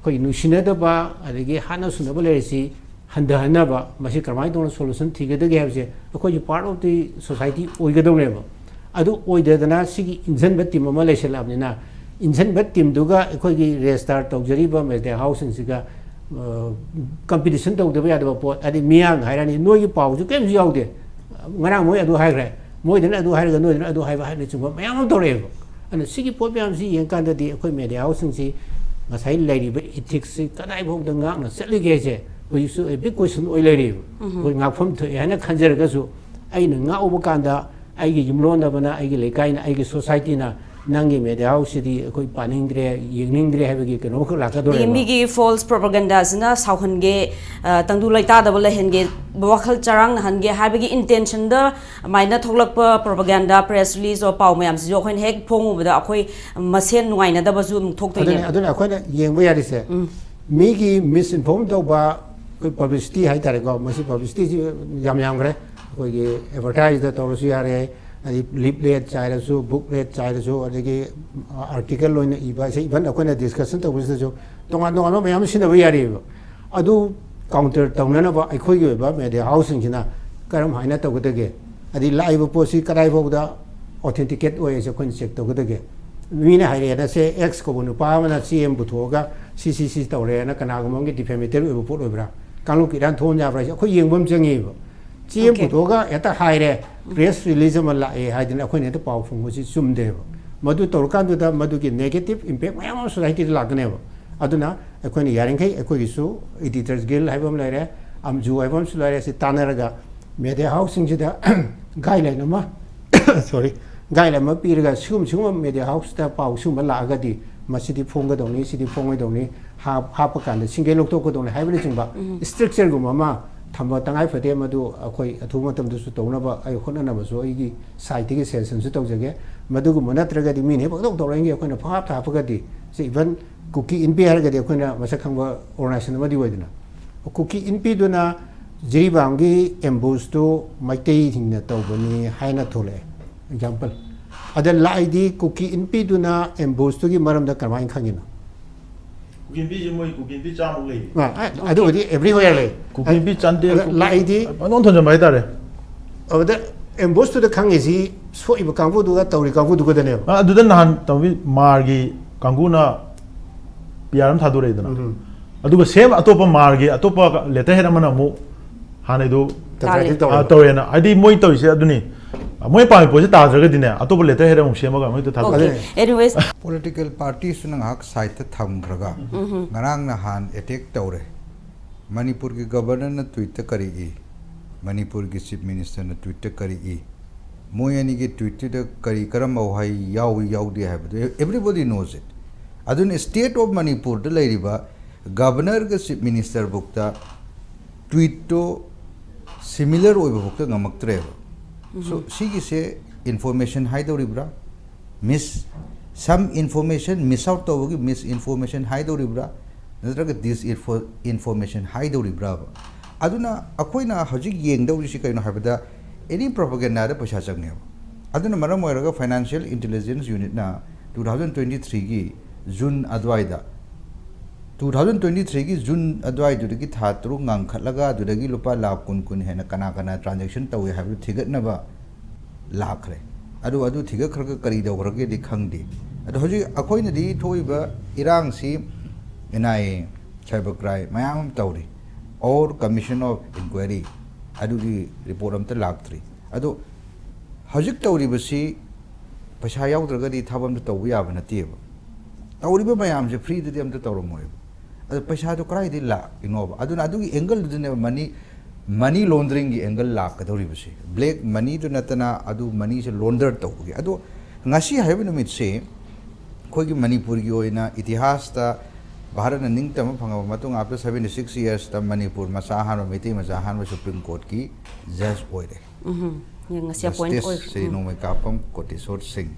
ꯑꯩꯈꯣꯏ ꯅꯨꯡꯁꯤꯅꯗꯕ, ꯑꯗꯒꯤ ꯍꯥꯠꯅ ꯁꯨꯅꯕ ꯂꯩꯔꯤꯁꯤ ꯍꯟꯊꯍꯟꯅꯕ, ꯃꯁꯤ ꯀꯔꯝꯍꯥꯏꯅ ꯇꯧꯅ ꯁꯣꯂꯨꯁꯟ ꯊꯤꯒꯗꯒꯦ ꯍꯥꯏꯕꯁꯦ ꯑꯩꯈꯣꯏꯁꯨ part of the society ꯑꯣꯏꯒꯗꯧꯅꯦꯕ꯫ ꯑꯗꯨ ꯑꯣꯏꯗꯗꯅ ꯁꯤꯒꯤ ꯏꯟꯖꯟꯕ ꯇꯤꯝ ꯑꯃ ꯂꯩꯁꯜꯂꯛꯑꯕꯅꯤꯅ, ꯏꯟꯖꯟꯕ ꯇꯤꯝꯗꯨꯒ ꯑꯩꯈꯣꯏꯒꯤ ꯔꯦꯖꯤꯁꯇꯥꯔ ꯇꯧꯖꯔꯤꯕ ꯃꯦꯗꯤꯌꯥ ꯍꯥꯎꯁꯁꯤꯡꯁꯤꯒ, ꯑ, ꯀꯝꯄꯤꯇꯤꯁꯟ ꯇꯧꯗꯕ ꯌꯥꯗꯕ ꯄꯣꯠ, ꯍꯥꯏꯗꯤ ꯃꯤꯌꯥꯝꯅ ꯍꯥꯏꯔꯛꯑꯅꯤ, "ꯅꯣꯏꯒꯤ ꯄꯥꯎꯁꯨ ꯀꯔꯤꯝꯁꯨ ꯌꯥꯎꯗꯦ, ꯉꯔꯥꯡ ꯃꯣꯏ ꯑꯗꯨ ꯍꯥꯏꯈ꯭ꯔꯦ, ꯃꯣꯏꯗꯅ ꯑꯗꯨ ꯍꯥꯏꯔꯒ ꯅꯣꯏꯗꯅ ꯑꯗꯨ ꯍꯥꯏꯕ" ꯍꯥꯏꯕꯅꯆꯤꯡꯕ ꯃꯌꯥꯝ ꯑꯃ ꯇꯧꯔꯛꯑꯦꯕ꯫ ꯑꯗꯨꯅ ꯁꯤꯒꯤ ꯄꯣꯠ ꯃꯌꯥꯝꯁꯤ ꯌꯦꯡꯀꯥꯟꯗꯗꯤ ꯑꯩꯈꯣꯏ ꯃꯦꯗꯤꯌꯥ ꯍꯥꯎꯁꯁꯤꯡꯁꯤ ꯉꯁꯥꯏ ꯂꯩꯔꯤꯕ ꯏꯊꯤꯛꯁꯁꯤ ꯀꯗꯥꯏꯐꯥꯎꯗ ꯉꯥꯛꯅ ꯆꯠꯂꯤꯒꯦ ꯍꯥꯏꯁꯦ ꯍꯧꯖꯤꯛꯁꯨ a big question ꯑꯣꯏ ꯂꯩꯔꯤꯕ꯫ ꯎꯝ꯫ ꯑꯩꯈꯣꯏ ꯉꯥꯛꯐꯝ ꯊꯣꯛꯑꯦ ꯍꯥꯏꯅ ꯈꯟꯖꯔꯒꯁꯨ, ꯑꯩꯅ ꯉꯥꯛꯎꯕ ꯀꯥꯟꯗ ꯑꯩꯒꯤ ꯌꯨꯝꯂꯣꯟꯅꯕꯅ, ꯑꯩꯒꯤ ꯂꯩꯀꯥꯏꯅ, ꯑꯩꯒꯤ ꯁꯣꯁꯥꯏꯇꯤꯅ ꯅꯪꯒꯤ ꯃꯦꯗꯤꯌꯥ ꯍꯥꯎꯁꯁꯤꯗꯤ ꯑꯩꯈꯣꯏ ꯄꯥꯅꯤꯡꯗ꯭ꯔꯦ, ꯌꯦꯡꯅꯤꯡꯗ꯭ꯔꯦ ꯍꯥꯏꯕꯒꯤ ꯀꯩꯅꯣꯝꯈꯛ ꯑꯗꯒꯤ ꯂꯥꯛꯀꯗꯧꯔꯦꯕ꯫ ꯃꯤꯒꯤ ꯐꯣꯜꯁ ꯄ꯭ꯔꯣꯄꯒꯦꯟꯗꯥꯁꯤꯅ ꯁꯥꯎꯍꯟꯒꯦ, ꯑ, ꯇꯪꯗꯨ ꯂꯩꯇꯥꯗꯕ ꯂꯩꯍꯟꯒꯦ, ꯋꯥꯈꯜ ꯆꯔꯥꯡꯅꯍꯟꯒꯦ ꯍꯥꯏꯕꯒꯤ ꯏꯟꯇꯦꯟꯁꯟꯗ ꯑꯗꯨꯃꯥꯏꯅ ꯊꯣꯛꯂꯛꯄ ꯄ꯭ꯔꯣꯄꯒꯦꯟꯗꯥ, ꯄ꯭ꯔꯦꯁ ꯔꯤꯂꯤꯖ ꯑꯣꯔ ꯄꯥꯎ ꯃꯌꯥꯝꯁꯤꯁꯨ ꯑꯩꯈꯣꯏꯅ ꯍꯦꯛ ꯐꯣꯡꯉꯨꯕꯗ ꯑꯩꯈꯣꯏ ꯃꯁꯦꯟ ꯅꯨꯡꯉꯥꯏꯅꯗꯕꯁꯨ ꯑꯃꯨꯛ ꯊꯣꯛꯇꯣꯏꯅꯦꯕ꯫ ꯑꯗꯨꯅ, ꯑꯗꯨꯅ ꯑꯩꯈꯣꯏꯅ ꯌꯦꯡꯕ ꯌꯥꯔꯤꯁꯦ, ꯎꯝ꯫ ꯃꯤꯒꯤ ꯃꯤꯁꯏꯟꯐꯣꯔꯝ ꯇꯧꯕ, ꯑꯩꯈꯣꯏ ꯄꯕ꯭ꯂꯤꯁꯤꯇꯤ ꯍꯥꯏꯇꯥꯔꯦꯀꯣ, ꯃꯁꯤ ꯄꯕ꯭ꯂꯤꯁꯤꯇꯤꯁꯤ ꯌꯥꯝ ꯌꯥꯝꯈ꯭ꯔꯦ꯫ ꯑꯩꯈꯣꯏꯒꯤ ꯑꯦꯗꯚꯔꯇꯥꯏꯖꯇ ꯇꯧꯔꯁꯨ ꯌꯥꯔꯦ, ꯑꯗꯩ ꯂꯤꯐꯂꯦꯠ ꯆꯥꯏꯔꯁꯨ, ꯕꯨꯛꯂꯦꯠ ꯆꯥꯏꯔꯁꯨ, ꯑꯗꯒꯤ ꯑꯥꯔꯇꯤꯀꯜ ꯑꯣꯏꯅ ꯏꯕ, ꯁꯤ ꯏꯚꯟ ꯑꯩꯈꯣꯏꯅ ꯗꯤꯁꯀꯁꯟ ꯇꯧꯕꯁꯤꯗꯁꯨ ꯇꯣꯉꯥꯟ ꯇꯣꯉꯥꯟꯕ ꯃꯌꯥꯝ ꯑꯃ ꯁꯤꯖꯤꯟꯅꯕ ꯌꯥꯔꯤꯕ꯫ ꯑꯗꯨ ꯀꯥꯎꯟꯇꯔ ꯇꯧꯅꯅꯕ ꯑꯩꯈꯣꯏꯒꯤ ꯑꯣꯏꯕ ꯃꯦꯗꯤꯌꯥ ꯍꯥꯎꯁꯁꯤꯡꯁꯤꯅ ꯀꯔꯝ ꯍꯥꯏꯅ ꯇꯧꯒꯗꯒꯦ? ꯑꯗꯩ ꯂꯥꯛꯏꯕ ꯄꯣꯠꯁꯤ ꯀꯗꯥꯏꯐꯥꯎꯗ ꯑꯣꯊꯦꯟꯇꯤꯀꯦꯠ ꯑꯣꯏ ꯍꯥꯏꯁꯦ ꯑꯩꯈꯣꯏꯅ ꯆꯦꯛ ꯇꯧꯒꯗꯒꯦ? ꯃꯤꯅ ꯍꯥꯏꯔꯛꯑꯦꯅ, ꯁꯦ, ꯑꯦꯛꯁ ꯀꯧꯕ ꯅꯨꯄꯥ ꯑꯃꯅ ꯆꯦ ꯑꯃ ꯄꯨꯊꯣꯛꯑꯒ ꯁꯤ ꯁꯤ ꯁꯤ ꯇꯧꯔꯦꯅ ꯀꯅꯥꯒꯨꯝꯕ ꯑꯃꯒꯤ ꯗꯤꯐꯦꯃꯦꯇꯔ ꯑꯣꯏꯕ ꯄꯣꯠ ꯑꯣꯏꯕ꯭ꯔꯥ, ꯀꯥꯡꯂꯨꯞꯀꯤ ꯏꯔꯥꯟ ꯊꯣꯛꯍꯟ ꯌꯥꯕ꯭ꯔꯥ ꯍꯥꯏꯁꯦ ꯑꯩꯈꯣꯏ ꯌꯦꯡꯕ ꯑꯃ ꯆꯪꯉꯤꯕ꯫ ꯆꯦ ꯑꯃ Okay. ꯄꯨꯊꯣꯛꯑꯒ ꯍꯦꯛꯇ ꯍꯥꯏꯔꯦ, ꯄ꯭ꯔꯦꯁ ꯔꯤꯂꯤꯖ ꯑꯃ ꯂꯥꯛꯑꯦ ꯍꯥꯏꯗꯅ ꯑꯩꯈꯣꯏꯅ ꯍꯦꯛꯇ ꯄꯥꯎ ꯐꯣꯡꯕꯁꯤ ꯆꯨꯝꯗꯦꯕ꯫ ꯃꯗꯨ ꯇꯧꯔꯀꯥꯟꯗꯨꯗ ꯃꯗꯨꯒꯤ ꯅꯦꯒꯦꯇꯤꯚ ꯏꯝꯄꯦꯛ ꯃꯌꯥꯝ ꯑꯃ ꯁꯣꯁꯥꯏꯇꯤꯗ ꯂꯥꯛꯀꯅꯦꯕ꯫ ꯑꯗꯨꯅ ꯑꯩꯈꯣꯏꯅ ꯌꯥꯔꯤꯈꯩ ꯑꯩꯈꯣꯏꯒꯤꯁꯨ ꯏꯗꯤꯇꯔꯁ ꯒꯤꯜ ꯍꯥꯏꯕ ꯑꯃ ꯂꯩꯔꯦ, ꯑꯝꯖꯨ ꯍꯥꯏꯕ ꯑꯃꯁꯨ ꯂꯩꯔꯦ, ꯁꯤ ꯇꯥꯟꯅꯔꯒ ꯃꯦꯗꯤꯌꯥ ꯍꯥꯎꯁꯁꯤꯡꯁꯤꯗ ꯒꯥꯏꯗꯂꯥꯏꯟ ꯑꯃ, ꯁꯣꯔꯤ, ꯒꯥꯏꯗꯂꯥꯏꯟ ꯑꯃ ꯄꯤꯔꯒ ꯁꯤꯒꯨꯝ ꯁꯤꯒꯨꯝꯕ ꯃꯦꯗꯤꯌꯥ ꯍꯥꯎꯁꯇ ꯄꯥꯎ ꯁꯤꯒꯨꯝꯕ ꯂꯥꯛꯑꯒꯗꯤ ꯃꯁꯤꯗꯤ ꯐꯣꯡꯒꯗꯧꯅꯤ, ꯁꯤꯗꯤ ꯐꯣꯡꯉꯣꯏꯗꯧꯅꯤ, ꯍꯥꯞ-, ꯍꯥꯞꯄ ꯀꯥꯟꯗ ꯁꯤꯡꯒꯩ ꯂꯧꯊꯣꯛꯀꯗꯧꯅꯤ ꯍꯥꯏꯕꯅꯆꯤꯡꯕ ꯎꯝ꯫ ꯏꯁꯇ꯭ꯔꯛꯆꯔꯒꯨꯝꯕ ꯑꯃ ꯊꯝꯕ ꯇꯉꯥꯏ ꯐꯗꯦ꯫ ꯃꯗꯨ ꯑꯩꯈꯣꯏ ꯑꯊꯨꯕ ꯃꯇꯝꯗꯁꯨ ꯇꯧꯅꯕ ꯑꯩ ꯍꯣꯠꯅꯅꯕꯁꯨ ꯑꯩꯒꯤ ꯁꯥꯏꯠꯇꯒꯤ ꯁꯖꯦꯁꯟꯁꯨ ꯇꯧꯖꯒꯦ꯫ ꯃꯗꯨꯒꯨꯝꯕ ꯅꯠꯇ꯭ꯔꯒꯗꯤ ꯃꯤꯅ ꯍꯦꯛ ꯄꯪꯇꯧ ꯇꯧꯔꯛꯏꯒꯤ ꯑꯩꯈꯣꯏꯅ ꯄꯪꯍꯥꯞꯇ ꯍꯥꯞꯄꯒꯗꯤ, ꯁꯤ ꯏꯚꯟ ꯀꯨꯀꯤ ꯏꯟꯄꯤ ꯍꯥꯏꯔꯒꯗꯤ ꯑꯩꯈꯣꯏꯅ ꯃꯁꯛ ꯈꯪꯕ ꯑꯣꯔꯒꯅꯥꯏꯖꯦꯁꯟ ꯑꯃꯗꯤ ꯑꯣꯏꯗꯅ, ꯀꯨꯀꯤ ꯏꯟꯄꯤꯗꯨꯅ ꯖꯤꯔꯤꯕꯥꯝꯒꯤ ꯑꯦꯝꯕꯨꯁꯇꯨ ꯃꯩꯇꯩꯁꯤꯡꯅ ꯇꯧꯕꯅꯤ ꯍꯥꯏꯅ ꯊꯣꯛꯂꯛꯑꯦ, ꯑꯦꯛꯖꯥꯝꯄꯜ꯫ ꯑꯗ ꯂꯥꯛꯏꯗꯤ ꯀꯨꯀꯤ ꯏꯟꯄꯤꯗꯨꯅ ꯑꯦꯝꯕꯨꯁꯇꯨꯒꯤ ꯃꯔꯝꯗ ꯀꯃꯥꯏꯅ ꯈꯪꯉꯤꯅꯣ? ꯀꯨꯀꯤ ꯏꯟꯄꯤꯁꯦ ꯃꯣꯏ ꯀꯨꯀꯤ ꯏꯟꯄꯤ ꯆꯥꯃꯨꯛ ꯂꯩꯌꯦ꯫ ꯑ, ꯑ, ꯑꯗꯨꯕꯨꯗꯤ ꯑꯦꯕ꯭ꯔꯤꯋꯦꯌꯔ ꯂꯩ꯫ ꯀꯨꯀꯤ ꯏꯟꯄꯤ ꯆꯥꯟꯗꯦꯜ, ꯑꯗ ꯂꯥꯛꯏꯗꯤ ꯄꯪꯊꯣꯟ ꯊꯣꯟꯖꯟꯕ ꯍꯥꯏꯇꯥꯔꯦ꯫ ꯑꯗꯨꯗ ꯑꯦꯝꯕꯨꯁꯇꯨꯗ ꯈꯪꯉꯤꯁꯤ ꯁꯣꯛꯏꯕ ꯀꯥꯡꯕꯨꯗꯨꯒ ꯇꯧꯔꯤ ꯀꯥꯡꯕꯨꯗꯨꯒꯗꯅꯦꯕ꯫ ꯑ, ꯑꯗꯨꯗ ꯅꯍꯥꯟ ꯇꯧꯕꯤ ꯃꯥꯔꯒꯤ ꯀꯥꯡꯕꯨꯅ ꯄꯤ ꯑꯥꯔ ꯑꯃ ꯊꯥꯗꯣꯔꯛꯏꯗꯅ꯫ ꯎꯝ꯫ ꯑꯗꯨꯒ ꯁꯦꯝ ꯑꯇꯣꯞꯄ ꯃꯥꯔꯒꯤ ꯑꯇꯣꯞꯄ ꯂꯦꯇꯔ ꯍꯦꯗ ꯑꯃꯅ ꯑꯃꯨꯛ ꯍꯥꯟꯅꯩꯗꯣ ꯇꯥꯗ꯭ꯔꯗꯤ ꯇꯥꯔꯦ꯫ ꯑ, ꯇꯧꯔꯦ꯫ ꯇꯧꯔꯦꯅ꯫ ꯍꯥꯏꯗꯤ ꯃꯣꯏ ꯇꯧꯔꯤꯁꯦ ꯑꯗꯨꯅꯤ꯫ ꯃꯣꯏ ꯄꯥꯝꯃꯤ ꯄꯣꯠꯁꯦ ꯇꯥꯗ꯭ꯔꯒꯗꯤꯅꯦ, ꯑꯇꯣꯞꯄ ꯂꯦꯇꯔ ꯍꯦꯗ ꯑꯃꯨꯛ ꯁꯦꯝꯃꯒ ꯑꯃꯨꯛ ꯍꯦꯛꯇ ꯊꯥꯗꯣꯛꯑꯦ꯫ Okay. ꯑꯗꯨꯅꯦ꯫ Anyways, ꯄꯣꯂꯤꯇꯤꯀꯦꯜ ꯄꯥꯔꯇꯤꯁꯨ ꯉꯥꯏꯍꯥꯛ ꯁꯥꯏꯠꯇ ꯊꯝꯈ꯭ꯔꯒ, ꯉꯔꯥꯡ ꯅꯍꯥꯟ ꯑꯦꯇꯦꯛ ꯇꯧꯔꯦ꯫ ꯃꯅꯤꯄꯨꯔꯒꯤ ꯒꯕꯔꯅꯔꯅ ꯇ꯭ꯋꯤꯠꯇ ꯀꯔꯤ ꯏ? ꯃꯅꯤꯄꯨꯔꯒꯤ ꯆꯤꯐ ꯃꯤꯅꯤꯁꯇꯔꯅ ꯇ꯭ꯋꯤꯠꯇ ꯀꯔꯤ ꯏ? ꯃꯣꯏ ꯑꯅꯤꯒꯤ ꯇ꯭ꯋꯤꯠꯇꯨꯗ ꯀꯔꯤ, ꯀꯔꯝꯕ ꯋꯥꯍꯩ ꯌꯥꯎꯏ ꯌꯥꯎꯗꯦ ꯍꯥꯏꯕꯗꯨ everybody knows it꯫ ꯑꯗꯨꯅ ꯁ꯭ꯇꯦꯠ ꯑꯣꯐ ꯃꯅꯤꯄꯨꯔꯗ ꯂꯩꯔꯤꯕ ꯒꯕꯔꯅꯔꯒ ꯆꯤꯐ ꯃꯤꯅꯤꯁꯇꯔꯕꯨꯛꯇ ꯇ꯭ꯋꯤꯠꯇꯣ ꯁꯤꯃꯤꯂꯔ ꯑꯣꯏꯕꯐꯥꯎꯗ ꯉꯝꯃꯛꯇ꯭ꯔꯦꯕ꯫ So, ꯁꯤꯒꯤꯁꯦ information ꯍꯥꯏꯗꯧꯔꯤꯕ꯭ꯔꯥ? Miss, some information miss out ꯇꯧꯕꯒꯤ ꯃꯤꯁ ꯏꯟꯐꯣꯔꯃꯦꯁꯟ ꯍꯥꯏꯗꯧꯔꯤꯕ꯭ꯔꯥ, ꯅꯠꯇ꯭ꯔꯒ ꯗꯤꯁ ꯏꯟꯐꯣꯔꯃꯦꯁꯟ ꯍꯥꯏꯗꯧꯔꯤꯕ꯭ꯔꯥꯕ? ꯑꯗꯨꯅ ꯑꯩꯈꯣꯏꯅ ꯍꯧꯖꯤꯛ ꯌꯦꯡꯗꯧꯔꯤꯁꯤ ꯀꯩꯅꯣ ꯍꯥꯏꯕꯗ, ꯑꯦꯅꯤ ꯄ꯭ꯔꯣꯄꯒꯦꯟꯗꯥꯗ ꯄꯩꯁꯥ ꯆꯪꯉꯦꯕ꯫ ꯑꯗꯨꯅ ꯃꯔꯝ ꯑꯣꯏꯔꯒ ꯐꯥꯏꯅꯥꯟꯁꯤꯌꯦꯜ ꯏꯟꯇꯦꯂꯤꯖꯦꯟꯁ ꯌꯨꯅꯤꯠꯅ two thousand twenty threeꯒꯤ ꯖꯨꯟ ꯑꯗꯨꯋꯥꯏꯗ ꯇꯨ ꯊꯥꯎꯖꯟ ꯇ꯭ꯋꯦꯟꯇꯤ ꯊ꯭ꯔꯤꯒꯤ ꯖꯨꯟ ꯑꯗꯨꯋꯥꯏꯗꯨꯗꯒꯤ ꯊꯥ ꯇꯔꯨꯛ ꯉꯥꯡꯈꯠꯂꯒ ꯑꯗꯨꯗꯒꯤ ꯂꯨꯄꯥ ꯂꯥꯈ ꯀꯨꯟ, ꯀꯨꯟ ꯍꯦꯟꯅ ꯀꯅꯥ ꯀꯅꯥ transaction ꯇꯧꯏ ꯍꯥꯏꯕꯗꯨ ꯊꯤꯒꯠꯅꯕ ꯂꯥꯛꯈ꯭ꯔꯦ꯫ ꯑꯗꯨ, ꯑꯗꯨ ꯊꯤꯒꯠꯈ꯭ꯔꯒ ꯀꯔꯤ ꯇꯧꯈ꯭ꯔꯒꯦꯗꯤ ꯈꯪꯗꯦ꯫ ꯑꯗꯣ ꯍꯧꯖꯤꯛ ꯑꯩꯈꯣꯏꯅꯗꯤ ꯊꯣꯛꯏꯕ ꯏꯔꯥꯡꯁꯤ N I A, cyber crime ꯃꯌꯥꯝ ꯑꯃ ꯇꯧꯔꯤ꯫ Or commission of inquiry, ꯑꯗꯨꯒꯤ report ꯑꯝꯇ ꯂꯥꯛꯇ꯭ꯔꯤ꯫ ꯑꯗꯣ ꯍꯧꯖꯤꯛ ꯇꯧꯔꯤꯕꯁꯤ ꯄꯩꯁꯥ ꯌꯥꯎꯗ꯭ꯔꯒꯗꯤ ꯊꯕꯛ ꯑꯝꯇ ꯇꯧꯕ ꯌꯥꯕ ꯅꯠꯇꯦꯕ꯫ ꯇꯧꯔꯤꯕ ꯃꯌꯥꯝꯁꯦ freeꯗꯗꯤ ꯑꯝꯇ ꯇꯧꯔꯝꯃꯣꯏꯕ꯫ ꯑꯗꯣ ꯄꯩꯁꯥꯗꯣ ꯀꯗꯥꯏꯗꯒꯤ ꯂꯥꯛꯏꯅꯣꯕ? ꯑꯗꯨꯅ ꯑꯗꯨꯒꯤ angleꯗꯨꯗꯅꯦꯕ money, money launderingꯒꯤ angle ꯂꯥꯛꯀꯗꯧꯔꯤꯕꯁꯤ꯫ Black moneyꯗꯨ ꯅꯠꯇꯅ ꯑꯗꯨ moneyꯁꯦ launder ꯇꯧꯕꯒꯤ꯫ ꯑꯗꯣ ꯉꯁꯤ ꯍꯥꯏꯕ ꯅꯨꯃꯤꯠꯁꯤ ꯑꯩꯈꯣꯏꯒꯤ ꯃꯅꯤꯄꯨꯔꯒꯤ ꯑꯣꯏꯅ ꯏꯇꯤꯍꯥꯁꯇ ꯚꯥꯔꯠꯅ ꯅꯤꯡꯇꯝꯕ ꯐꯪꯉꯕ ꯃꯇꯨꯡ, after seventy six yearsꯇ ꯃꯅꯤꯄꯨꯔ ꯃꯆꯥ ꯑꯍꯥꯟꯕ, ꯃꯩꯇꯩ ꯃꯆꯥ ꯑꯍꯥꯟꯕ Supreme Courtꯀꯤ judge ꯑꯣꯏꯔꯦ꯫ ꯎꯝ, ꯌꯦꯡ ꯉꯁꯤ appoint Justice ꯑꯣꯏꯈ꯭ꯔꯦ꯫ ꯁ꯭ꯔꯤ ꯎꯝ꯫ ꯅꯣꯡꯃꯩꯀꯥꯄꯝ ꯀꯣꯇꯦꯁꯣꯔ ꯁꯤꯡ,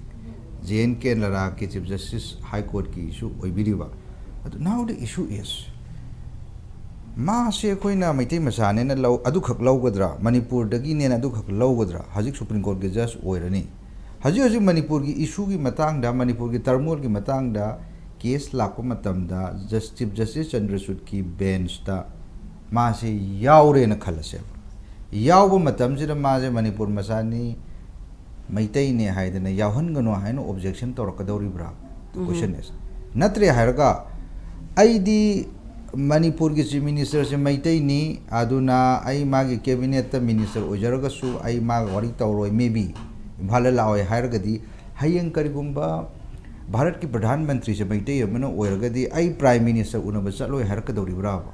J N K ꯂꯗꯥꯈꯀꯤ Chief Justice High Courtꯀꯤꯁꯨ ꯑꯣꯏꯕꯤꯔꯤꯕ꯫ ꯑꯗꯨ now the issue is, ꯃꯥꯁꯦ ꯑꯩꯈꯣꯏꯅ ꯃꯩꯇꯩ ꯃꯆꯥꯅꯦꯅ ꯂꯧ, ꯑꯗꯨꯈꯛ ꯂꯧꯒꯗ꯭ꯔꯥ, ꯃꯅꯤꯄꯨꯔꯗꯒꯤꯅꯦꯅ ꯑꯗꯨꯈꯛ ꯂꯧꯒꯗ꯭ꯔꯥ? ꯍꯧꯖꯤꯛ Supreme Courtꯀꯤ judge ꯑꯣꯏꯔꯅꯤ꯫ ꯍꯧꯖꯤꯛ ꯍꯧꯖꯤꯛ ꯃꯅꯤꯄꯨꯔꯒꯤ issueꯒꯤ ꯃꯇꯥꯡꯗ, ꯃꯅꯤꯄꯨꯔꯒꯤ turmoilꯒꯤ ꯃꯇꯥꯡꯗ case ꯂꯥꯛꯄ ꯃꯇꯝꯗ, Jus-, Chief Justice ꯆꯟꯗ꯭ꯔꯆꯨꯗꯀꯤ benchꯇ ꯃꯥꯁꯦ ꯌꯥꯎꯔꯦꯅ ꯈꯜꯂꯁꯦꯕ꯫ ꯌꯥꯎꯕ ꯃꯇꯝꯁꯤꯗ ꯃꯥꯁꯦ ꯃꯅꯤꯄꯨꯔ ꯃꯆꯥꯅꯤ, ꯃꯩꯇꯩꯅꯦ ꯍꯥꯏꯗꯅ ꯌꯥꯎꯍꯟꯒꯅꯨ ꯍꯥꯏꯅ objection ꯇꯧꯔꯛꯀꯗꯧꯔꯤꯕ꯭ꯔꯥ? The question is. ꯅꯠꯇ꯭ꯔꯦ ꯍꯥꯏꯔꯒ, "ꯑꯩꯗꯤ ꯃꯅꯤꯄꯨꯔꯒꯤ Chief Ministerꯁꯦ ꯃꯩꯇꯩꯅꯤ, ꯑꯗꯨꯅ ꯑꯩ ꯃꯥꯒꯤ cabinetꯇ minister ꯑꯣꯏꯖꯔꯒꯁꯨ ꯑꯩ ꯃꯥꯒ ꯋꯥꯔꯤ ꯇꯧꯔꯣꯏ, maybe ꯏꯝꯐꯥꯜꯗ ꯂꯥꯛꯑꯣꯏ" ꯍꯥꯏꯔꯒꯗꯤ, ꯍꯌꯦꯡ ꯀꯔꯤꯒꯨꯝꯕ ꯚꯥꯔꯠꯀꯤ ꯄ꯭ꯔꯙꯥꯟ ꯃꯟꯇ꯭ꯔꯤꯁꯦ ꯃꯩꯇꯩ ꯑꯃꯅ ꯑꯣꯏꯔꯒꯗꯤ, "ꯑꯩ Prime Minister ꯎꯅꯕ ꯆꯠꯂꯣꯏ" ꯍꯥꯏꯔꯛꯀꯗꯧꯔꯤꯕ꯭ꯔꯥꯕ?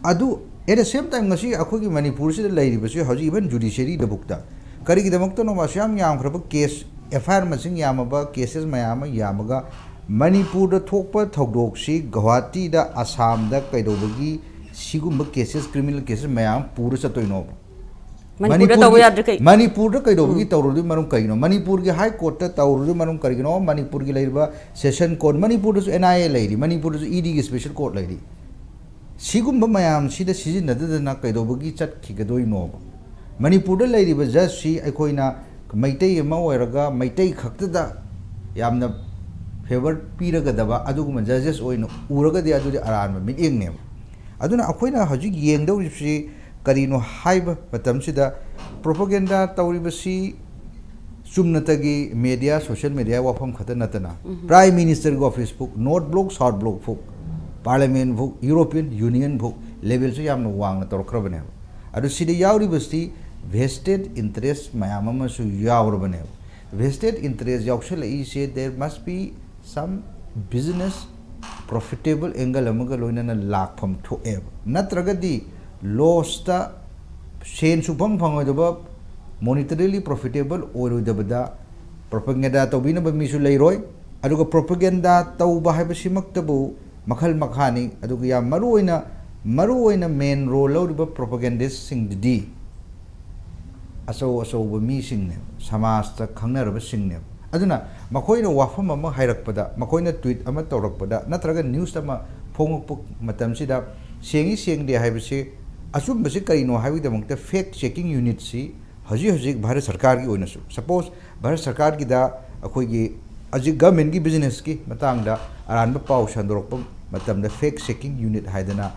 ꯑꯗꯨ, at the same time, ꯉꯁꯤ ꯑꯩꯈꯣꯏꯒꯤ ꯃꯅꯤꯄꯨꯔꯁꯤꯗ ꯂꯩꯔꯤꯕꯁꯤ ꯍꯧꯖꯤꯛ even judiciaryꯗꯐꯥꯎꯗ ꯀꯔꯤꯒꯤꯗꯃꯛꯇꯅꯣ ꯑꯁꯨꯛ ꯌꯥꯝ ꯌꯥꯝꯈ꯭ꯔꯕ case, F I R ꯃꯁꯤꯡ ꯌꯥꯝꯃꯕ, cases ꯃꯌꯥꯝ ꯑꯃ ꯌꯥꯝꯃꯒ ꯃꯅꯤꯄꯨꯔꯗ ꯊꯣꯛꯄ ꯊꯧꯗꯣꯛꯁꯤ ꯒꯧꯍꯥꯇꯤꯗ, ꯑꯁꯥꯝꯗ ꯀꯩꯗꯧꯕꯒꯤ ꯁꯤꯒꯨꯝꯕ cases, criminal cases ꯃꯌꯥꯝ ꯄꯨꯔ ꯆꯠꯇꯣꯏꯅꯣꯕ? ꯃꯅꯤꯄꯨꯔꯗ ꯇꯧꯕ ꯌꯥꯗ꯭ꯔꯤ ꯀꯩ? ꯃꯅꯤꯄꯨꯔꯗ ꯀꯩꯗꯧꯕꯒꯤ ꯇꯧꯔꯨꯗꯣꯏ ꯃꯔꯝ ꯀꯩꯅꯣ? ꯃꯅꯤꯄꯨꯔꯒꯤ High Courtꯇ ꯇꯧꯔꯨꯗꯣꯏ ꯃꯔꯝ ꯀꯔꯤꯒꯤꯅꯣ? ꯃꯅꯤꯄꯨꯔꯒꯤ ꯂꯩꯔꯤꯕ session court, ꯃꯅꯤꯄꯨꯔꯗꯁꯨ N I A ꯂꯩꯔꯤ, ꯃꯅꯤꯄꯨꯔꯗꯁꯨ EDꯒꯤ special court ꯂꯩꯔꯤ꯫ ꯁꯤꯒꯨꯝꯕ ꯃꯌꯥꯝꯁꯤꯗ ꯁꯤꯖꯤꯟꯅꯗꯗꯅ ꯀꯩꯗꯧꯕꯒꯤ ꯆꯠꯈꯤꯒꯗꯣꯏꯅꯣꯕ? ꯃꯅꯤꯄꯨꯔꯗ ꯂꯩꯔꯤꯕ judgeꯁꯤ ꯑꯩꯈꯣꯏꯅ ꯃꯩꯇꯩ ꯑꯃ ꯑꯣꯏꯔꯒ ꯃꯩꯇꯩ ꯈꯛꯇꯗ ꯌꯥꯝꯅ ꯐꯦꯕꯔ ꯄꯤꯔꯒꯗꯕ ꯑꯗꯨꯒꯨꯝꯕ ꯖꯖꯦꯁ ꯑꯣꯏꯅ ꯎꯔꯒꯗꯤ ꯑꯗꯨꯗꯤ ꯑꯔꯥꯟꯕ ꯃꯤꯠꯌꯦꯡꯅꯦꯕ꯫ ꯑꯗꯨꯅ ꯑꯩꯈꯣꯏꯅ ꯍꯧꯖꯤꯛ ꯌꯦꯡꯗꯧꯔꯤꯕꯁꯤ ꯀꯔꯤꯅꯣ ꯍꯥꯏꯕ ꯃꯇꯝꯁꯤꯗ, ꯄ꯭ꯔꯣꯄꯒꯦꯟꯗꯥ ꯇꯧꯔꯤꯕꯁꯤ ꯆꯨꯝꯅꯇꯒꯤ ꯃꯦꯗꯤꯌꯥ, ꯁꯣꯁꯤꯌꯦꯜ ꯃꯦꯗꯤꯌꯥ ꯋꯥꯐꯝ ꯈꯛꯇ ꯅꯠꯇꯅ, ꯄ꯭ꯔꯥꯏꯝ ꯃꯤꯅꯤꯁꯇꯔꯒꯤ ꯑꯣꯐꯤꯁ ꯐꯥꯎ, ꯅꯣꯔꯠ ꯕ꯭ꯂꯣꯛ, ꯁꯥꯎꯠ ꯕ꯭ꯂꯣꯛ ꯐꯥꯎ, ꯄꯥꯔꯂꯤꯌꯥꯃꯦꯟ ꯐꯥꯎ, ꯌꯨꯔꯣꯄꯤꯌꯟ ꯌꯨꯅꯤꯌꯟ ꯐꯥꯎ ꯂꯦꯚꯦꯜꯁꯨ ꯌꯥꯝꯅ ꯋꯥꯡꯅ ꯇꯧꯔꯛꯈ꯭ꯔꯕꯅꯦꯕ꯫ ꯑꯗꯨ ꯁꯤꯗ ꯌꯥꯎꯔꯤꯕꯁꯤ ꯚꯦꯁꯇꯦꯠ ꯏꯟꯇꯔꯦꯁ ꯃꯌꯥꯝ ꯑꯃꯁꯨ ꯌꯥꯎꯔꯕꯅꯦꯕ꯫ ꯚꯦꯁꯇꯦꯠ interest ꯌꯥꯎꯁꯜꯂꯛꯏꯁꯦ, there must be some business profitable angle ꯑꯃꯒ ꯂꯣꯏꯅꯅ ꯂꯥꯛꯐꯝ ꯊꯣꯛꯑꯦꯕ꯫ ꯅꯠꯇ꯭ꯔꯒꯗꯤ ꯂꯣꯁꯇ, ꯁꯦꯟ ꯁꯨꯐꯪ ꯐꯪꯉꯣꯏꯗꯕ, ꯃꯣꯅꯤꯇꯔꯤꯂꯤ ꯄ꯭ꯔꯣꯐꯤꯇꯦꯕꯜ ꯑꯣꯏꯔꯣꯏꯗꯕꯗ ꯄ꯭ꯔꯣꯄꯒꯦꯟꯗꯥ ꯇꯧꯕꯤꯅꯕ ꯃꯤꯁꯨ ꯂꯩꯔꯣꯏ꯫ ꯑꯗꯨꯒ ꯄ꯭ꯔꯣꯄꯒꯦꯟꯗꯥ ꯇꯧꯕ ꯍꯥꯏꯕꯁꯤꯃꯛꯇꯕꯨ ꯃꯈꯜ ꯃꯈꯥꯅꯤ꯫ ꯑꯗꯨꯒ ꯌꯥꯝ ꯃꯔꯨꯑꯣꯏꯅ, ꯃꯔꯨꯑꯣꯏꯅ ꯃꯦꯟ ꯔꯣꯜ ꯂꯧꯔꯤꯕ ꯄ꯭ꯔꯣꯄꯒꯦꯟꯗꯤꯁꯁꯤꯡꯗꯨꯗꯤ ꯑꯆꯧ ꯑꯆꯧꯕ ꯃꯤꯁꯤꯡꯅꯦꯕ, ꯁꯃꯥꯖꯇ ꯈꯪꯅꯔꯕꯁꯤꯡꯅꯦꯕ꯫ ꯑꯗꯨꯅ ꯃꯈꯣꯏꯅ ꯋꯥꯐꯝ ꯑꯃ ꯍꯥꯏꯔꯛꯄꯗ, ꯃꯈꯣꯏꯅ ꯇ꯭ꯋꯤꯠ ꯑꯃ ꯇꯧꯔꯛꯄꯗ, ꯅꯠꯇ꯭ꯔꯒ ꯅ꯭ꯌꯨꯁ ꯑꯃ ꯐꯣꯡꯉꯛꯄ ꯃꯇꯝꯁꯤꯗ, ꯁꯦꯡꯉꯤ ꯁꯦꯡꯗꯦ ꯍꯥꯏꯕꯁꯤ, ꯑꯆꯨꯝꯕꯁꯤ ꯀꯔꯤꯅꯣ ꯍꯥꯏꯕꯒꯤꯗꯃꯛꯇ ꯐꯦꯛ ꯆꯦꯀꯤꯡ ꯌꯨꯅꯤꯠꯁꯤ ꯍꯧꯖꯤꯛ ꯍꯧꯖꯤꯛ ꯚꯥꯔꯠ ꯁꯔꯀꯥꯔꯒꯤ ꯑꯣꯏꯅꯁꯨ, ꯁꯄꯣꯁ ꯚꯥꯔꯠ ꯁꯔꯀꯥꯔꯒꯤꯗ ꯑꯩꯈꯣꯏꯒꯤ ꯍꯧꯖꯤꯛ ꯒꯚꯔꯟꯃꯦꯟꯒꯤ ꯕꯤꯖꯤꯅꯦꯁꯀꯤ ꯃꯇꯥꯡꯗ ꯑꯔꯥꯟꯕ ꯄꯥꯎ ꯁꯟꯗꯣꯔꯛꯄ ꯃꯇꯝꯗ, ꯐꯦꯛ ꯆꯦꯀꯤꯡ ꯌꯨꯅꯤꯠ ꯍꯥꯏꯗꯅ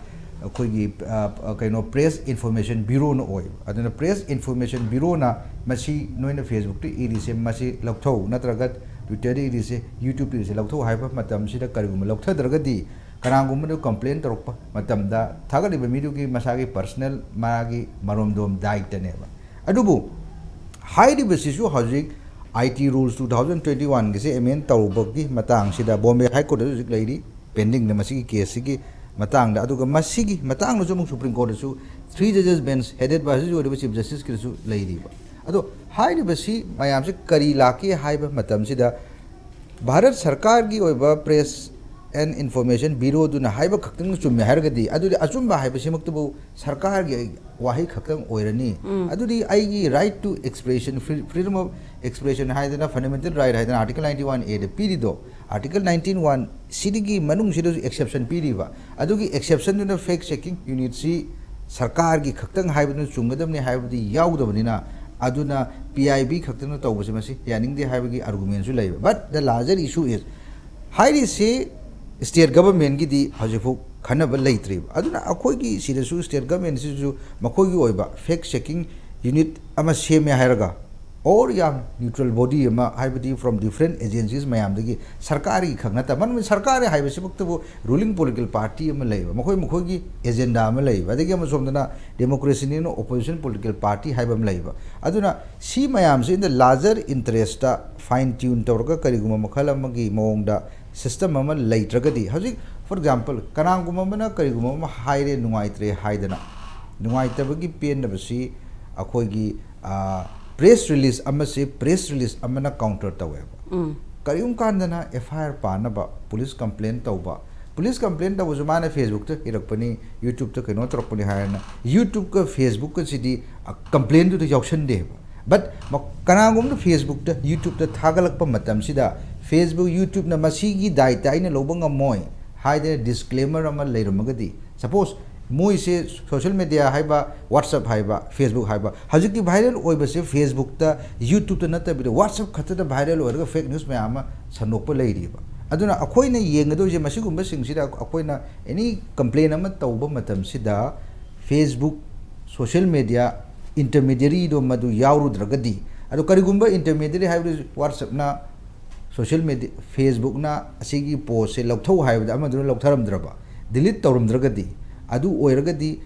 ꯑꯩꯈꯣꯏꯒꯤ, ꯑ, ꯑ, ꯀꯩꯅꯣ, ꯄ꯭ꯔꯦꯁ ꯏꯟꯐꯣꯔꯃꯦꯁꯟ ꯕ꯭ꯌꯨꯔꯣꯅ ꯑꯣꯏ꯫ ꯑꯗꯨꯅ ꯄ꯭ꯔꯦꯁ ꯏꯟꯐꯣꯔꯃꯦꯁꯟ ꯕ꯭ꯌꯨꯔꯣꯅ ꯃꯁꯤ ꯅꯣꯏꯅ ꯐꯦꯁꯕꯨꯛꯇ ꯏꯔꯤꯁꯦ ꯃꯁꯤ ꯂꯧꯊꯧ, ꯅꯠꯇ꯭ꯔꯒ ꯇ꯭ꯋꯤꯇꯔꯗ ꯏꯔꯤꯁꯦ, ꯌꯨꯇ꯭ꯌꯨꯕꯇ ꯏꯔꯤꯁꯦ ꯂꯧꯊꯧ ꯍꯥꯏꯕ ꯃꯇꯝꯁꯤꯗ ꯀꯔꯤꯒꯨꯝꯕ ꯂꯧꯊꯗ꯭ꯔꯒꯗꯤ, ꯀꯅꯥꯒꯨꯝꯕꯅ ꯀꯝꯄ꯭ꯂꯦꯟ ꯇꯧꯔꯛꯄ ꯃꯇꯝꯗ ꯊꯥꯒꯠꯂꯤꯕ ꯃꯤꯗꯨꯒꯤ ꯃꯁꯥꯒꯤ ꯄꯔꯁꯅꯦꯜ, ꯃꯥꯒꯤ ꯃꯔꯣꯝꯗꯣꯝ ꯗꯥꯏꯇꯅꯦꯕ꯫ ꯑꯗꯨꯕꯨ ꯍꯥꯏꯔꯤꯕꯁꯤꯁꯨ ꯍꯧꯖꯤꯛ I T rules two thousand twenty ꯋꯥꯟꯒꯤꯁꯦ ꯑꯦꯃꯦꯟ ꯇꯧꯕꯒꯤ ꯃꯇꯥꯡꯁꯤꯗ ꯕꯣꯝꯕꯦ ꯍꯥꯏ ꯀꯣꯔꯠꯇꯁꯨ ꯍꯧꯖꯤꯛ ꯂꯩꯔꯤ ꯄꯦꯟꯗꯤꯡꯗ ꯃꯁꯤꯒꯤ ꯀꯦꯁꯁꯤꯒꯤ ꯃꯇꯥꯡꯗ꯫ ꯑꯗꯨꯒ ꯃꯁꯤꯒꯤ ꯃꯇꯥꯡꯗꯁꯨ ꯑꯃꯨꯛ ꯁꯨꯄ꯭ꯔꯤꯝ ꯀꯣꯔꯠꯇꯁꯨ ꯊ꯭ꯔꯤ ꯖꯖꯦꯁ ꯕꯦꯟꯁ ꯍꯦꯗꯦꯠ ꯕꯥꯏ ꯍꯧꯖꯤꯛ ꯑꯣꯏꯔꯤꯕ ꯆꯤꯐ ꯖꯁꯇꯤꯁꯀꯤꯗꯁꯨ ꯂꯩꯔꯤꯕ꯫ ꯑꯗꯣ ꯍꯥꯏꯔꯤꯕꯁꯤ ꯃꯌꯥꯝꯁꯦ ꯀꯔꯤ ꯂꯥꯛꯀꯦ ꯍꯥꯏꯕ ꯃꯇꯝꯁꯤꯗ, ꯚꯥꯔꯠ ꯁꯔꯀꯥꯔꯒꯤ ꯑꯣꯏꯕ ꯄ꯭ꯔꯦꯁ ꯑꯦꯟ ꯏꯟꯐꯣꯔꯃꯦꯁꯟ ꯕ꯭ꯌꯨꯔꯣꯗꯨꯅ ꯍꯥꯏꯕ ꯈꯛꯇꯪ ꯆꯨꯝꯃꯦ ꯍꯥꯏꯔꯒꯗꯤ, ꯑꯗꯨꯗꯤ ꯑꯆꯨꯝꯕ ꯍꯥꯏꯕꯁꯤꯃꯛꯇꯕꯨ ꯁꯔꯀꯥꯔꯒꯤ ꯋꯥꯍꯩ ꯈꯛꯇꯪ ꯑꯣꯏꯔꯅꯤ꯫ ꯑꯗꯨꯗꯤ ꯑꯩꯒꯤ ꯔꯥꯏꯠ ꯇꯨ ꯑꯦꯛꯁꯄ꯭ꯔꯦꯁꯟ, ꯐ꯭ꯔꯤ-, ꯐ꯭ꯔꯤꯗꯝ ꯑꯣꯐ ꯑꯦꯛꯁꯄ꯭ꯔꯦꯁꯟ ꯍꯥꯏꯗꯅ ꯐꯟꯗꯥꯃꯦꯟꯇꯦꯜ ꯔꯥꯏꯠ ꯍꯥꯏꯗꯅ ꯑꯥꯔꯇꯤꯀꯜ ꯅꯥꯏꯟꯇꯤ ꯋꯥꯟ ꯑꯦꯗ ꯄꯤꯔꯤꯗꯣ, ꯑꯥꯔꯇꯤꯀꯜ ꯅꯥꯏꯟꯇꯤ ꯋꯥꯟ ꯁꯤꯗꯒꯤ ꯃꯅꯨꯡꯁꯤꯗꯁꯨ ꯑꯦꯛꯁꯦꯞꯁꯟ ꯄꯤꯔꯤꯕ꯫ ꯑꯗꯨꯒꯤ ꯑꯦꯛꯁꯦꯞꯁꯟꯗꯨꯅ ꯐꯦꯛ ꯆꯦꯀꯤꯡ ꯌꯨꯅꯤꯠꯁꯤ ꯁꯔꯀꯥꯔꯒꯤ ꯈꯛꯇꯪ ꯍꯥꯏꯕꯗꯨꯅ ꯆꯨꯝꯒꯗꯕꯅꯤ ꯍꯥꯏꯕꯗꯤ ꯌꯥꯎꯗꯕꯅꯤꯅ, ꯑꯗꯨꯅ ꯄꯤ ꯑꯥꯏ ꯕꯤ ꯈꯛꯇꯅ ꯇꯧꯕꯁꯦ ꯃꯁꯤ ꯌꯥꯅꯤꯡꯗꯦ ꯍꯥꯏꯕꯒꯤ ꯑꯥꯔꯒꯨꯃꯦꯟꯁꯨ ꯂꯩꯕ꯫ But the larger issue is, ꯍꯥꯏꯔꯤꯁꯤ state government ꯀꯤꯗꯤ ꯍꯧꯖꯤꯛꯐꯥꯎ ꯈꯟꯅꯕ ꯂꯩꯇ꯭ꯔꯤꯕ꯫ ꯑꯗꯨꯅ ꯑꯩꯈꯣꯏꯒꯤ ꯁꯤꯗꯁꯨ state government ꯁꯤꯁꯨ ꯃꯈꯣꯏꯒꯤ ꯑꯣꯏꯕ fact checking unit ꯑꯃ ꯁꯦꯝꯃꯦ ꯍꯥꯏꯔꯒ, or ꯌꯥꯝ neutral body ꯑꯃ, ꯍꯥꯏꯕꯗꯤ from different agencies ꯃꯌꯥꯝꯗꯒꯤ, ꯁꯔꯀꯥꯔꯒꯤ ꯈꯛ ꯅꯠꯇꯕ, ꯃꯔꯝꯗꯤ ꯁꯔꯀꯥꯔ ꯍꯥꯏꯕꯁꯤꯃꯛꯇꯕꯨ ruling political party ꯑꯃ ꯂꯩꯕ, ꯃꯈꯣꯏ ꯃꯈꯣꯏꯒꯤ agenda ꯑꯃ ꯂꯩꯕ, ꯑꯗꯒꯤ ꯑꯃ ꯁꯣꯝꯗꯅ democracy ꯅꯤꯅ opposition political party ꯍꯥꯏꯕ ꯑꯃ ꯂꯩꯕ꯫ ꯑꯗꯨꯅ ꯁꯤ ꯃꯌꯥꯝꯁꯤ in the larger interest ꯇ fine tune ꯇꯧꯔꯒ ꯀꯔꯤꯒꯨꯝꯕ ꯃꯈꯜ ꯑꯃꯒꯤ ꯃꯑꯣꯡꯗ system ꯑꯃ ꯂꯩꯇ꯭ꯔꯒꯗꯤ, ꯍꯧꯖꯤꯛ for example ꯀꯅꯥꯒꯨꯝꯕ ꯑꯃꯅ ꯀꯔꯤꯒꯨꯝꯕ ꯑꯃ ꯍꯥꯏꯔꯦ, ꯅꯨꯡꯉꯥꯏꯇ꯭ꯔꯦ ꯍꯥꯏꯗꯅ, ꯅꯨꯡꯉꯥꯏꯇꯕꯒꯤ ꯄꯦꯟꯗꯕꯁꯤ ꯑꯩꯈꯣꯏꯒꯤ, ꯑ, press release ꯑꯃꯁꯦ press release ꯑꯃꯅ counter ꯇꯧꯋꯦꯕ꯫ ꯀꯔꯤꯒꯨꯝꯕ ꯀꯥꯟꯗꯅ F I R ꯄꯥꯅꯕ, police complaint ꯇꯧꯕ, police complaint ꯇꯧꯕꯁꯨ ꯃꯥꯅ Facebook ꯇ ꯏꯔꯛꯄꯅꯤ, YouTube ꯇ ꯀꯩꯅꯣ ꯇꯧꯔꯛꯄꯅꯤ ꯍꯥꯏꯔꯅ, YouTube ꯀ Facebook ꯀꯁꯤꯗꯤ, ꯑ, complaint ꯗꯨꯗ ꯌꯥꯎꯁꯟꯗꯦꯕ꯫ But ꯃ-, ꯀꯅꯥꯒꯨꯝꯕꯅ Facebook ꯇ, YouTube ꯇ ꯊꯥꯒꯠꯂꯛꯄ ꯃꯇꯝꯁꯤꯗ, Facebook, YouTube ꯅ ꯃꯁꯤꯒꯤ ꯗꯥꯏꯇ ꯑꯩꯅ ꯂꯧꯕ ꯉꯝꯃꯣꯏ ꯍꯥꯏꯗꯅ disclaimer ꯑꯃ ꯂꯩꯔꯝꯃꯒꯗꯤ, suppose ꯃꯣꯏꯁꯦ social media ꯍꯥꯏꯕ, WhatsApp ꯍꯥꯏꯕ, Facebook ꯍꯥꯏꯕ, ꯍꯧꯖꯤꯛꯇꯤ viral ꯑꯣꯏꯕꯁꯦ Facebook ꯇ, YouTube ꯇ ꯅꯠꯇꯕꯤꯗ WhatsApp ꯈꯛꯇꯗ viral ꯑꯣꯏꯔꯒ fake news ꯃꯌꯥꯝ ꯑꯃ ꯁꯟꯗꯣꯛꯄ ꯂꯩꯔꯤꯕ꯫ ꯑꯗꯨꯅ ꯑꯩꯈꯣꯏꯅ ꯌꯦꯡꯒꯗꯣꯏꯁꯦ ꯃꯁꯤꯒꯨꯝꯕꯁꯤꯡꯁꯤꯗ, ꯑꯩꯈꯣꯏꯅ any complaint ꯑꯃ ꯇꯧꯕ ꯃꯇꯝꯁꯤꯗ, Facebook, social media intermediary ꯗꯣ ꯃꯗꯨ ꯌꯥꯎꯔꯨꯗ꯭ꯔꯒꯗꯤ, ꯑꯗꯣ ꯀꯔꯤꯒꯨꯝꯕ intermediary ꯍꯥꯏꯕꯗꯨ WhatsApp ꯅ, social media, Facebook ꯅ ꯑꯁꯤꯒꯤ post ꯁꯦ ꯂꯧꯊꯧ ꯍꯥꯏꯕꯗ ꯑꯃꯗꯨꯅ ꯂꯧꯊꯔꯝꯗ꯭ꯔꯕ, delete ꯇꯧꯔꯝꯗ꯭ꯔꯒꯗꯤ, ꯑꯗꯨ ꯑꯣꯏꯔꯒꯗꯤ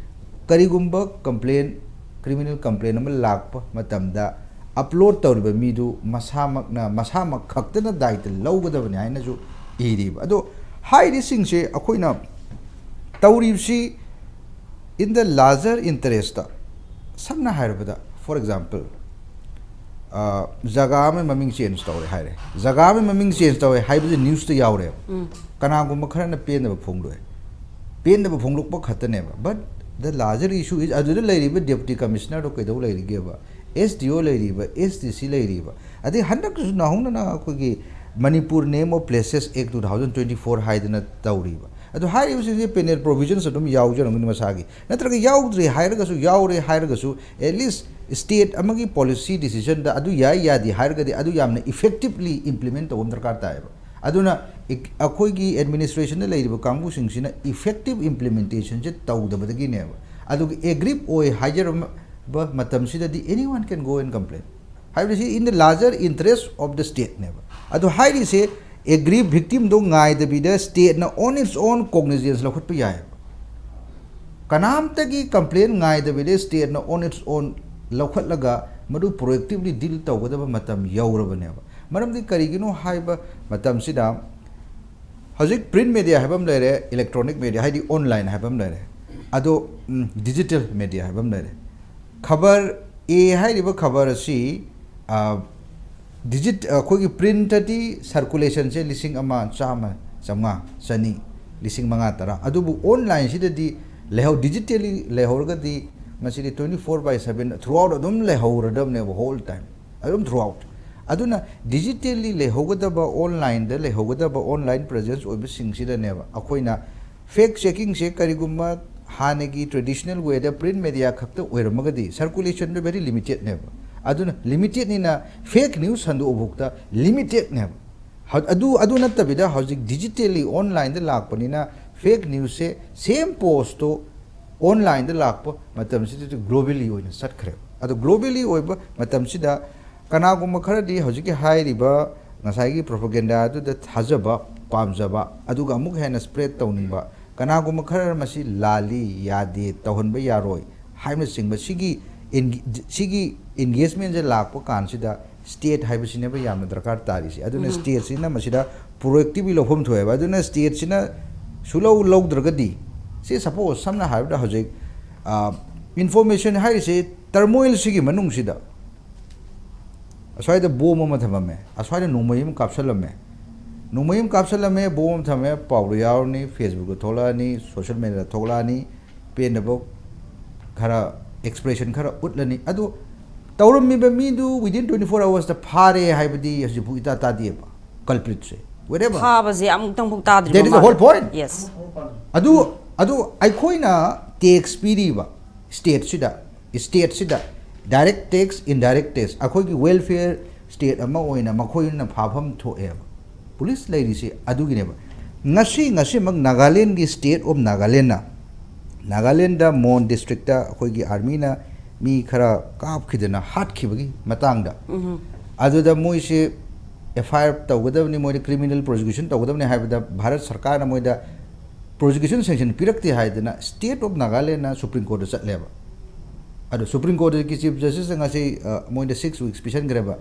ꯀꯔꯤꯒꯨꯝꯕ complaint, criminal complaint ꯑꯃ ꯂꯥꯛꯄ ꯃꯇꯝꯗ upload ꯇꯧꯔꯤꯕ ꯃꯤꯗꯨ ꯃꯁꯥꯃꯛꯅ, ꯃꯁꯥꯃꯛ ꯈꯛꯇꯅ ꯗꯥꯏꯇ ꯂꯧꯒꯗꯕꯅꯤ ꯍꯥꯏꯅꯁꯨ ꯏꯔꯤꯕ꯫ ꯑꯗꯣ ꯍꯥꯏꯔꯤꯁꯤꯡꯁꯦ ꯑꯩꯈꯣꯏꯅ ꯇꯧꯔꯤꯕꯁꯤ in the larger interest ꯇ, ꯁꯝꯅ ꯍꯥꯏꯔꯕꯗ, for example, ꯑ, ꯖꯒꯥ ꯑꯃ ꯃꯃꯤꯡ change ꯇꯧꯔꯦ ꯍꯥꯏꯔꯦ, ꯖꯒꯥ ꯑꯃ ꯃꯃꯤꯡ change ꯇꯧꯔꯦ ꯍꯥꯏꯕꯁꯦ news ꯇ ꯌꯥꯎꯔꯦꯕ꯫ ꯀꯅꯥꯒꯨꯝꯕ ꯈꯔꯅ ꯄꯦꯟꯗꯕ ꯐꯣꯡꯗꯣꯛꯑꯦ, ꯄꯦꯟꯗꯕ ꯐꯣꯡꯗꯣꯛꯄ ꯈꯛꯇꯅꯦꯕ꯫ But the larger issue is, ꯑꯗꯨꯗ ꯂꯩꯔꯤꯕ deputy commissioner ꯗꯣ ꯀꯩꯗꯧ ꯂꯩꯔꯤꯒꯦꯕ? S D O ꯂꯩꯔꯤꯕ, S D C ꯂꯩꯔꯤꯕ, ꯑꯗꯩ ꯍꯟꯗꯛꯇꯁꯨ ꯅꯧꯍꯧꯅꯅ ꯑꯩꯈꯣꯏꯒꯤ Manipur Name of Places Act two thousand twenty four ꯍꯥꯏꯗꯅ ꯇꯧꯔꯤꯕ꯫ ꯑꯗꯣ ꯍꯥꯏꯔꯤꯕꯁꯤꯡꯁꯦ penal provisions ꯑꯗꯨꯝ ꯌꯥꯎꯖꯔꯝꯒꯅꯤ ꯃꯁꯥꯒꯤ, ꯅꯠꯇ꯭ꯔꯒ ꯌꯥꯎꯗ꯭ꯔꯦ ꯍꯥꯏꯔꯒꯁꯨ, ꯌꯥꯎꯔꯦ ꯍꯥꯏꯔꯒꯁꯨ, at least state ꯑꯃꯒꯤ policy decision ꯗ ꯑꯗꯨ ꯌꯥꯏ ꯌꯥꯗꯦ ꯍꯥꯏꯔꯒꯗꯤ ꯑꯗꯨ ꯌꯥꯝꯅ effectively implement ꯇꯧꯕ ꯑꯃ ꯗꯔꯀꯥꯔ ꯇꯥꯏꯌꯦꯕ꯫ ꯑꯗꯨꯅ ꯑꯩꯈꯣꯏꯒꯤ ꯑꯦꯗꯃꯤꯅꯤꯁꯇ꯭ꯔꯦꯁꯟꯗ ꯂꯩꯔꯤꯕ ꯀꯥꯡꯕꯨꯁꯤꯡꯁꯤꯅ ꯏꯐꯦꯛꯇꯤꯞ ꯏꯝꯄ꯭ꯂꯤꯃꯦꯟꯇꯦꯁꯟꯁꯦ ꯇꯧꯗꯕꯗꯒꯤꯅꯦꯕ꯫ ꯑꯗꯨꯒ ꯑꯦꯒ꯭ꯔꯤꯞ ꯑꯣꯏ ꯍꯥꯏꯖꯔꯕ ꯃꯇꯝꯁꯤꯗꯗꯤ anyone can go and complain ꯍꯥꯏꯕꯗꯤ ꯁꯤ in the larger interest of the stateꯅꯦꯕ꯫ ꯑꯗꯣ ꯍꯥꯏꯔꯤꯁꯦ ꯑꯦꯒ꯭ꯔꯤꯞ ꯚꯤꯛꯇꯤꯝꯗꯣ ꯉꯥꯏꯗꯕꯤꯗ ꯁ꯭ꯇꯦꯠꯅ on its own cognizance ꯂꯧꯈꯠꯄ ꯌꯥꯏꯑꯕ꯫ ꯀꯅꯥꯝꯇꯒꯤ ꯀꯝꯄ꯭ꯂꯦꯟ ꯉꯥꯏꯗꯕꯤꯗ ꯁ꯭ꯇꯦꯠꯅ on its own ꯂꯧꯈꯠꯂꯒ ꯃꯗꯨ ꯄ꯭ꯔꯣꯑꯦꯛꯇꯤꯞꯂꯤ ꯗꯤꯜ ꯇꯧꯒꯗꯕ ꯃꯇꯝ ꯌꯧꯔꯕꯅꯦꯕ꯫ ꯃꯔꯝꯗꯤ ꯀꯔꯤꯒꯤꯅꯣ ꯍꯥꯏꯕ ꯃꯇꯝꯁꯤꯗ ꯍꯧꯖꯤꯛ ꯄ꯭ꯔꯤꯟ ꯃꯦꯗꯤꯌꯥ ꯍꯥꯏꯕ ꯑꯃ ꯂꯩꯔꯦ, ꯏꯂꯦꯛꯇ꯭ꯔꯣꯅꯤꯛ ꯃꯦꯗꯤꯌꯥ ꯍꯥꯏꯗꯤ ꯑꯣꯟꯂꯥꯏꯟ ꯍꯥꯏꯕ ꯑꯃ ꯂꯩꯔꯦ, ꯑꯗꯣ ꯗꯤꯖꯤꯇꯦꯜ ꯃꯦꯗꯤꯌꯥ ꯍꯥꯏꯕ ꯑꯃ ꯂꯩꯔꯦ꯫ ꯈꯕꯔ ꯑꯦ ꯍꯥꯏꯔꯤꯕ ꯈꯕꯔ ꯑꯁꯤ ꯗꯤꯖꯤꯠ ꯑꯩꯈꯣꯏꯒꯤ ꯄ꯭ꯔꯤꯟꯇꯗꯤ ꯁꯔꯀꯨꯂꯦꯁꯟꯁꯦ ꯂꯤꯁꯤꯡ ꯑꯃ ꯆꯥꯝꯃ, ꯆꯥꯝꯃꯉꯥ, ꯆꯅꯤ, ꯂꯤꯁꯤꯡ ꯃꯉꯥ, ꯇꯔꯥ, ꯑꯗꯨꯕꯨ ꯑꯣꯟꯂꯥꯏꯟꯁꯤꯗꯗꯤ ꯂꯩꯍꯧ ꯗꯤꯖꯤꯇꯦꯜꯂꯤ ꯂꯩꯍꯧꯔꯒꯗꯤ ꯃꯁꯤꯗꯤ twenty four by seven throughout ꯑꯗꯨꯝ ꯂꯩꯍꯧꯔꯗꯕꯅꯦꯕ, ꯍꯣꯜ ꯇꯥꯏꯝ ꯑꯗꯨꯝ ꯊ꯭ꯔꯨ ꯑꯥꯎꯠ꯫ ꯑꯗꯨꯅ ꯗꯤꯖꯤꯇꯦꯜꯂꯤ ꯂꯩꯍꯧꯒꯗꯕ, ꯑꯣꯟꯂꯥꯏꯟꯗ ꯂꯩꯍꯧꯒꯗꯕ, ꯑꯣꯟꯂꯥꯏꯟ ꯄ꯭ꯔꯦꯖꯦꯟꯁ ꯑꯣꯏꯕꯁꯤꯡꯁꯤꯗꯅꯦꯕ ꯑꯩꯈꯣꯏꯅ ꯐꯦꯛ ꯆꯦꯀꯤꯡꯁꯦ ꯀꯔꯤꯒꯨꯝꯕ ꯍꯥꯟꯅꯒꯤ ꯇ꯭ꯔꯦꯗꯤꯁꯅꯦꯜ ꯋꯦꯗ ꯄ꯭ꯔꯤꯟ ꯃꯦꯗꯤꯌꯥ ꯈꯛꯇ ꯑꯣꯏꯔꯝꯃꯒꯗꯤ ꯁꯔꯀꯨꯂꯦꯁꯟꯗꯣ ꯚꯦꯔꯤ ꯂꯤꯃꯤꯇꯦꯠꯅꯦꯕ꯫ ꯑꯗꯨꯅ ꯂꯤꯃꯤꯇꯦꯠꯅꯤꯅ ꯐꯦꯛ ꯅ꯭ꯌꯨꯁ ꯁꯟꯗꯣꯛꯑꯐꯥꯎꯗ ꯂꯤꯃꯤꯇꯦꯠꯅꯦꯕ꯫ ꯍꯧ- ꯑꯗꯨ ꯑꯗꯨ ꯅꯠꯇꯕꯤꯗ ꯍꯧꯖꯤꯛ ꯗꯤꯖꯤꯇꯦꯜꯂꯤ ꯑꯣꯟꯂꯥꯏꯟꯗ ꯂꯥꯛꯄꯅꯤꯅ ꯐꯦꯛ ꯅ꯭ꯌꯨꯁꯁꯦ ꯁꯦꯝ ꯄꯣꯁꯇꯣ ꯑꯣꯟꯂꯥꯏꯟꯗ ꯂꯥꯛꯄ ꯃꯇꯝꯁꯤꯗꯗꯤ ꯒ꯭ꯂꯣꯕꯦꯜꯂꯤ ꯑꯣꯏꯅ ꯆꯠꯈ꯭ꯔꯦꯕ꯫ ꯑꯗꯣ ꯒ꯭ꯂꯣꯕꯦꯜꯂꯤ ꯑꯣꯏꯕ ꯃꯇꯝꯁꯤꯗ ꯀꯅꯥꯒꯨꯝꯕ ꯈꯔꯗꯤ ꯍꯧꯖꯤꯛꯀꯤ ꯍꯥꯏꯔꯤꯕ ꯉꯁꯥꯏꯒꯤ ꯄ꯭ꯔꯣꯄꯒꯦꯟꯗꯥ ꯑꯗꯨꯗ ꯊꯥꯖꯕ, ꯄꯥꯝꯖꯕ, ꯑꯗꯨꯒ ꯑꯃꯨꯛ ꯍꯦꯟꯅ ꯁ꯭ꯄ꯭ꯔꯦꯗ ꯇꯧꯅꯤꯡꯕ, ꯀꯅꯥꯒꯨꯝꯕ ꯈꯔ ꯃꯁꯤ ꯂꯥꯜꯂꯤ, ꯌꯥꯗꯦ, ꯇꯧꯍꯟꯕ ꯌꯥꯔꯣꯏ ꯍꯥꯏꯕꯅꯆꯤꯡꯕ ꯁꯤꯒꯤ ꯑꯦꯟ- ꯁꯤꯒꯤ ꯑꯦꯟꯒꯦꯖꯃꯦꯟꯁꯦ ꯂꯥꯛꯄ ꯀꯥꯟꯁꯤꯗ ꯁ꯭ꯇꯦꯠ ꯍꯥꯏꯕꯁꯤꯅꯦꯕ ꯌꯥꯝꯅ ꯗꯔꯀꯥꯔ ꯇꯥꯔꯤꯁꯦ꯫ ꯑꯗꯨꯅ ꯎꯝ꯫ ꯁ꯭ꯇꯦꯠꯁꯤꯅ ꯃꯁꯤꯗ ꯄ꯭ꯔꯣꯑꯦꯛꯇꯤꯚꯂꯤ ꯂꯧꯐꯝ ꯊꯣꯛꯑꯦꯕ꯫ ꯑꯗꯨꯅ ꯁ꯭ꯇꯦꯠꯁꯤꯅ ꯁꯨꯂꯧ ꯂꯧꯗ꯭ꯔꯒꯗꯤ, ꯁꯤ ꯁꯄꯣꯁ ꯁꯝꯅ ꯍꯥꯏꯔꯕꯗ ꯍꯧꯖꯤꯛ ꯏꯟꯐꯣꯔꯃꯦꯁꯟ ꯍꯥꯏꯔꯤꯁꯦ ꯇꯔꯃꯣꯏꯜꯁꯤꯒꯤ ꯃꯅꯨꯡꯁꯤꯗ ꯑꯁ꯭ꯋꯥꯏꯗ ꯕꯣꯝ ꯑꯃ ꯊꯝꯃꯝꯃꯦ, ꯑꯁ꯭ꯋꯥꯏꯗ ꯅꯣꯡꯃꯩ ꯑꯃ ꯀꯥꯞꯁꯜꯂꯝꯃꯦ, ꯅꯣꯡꯃꯩ ꯑꯃ ꯀꯥꯞꯁꯜꯂꯝꯃꯦ, ꯕꯣꯝ ꯑꯃ ꯊꯝꯃꯦ, ꯄꯥꯎꯗ ꯌꯥꯎꯔꯅꯤ, ꯐꯦꯁꯕꯨꯛꯇ ꯊꯣꯛꯂꯛꯑꯅꯤ, ꯁꯣꯁꯦꯜ ꯃꯦꯗꯤꯌꯥꯗ ꯊꯣꯛꯂꯛꯑꯅꯤ, ꯄꯦꯟꯗꯕ ꯈꯔ, ꯑꯦꯛꯁꯄ꯭ꯔꯦꯁꯟ ꯈꯔ ꯎꯠꯂꯅꯤ꯫ ꯑꯗꯨ ꯇꯧꯔꯝꯃꯤꯕ ꯃꯤꯗꯨ within twenty four hoursꯇ ꯐꯥꯔꯦ ꯍꯥꯏꯕꯗꯤ ꯍꯧꯖꯤꯛꯐꯥꯎ ꯏꯇꯥ ꯇꯥꯗꯦꯕ, ꯀꯜꯄ꯭ꯔꯤꯠꯁꯦ꯫ Wherever. ꯐꯥꯕꯁꯦ ꯑꯃꯨꯛꯇꯪꯐꯥꯎ ꯇꯥꯗ꯭ꯔꯤꯕ That is the ꯃꯥꯜꯂꯦ꯫ Whole point. Yes. ꯑꯗꯨ, ꯑꯗꯨ ꯑꯩꯈꯣꯏꯅ ꯇꯦꯛꯁ ꯄꯤꯔꯤꯕ ꯁ꯭ꯇꯦꯠꯁꯤꯗ, ꯁ꯭ꯇꯦꯠꯁꯤꯗ direct tax, indirect tax, ꯑꯩꯈꯣꯏꯒꯤ welfare state ꯑꯃ ꯑꯣꯏꯅ ꯃꯈꯣꯏꯅ ꯐꯥꯐꯝ ꯊꯣꯛꯑꯦꯕ꯫ ꯄꯨꯂꯤꯁ ꯂꯩꯔꯤꯁꯤ ꯑꯗꯨꯒꯤꯅꯦꯕ꯫ ꯉꯁꯤ ꯉꯁꯤꯃꯛ ꯅꯥꯒꯥꯂꯦꯟꯒꯤ, ꯁ꯭ꯇꯦꯠ ꯑꯣꯐ ꯅꯥꯒꯥꯂꯦꯟꯅ, ꯅꯥꯒꯥꯂꯦꯟꯗ ꯃꯣꯟ ꯗꯤꯁꯇ꯭ꯔꯤꯛꯇ ꯑꯩꯈꯣꯏꯒꯤ ꯑꯥꯔꯃꯤꯅ ꯃꯤ ꯈꯔ ꯀꯥꯞꯈꯤꯗꯅ ꯍꯥꯠꯈꯤꯕꯒꯤ ꯃꯇꯥꯡꯗ, ꯑꯗꯨꯗ ꯃꯣꯏꯁꯦ ꯑꯦꯐ ꯑꯥꯏ ꯑꯥꯔ ꯇꯧꯒꯗꯕꯅꯤ, ꯃꯣꯏꯗ ꯀ꯭ꯔꯤꯃꯤꯅꯦꯜ ꯄ꯭ꯔꯣꯁꯤꯀ꯭ꯌꯨꯁꯟ ꯇꯧꯒꯗꯕꯅꯤ ꯍꯥꯏꯕꯗ ꯚꯥꯔꯠ ꯁꯔꯀꯥꯔꯅ ꯃꯣꯏꯗ ꯄ꯭ꯔꯣꯁꯤꯀ꯭ꯌꯨꯁꯟ ꯁꯦꯡꯁꯟ ꯄꯤꯔꯛꯇꯦ ꯍꯥꯏꯗꯅ ꯁ꯭ꯇꯦꯠ ꯑꯣꯐ ꯅꯥꯒꯥꯂꯦꯟꯅ ꯁꯨꯄ꯭ꯔꯤꯝ ꯀꯣꯔꯠꯇ ꯆꯠꯂꯦꯕ꯫ ꯑꯗꯣ ꯁꯨꯄ꯭ꯔꯤꯝ ꯀꯣꯔꯠꯀꯤ ꯆꯤꯐ ꯖꯁꯇꯤꯁꯅ ꯉꯁꯤ, ꯑ, ꯃꯣꯏꯗ ꯁꯤꯛꯁ ꯋꯤꯛꯁ ꯄꯤꯁꯟꯈ꯭ꯔꯦꯕ,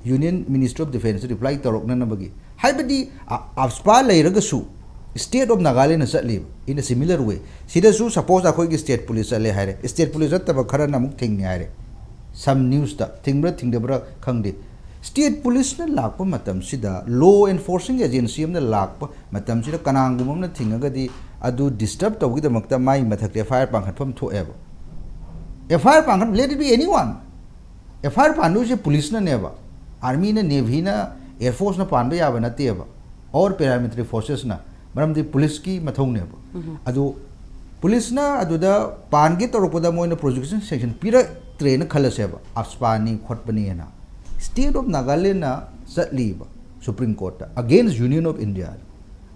ꯌꯨꯅꯤꯌꯟ ꯃꯤꯅꯤꯁꯇ꯭ꯔꯤ ꯑꯣꯐ ꯗꯤꯐꯦꯟꯁꯇ ꯔꯤꯄ꯭ꯂꯥꯏ ꯇꯧꯔꯛꯅꯅꯕꯒꯤ꯫ ꯍꯥꯏꯕꯗꯤ, ꯑ, ꯑꯞꯁꯄꯥ ꯂꯩꯔꯒꯁꯨ ꯁ꯭ꯇꯦꯠ ꯑꯣꯐ ꯅꯥꯒꯥꯂꯦꯟꯗ ꯆꯠꯂꯤꯕ꯫ In a similar way, ꯁꯤꯗꯁꯨ ꯁꯄꯣꯁ ꯑꯩꯈꯣꯏꯒꯤ ꯁ꯭ꯇꯦꯠ ꯄꯨꯂꯤꯁ ꯆꯠꯂꯦ ꯍꯥꯏꯔꯦ, ꯁ꯭ꯇꯦꯠ ꯄꯨꯂꯤꯁ ꯆꯠꯇꯕ ꯈꯔꯅ ꯑꯃꯨꯛ ꯊꯤꯡꯉꯦ ꯍꯥꯏꯔꯦ꯫ ꯁꯝ ꯅ꯭ꯌꯨꯁꯇ ꯊꯤꯡꯕ꯭ꯔꯥ ꯊꯤꯡꯗꯕ꯭ꯔꯥ ꯈꯪꯗꯦ꯫ ꯁ꯭ꯇꯦꯠ ꯄꯨꯂꯤꯁꯅ ꯂꯥꯛꯄ ꯃꯇꯝꯁꯤꯗ, ꯂꯣ ꯑꯦꯟꯐꯣꯔꯁꯤꯡ ꯑꯦꯖꯦꯟꯁꯤ ꯑꯃꯅ ꯂꯥꯛꯄ ꯃꯇꯝꯁꯤꯗ ꯀꯅꯥꯒꯨꯝꯕ ꯑꯃꯅ ꯊꯤꯡꯉꯒꯗꯤ ꯑꯗꯨ ꯗꯤꯁꯇꯔꯕ ꯇꯧꯕꯒꯤꯗꯃꯛꯇ ꯃꯥꯏ ꯃꯊꯛꯇ ꯑꯦꯐ ꯑꯥꯏ ꯑꯥꯔ ꯄꯥꯟꯈꯠꯐꯝ ꯊꯣꯛꯑꯦꯕ꯫ ꯑꯦꯐ ꯑꯥꯏ ꯑꯥꯔ ꯄꯥꯟꯈꯠ, let it be anyone, F I R ꯄꯥꯟꯗꯣꯏꯁꯦ ꯄꯨꯂꯤꯁꯅꯅꯦꯕ꯫ ꯑꯥꯔꯃꯤꯅ, ꯅꯦꯚꯤꯅ, ꯑꯦꯌꯔ ꯐꯣꯔꯁꯅ ꯄꯥꯟꯕ ꯌꯥꯕ ꯅꯠꯇꯦꯕ, ꯑꯣꯔ ꯄꯦꯔꯥꯃꯤꯂꯤꯇꯔꯤ ꯐꯣꯔꯁꯦꯁꯅ, ꯃꯔꯝꯗꯤ ꯄꯨꯂꯤꯁꯀꯤ ꯃꯊꯧꯅꯦꯕ꯫ ꯑꯗꯨ ꯄꯨꯂꯤꯁꯅ ꯑꯗꯨꯗ ꯄꯥꯟꯒꯦ ꯇꯧꯔꯛꯄꯗ ꯃꯣꯏꯅ ꯄ꯭ꯔꯣꯁꯤꯀ꯭ꯌꯨꯁꯟ ꯁꯦꯡꯁꯟ ꯄꯤꯔꯛꯇ꯭ꯔꯦꯅ ꯈꯜꯂꯁꯦꯕ, ꯑꯞꯁꯄꯥꯅꯤ ꯈꯣꯠꯄꯅꯤꯅ꯫ ꯁ꯭ꯇꯦꯠ ꯑꯣꯐ ꯅꯥꯒꯥꯂꯦꯟꯗꯅ ꯆꯠꯂꯤꯕ supreme ꯀꯣꯔꯠꯇ, against Union of India꯫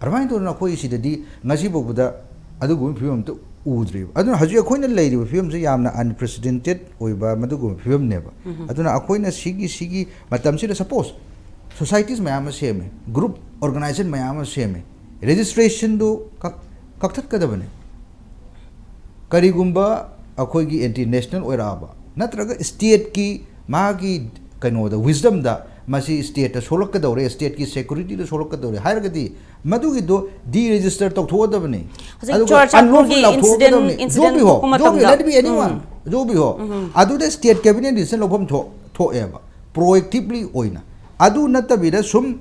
ꯑꯗꯨꯃꯥꯏꯅ ꯇꯧꯗꯅ ꯑꯩꯈꯣꯏ ꯁꯤꯗꯗꯤ ꯉꯁꯤ ꯐꯥꯎꯕꯗ ꯑꯗꯨꯒꯨꯝꯕ ꯐꯤꯕꯝ ꯑꯝꯇ ꯎꯗ꯭ꯔꯤꯕ꯫ ꯑꯗꯨꯅ ꯍꯧꯖꯤꯛ ꯑꯩꯈꯣꯏꯅ ꯂꯩꯔꯤꯕ ꯐꯤꯕꯝꯁꯤ ꯌꯥꯝꯅ ꯑꯟꯄ꯭ꯔꯦꯁꯤꯗꯦꯟꯇꯦꯠ ꯑꯣꯏꯕ ꯃꯗꯨꯒꯨꯝꯕ ꯐꯤꯕꯝꯅꯦꯕ꯫ ꯑꯗꯨꯅ ꯑꯩꯈꯣꯏꯅ ꯁꯤꯒꯤ, ꯁꯤꯒꯤ ꯃꯇꯝꯁꯤꯗ, ꯁꯄꯣꯁ, ꯁꯣꯁꯥꯏꯇꯤꯁ ꯃꯌꯥꯝ ꯑꯃ ꯁꯦꯝꯃꯦ, ꯒ꯭ꯔꯨꯞ ꯑꯣꯔꯒꯅꯥꯏꯖꯦꯁꯟ ꯃꯌꯥꯝ ꯑꯃ ꯁꯦꯝꯃꯦ, ꯔꯦꯖꯤꯁꯇ꯭ꯔꯦꯁꯟꯗꯨ ꯀꯛ-, ꯀꯛꯊꯠꯀꯗꯕꯅꯦ꯫ ꯀꯔꯤꯒꯨꯝꯕ ꯑꯩꯈꯣꯏꯒꯤ ꯑꯦꯟꯇꯤ ꯅꯦꯁꯅꯦꯜ ꯑꯣꯏꯔꯛꯑꯕ, ꯅꯠꯇ꯭ꯔꯒ ꯁ꯭ꯇꯦꯠꯀꯤ ꯃꯥꯒꯤ ꯀꯩꯅꯣꯗ, ꯋꯤꯁꯗꯝꯗ ꯃꯁꯤ ꯁ꯭ꯇꯦꯠꯇ ꯁꯣꯛꯂꯛꯀꯗꯧꯔꯦ, ꯁ꯭ꯇꯦꯠꯀꯤ ꯁꯦꯀ꯭ꯌꯨꯔꯤꯇꯤꯗ ꯁꯣꯛꯂꯛꯀꯗꯧꯔꯦ ꯍꯥꯏꯔꯒꯗꯤ, ꯃꯗꯨꯒꯤꯗꯣ ꯗꯤꯔꯦꯖꯤꯁꯇꯔ ꯇꯧꯊꯣꯛꯀꯗꯕꯅꯤ꯫ ꯍꯧꯖꯤꯛ ꯑꯗꯨꯒ ꯆꯨꯔꯥꯆꯥꯟꯄꯨꯔꯒꯤ unlawful ꯂꯥꯎꯊꯣꯛꯀꯗꯕꯅꯤ꯫ ꯏꯟꯁꯤꯗꯦꯟ, ꯏꯟꯁꯤꯗꯦꯟ ꯖꯣꯕꯤ ꯍꯣ, ꯊꯣꯛꯄ ꯖꯣꯕꯤ ꯍꯣ, ꯃꯇꯝꯗ꯫ Let it be anyone, ꯎꯝ꯫ ꯖꯣꯕꯤ ꯍꯣ꯫ ꯎꯝ꯫ ꯑꯗꯨꯗ ꯁ꯭ꯇꯦꯠ ꯀꯦꯕꯤꯅꯦꯠ ꯗꯤꯁꯤꯖꯟ ꯂꯧꯐꯝ ꯊꯣꯛ-, ꯊꯣꯛꯑꯦꯕ, ꯄ꯭ꯔꯣꯑꯦꯛꯇꯤꯚꯂꯤ ꯑꯣꯏꯅ꯫ ꯑꯗꯨ ꯅꯠꯇꯕꯤꯗ ꯁꯨꯝ,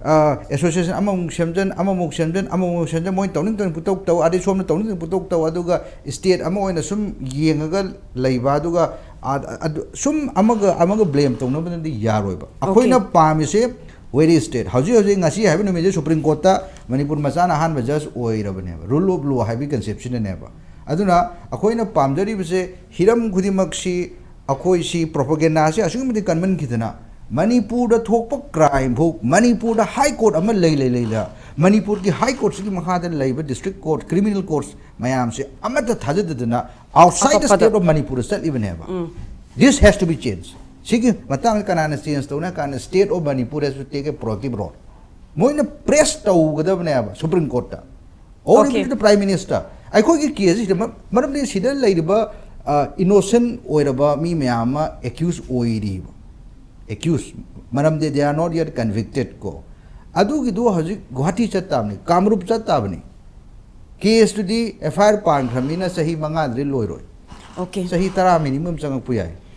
ꯑ, ꯑꯦꯁꯣꯁꯤꯌꯦꯁꯟ ꯑꯃꯃꯨꯛ ꯁꯦꯝꯖꯟ, ꯑꯃꯃꯨꯛ ꯁꯦꯝꯖꯟ, ꯑꯃꯃꯨꯛ ꯁꯦꯝꯖꯟ, ꯃꯣꯏ ꯇꯧꯅꯤꯡ ꯇꯧꯅꯤꯡ ꯄꯨꯇꯧ ꯇꯧ, ꯑꯗꯩ ꯁꯣꯝꯅ ꯇꯧꯅꯤꯡ ꯇꯧꯅꯤꯡ ꯄꯨꯇꯧ ꯇꯧ, ꯑꯗꯨꯒ ꯁ꯭ꯇꯦꯠ ꯑꯃ ꯑꯣꯏꯅ ꯁꯨꯝ ꯌꯦꯡꯉꯒ ꯂꯩꯕ, ꯑꯗꯨꯒ ꯑ-, ꯑꯗꯨ ꯁꯨꯝ ꯑꯃꯒ ꯑꯃꯒ ꯕ꯭ꯂꯦꯝ ꯇꯧꯅꯕꯅꯗꯤ ꯌꯥꯔꯣꯏꯕ꯫ ꯑꯩꯈꯣꯏꯅ ꯑꯣꯀꯦ꯫ ꯄꯥꯝꯃꯤꯁꯦ very state꯫ ꯍꯧꯖꯤꯛ ꯍꯧꯖꯤꯛ ꯉꯁꯤ ꯍꯥꯏꯕ ꯅꯨꯃꯤꯠꯁꯦ ꯁꯨꯄ꯭ꯔꯤꯝ ꯀꯣꯔꯠꯇ ꯃꯅꯤꯄꯨꯔ ꯃꯆꯥꯅ ꯑꯍꯥꯟꯕ ꯖꯁ ꯑꯣꯏꯔꯕꯅꯦꯕ, ꯔꯨꯜ ꯑꯣꯐ ꯂꯣ ꯍꯥꯏꯕꯒꯤ ꯀꯟꯁꯦꯞꯁꯤꯅꯅꯦꯕ꯫ ꯑꯗꯨꯅ ꯑꯩꯈꯣꯏꯅ ꯄꯥꯝꯖꯔꯤꯕꯁꯦ ꯍꯤꯔꯝ ꯈꯨꯗꯤꯡꯃꯛꯁꯤ ꯑꯩꯈꯣꯏꯁꯤ ꯄ꯭ꯔꯣꯄꯒꯦꯟꯗꯥꯁꯤ ꯑꯁꯨꯛꯀꯤ ꯃꯇꯤꯛ ꯀꯟꯃꯟꯈꯤꯗꯅ, ꯃꯅꯤꯄꯨꯔꯗ ꯊꯣꯛꯄ ꯀ꯭ꯔꯥꯏꯝ ꯐꯥꯎ ꯃꯅꯤꯄꯨꯔꯗ ꯍꯥꯏ ꯀꯣꯔꯠ ꯑꯃ ꯂꯩ ꯂꯩ ꯂꯩꯗ, ꯃꯅꯤꯄꯨꯔꯒꯤ ꯍꯥꯏ ꯀꯣꯔꯠꯁꯤꯒꯤ ꯃꯈꯥꯗ ꯂꯩꯕ ꯗꯤꯁꯇ꯭ꯔꯤꯛ ꯀꯣꯔꯠ, ꯀ꯭ꯔꯤꯃꯤꯅꯦꯜ ꯀꯣꯔꯠꯁ ꯃꯌꯥꯝꯁꯦ ꯑꯃꯠꯇ ꯊꯥꯖꯗꯗꯅ outside the ꯑꯇꯣꯞꯄꯗ꯫ State of ꯃꯅꯤꯄꯨꯔꯗ ꯆꯠꯂꯤꯕꯅꯦꯕ꯫ This has to be changed. ꯁꯤꯒꯤ ꯃꯇꯥꯡꯗ ꯀꯅꯥꯅ ꯆꯦꯟꯖ ꯇꯧꯅꯤ ꯍꯥꯏ ꯀꯥꯟꯗ State of Manipur has to take a proactive role. ꯃꯣꯏꯅ ꯄ꯭ꯔꯦꯁ ꯇꯧꯒꯗꯕꯅꯦꯕ ꯁꯨꯄ꯭ꯔꯤꯝ ꯀꯣꯔꯠꯇ꯫ Only Okay. To the Prime Minister. ꯑꯩꯈꯣꯏꯒꯤ ꯀꯦꯁꯁꯤꯗ ꯃ- ꯃꯔꯝꯗꯤ ꯁꯤꯗ ꯂꯩꯔꯤꯕ ꯏꯅꯣꯁꯦꯟ ꯑꯣꯏꯔꯕ ꯃꯤ ꯃꯌꯥꯝ ꯑꯃ ꯑꯦꯀ꯭ꯌꯨꯁ ꯑꯣꯏꯔꯤꯕ꯫ ꯑꯦꯀ꯭ꯌꯨꯁ ꯃꯔꯝꯗꯤ they are not yet convicted ꯀꯣ꯫ ꯑꯗꯨꯒꯤꯗꯨ ꯍꯧꯖꯤꯛ ꯒꯨꯍꯥꯇꯤ ꯆꯠꯇꯥꯕꯅꯤ, ꯀꯥꯃꯔꯨꯞ ꯆꯠꯇꯥꯕꯅꯤ꯫ ꯀꯦꯁꯇꯨꯗꯤ ꯑꯦꯐ ꯑꯥꯏ ꯑꯥꯔ ꯄꯥꯟꯈ꯭ꯔꯕꯅꯤꯅ ꯆꯍꯤ ꯃꯉꯥꯗꯗꯤ ꯂꯣꯏꯔꯣꯏ꯫ Okay. ꯆꯍꯤ ꯇꯔꯥ ꯃꯤꯅꯤꯃꯝ ꯆꯪꯉꯛꯄ ꯌꯥꯏ꯫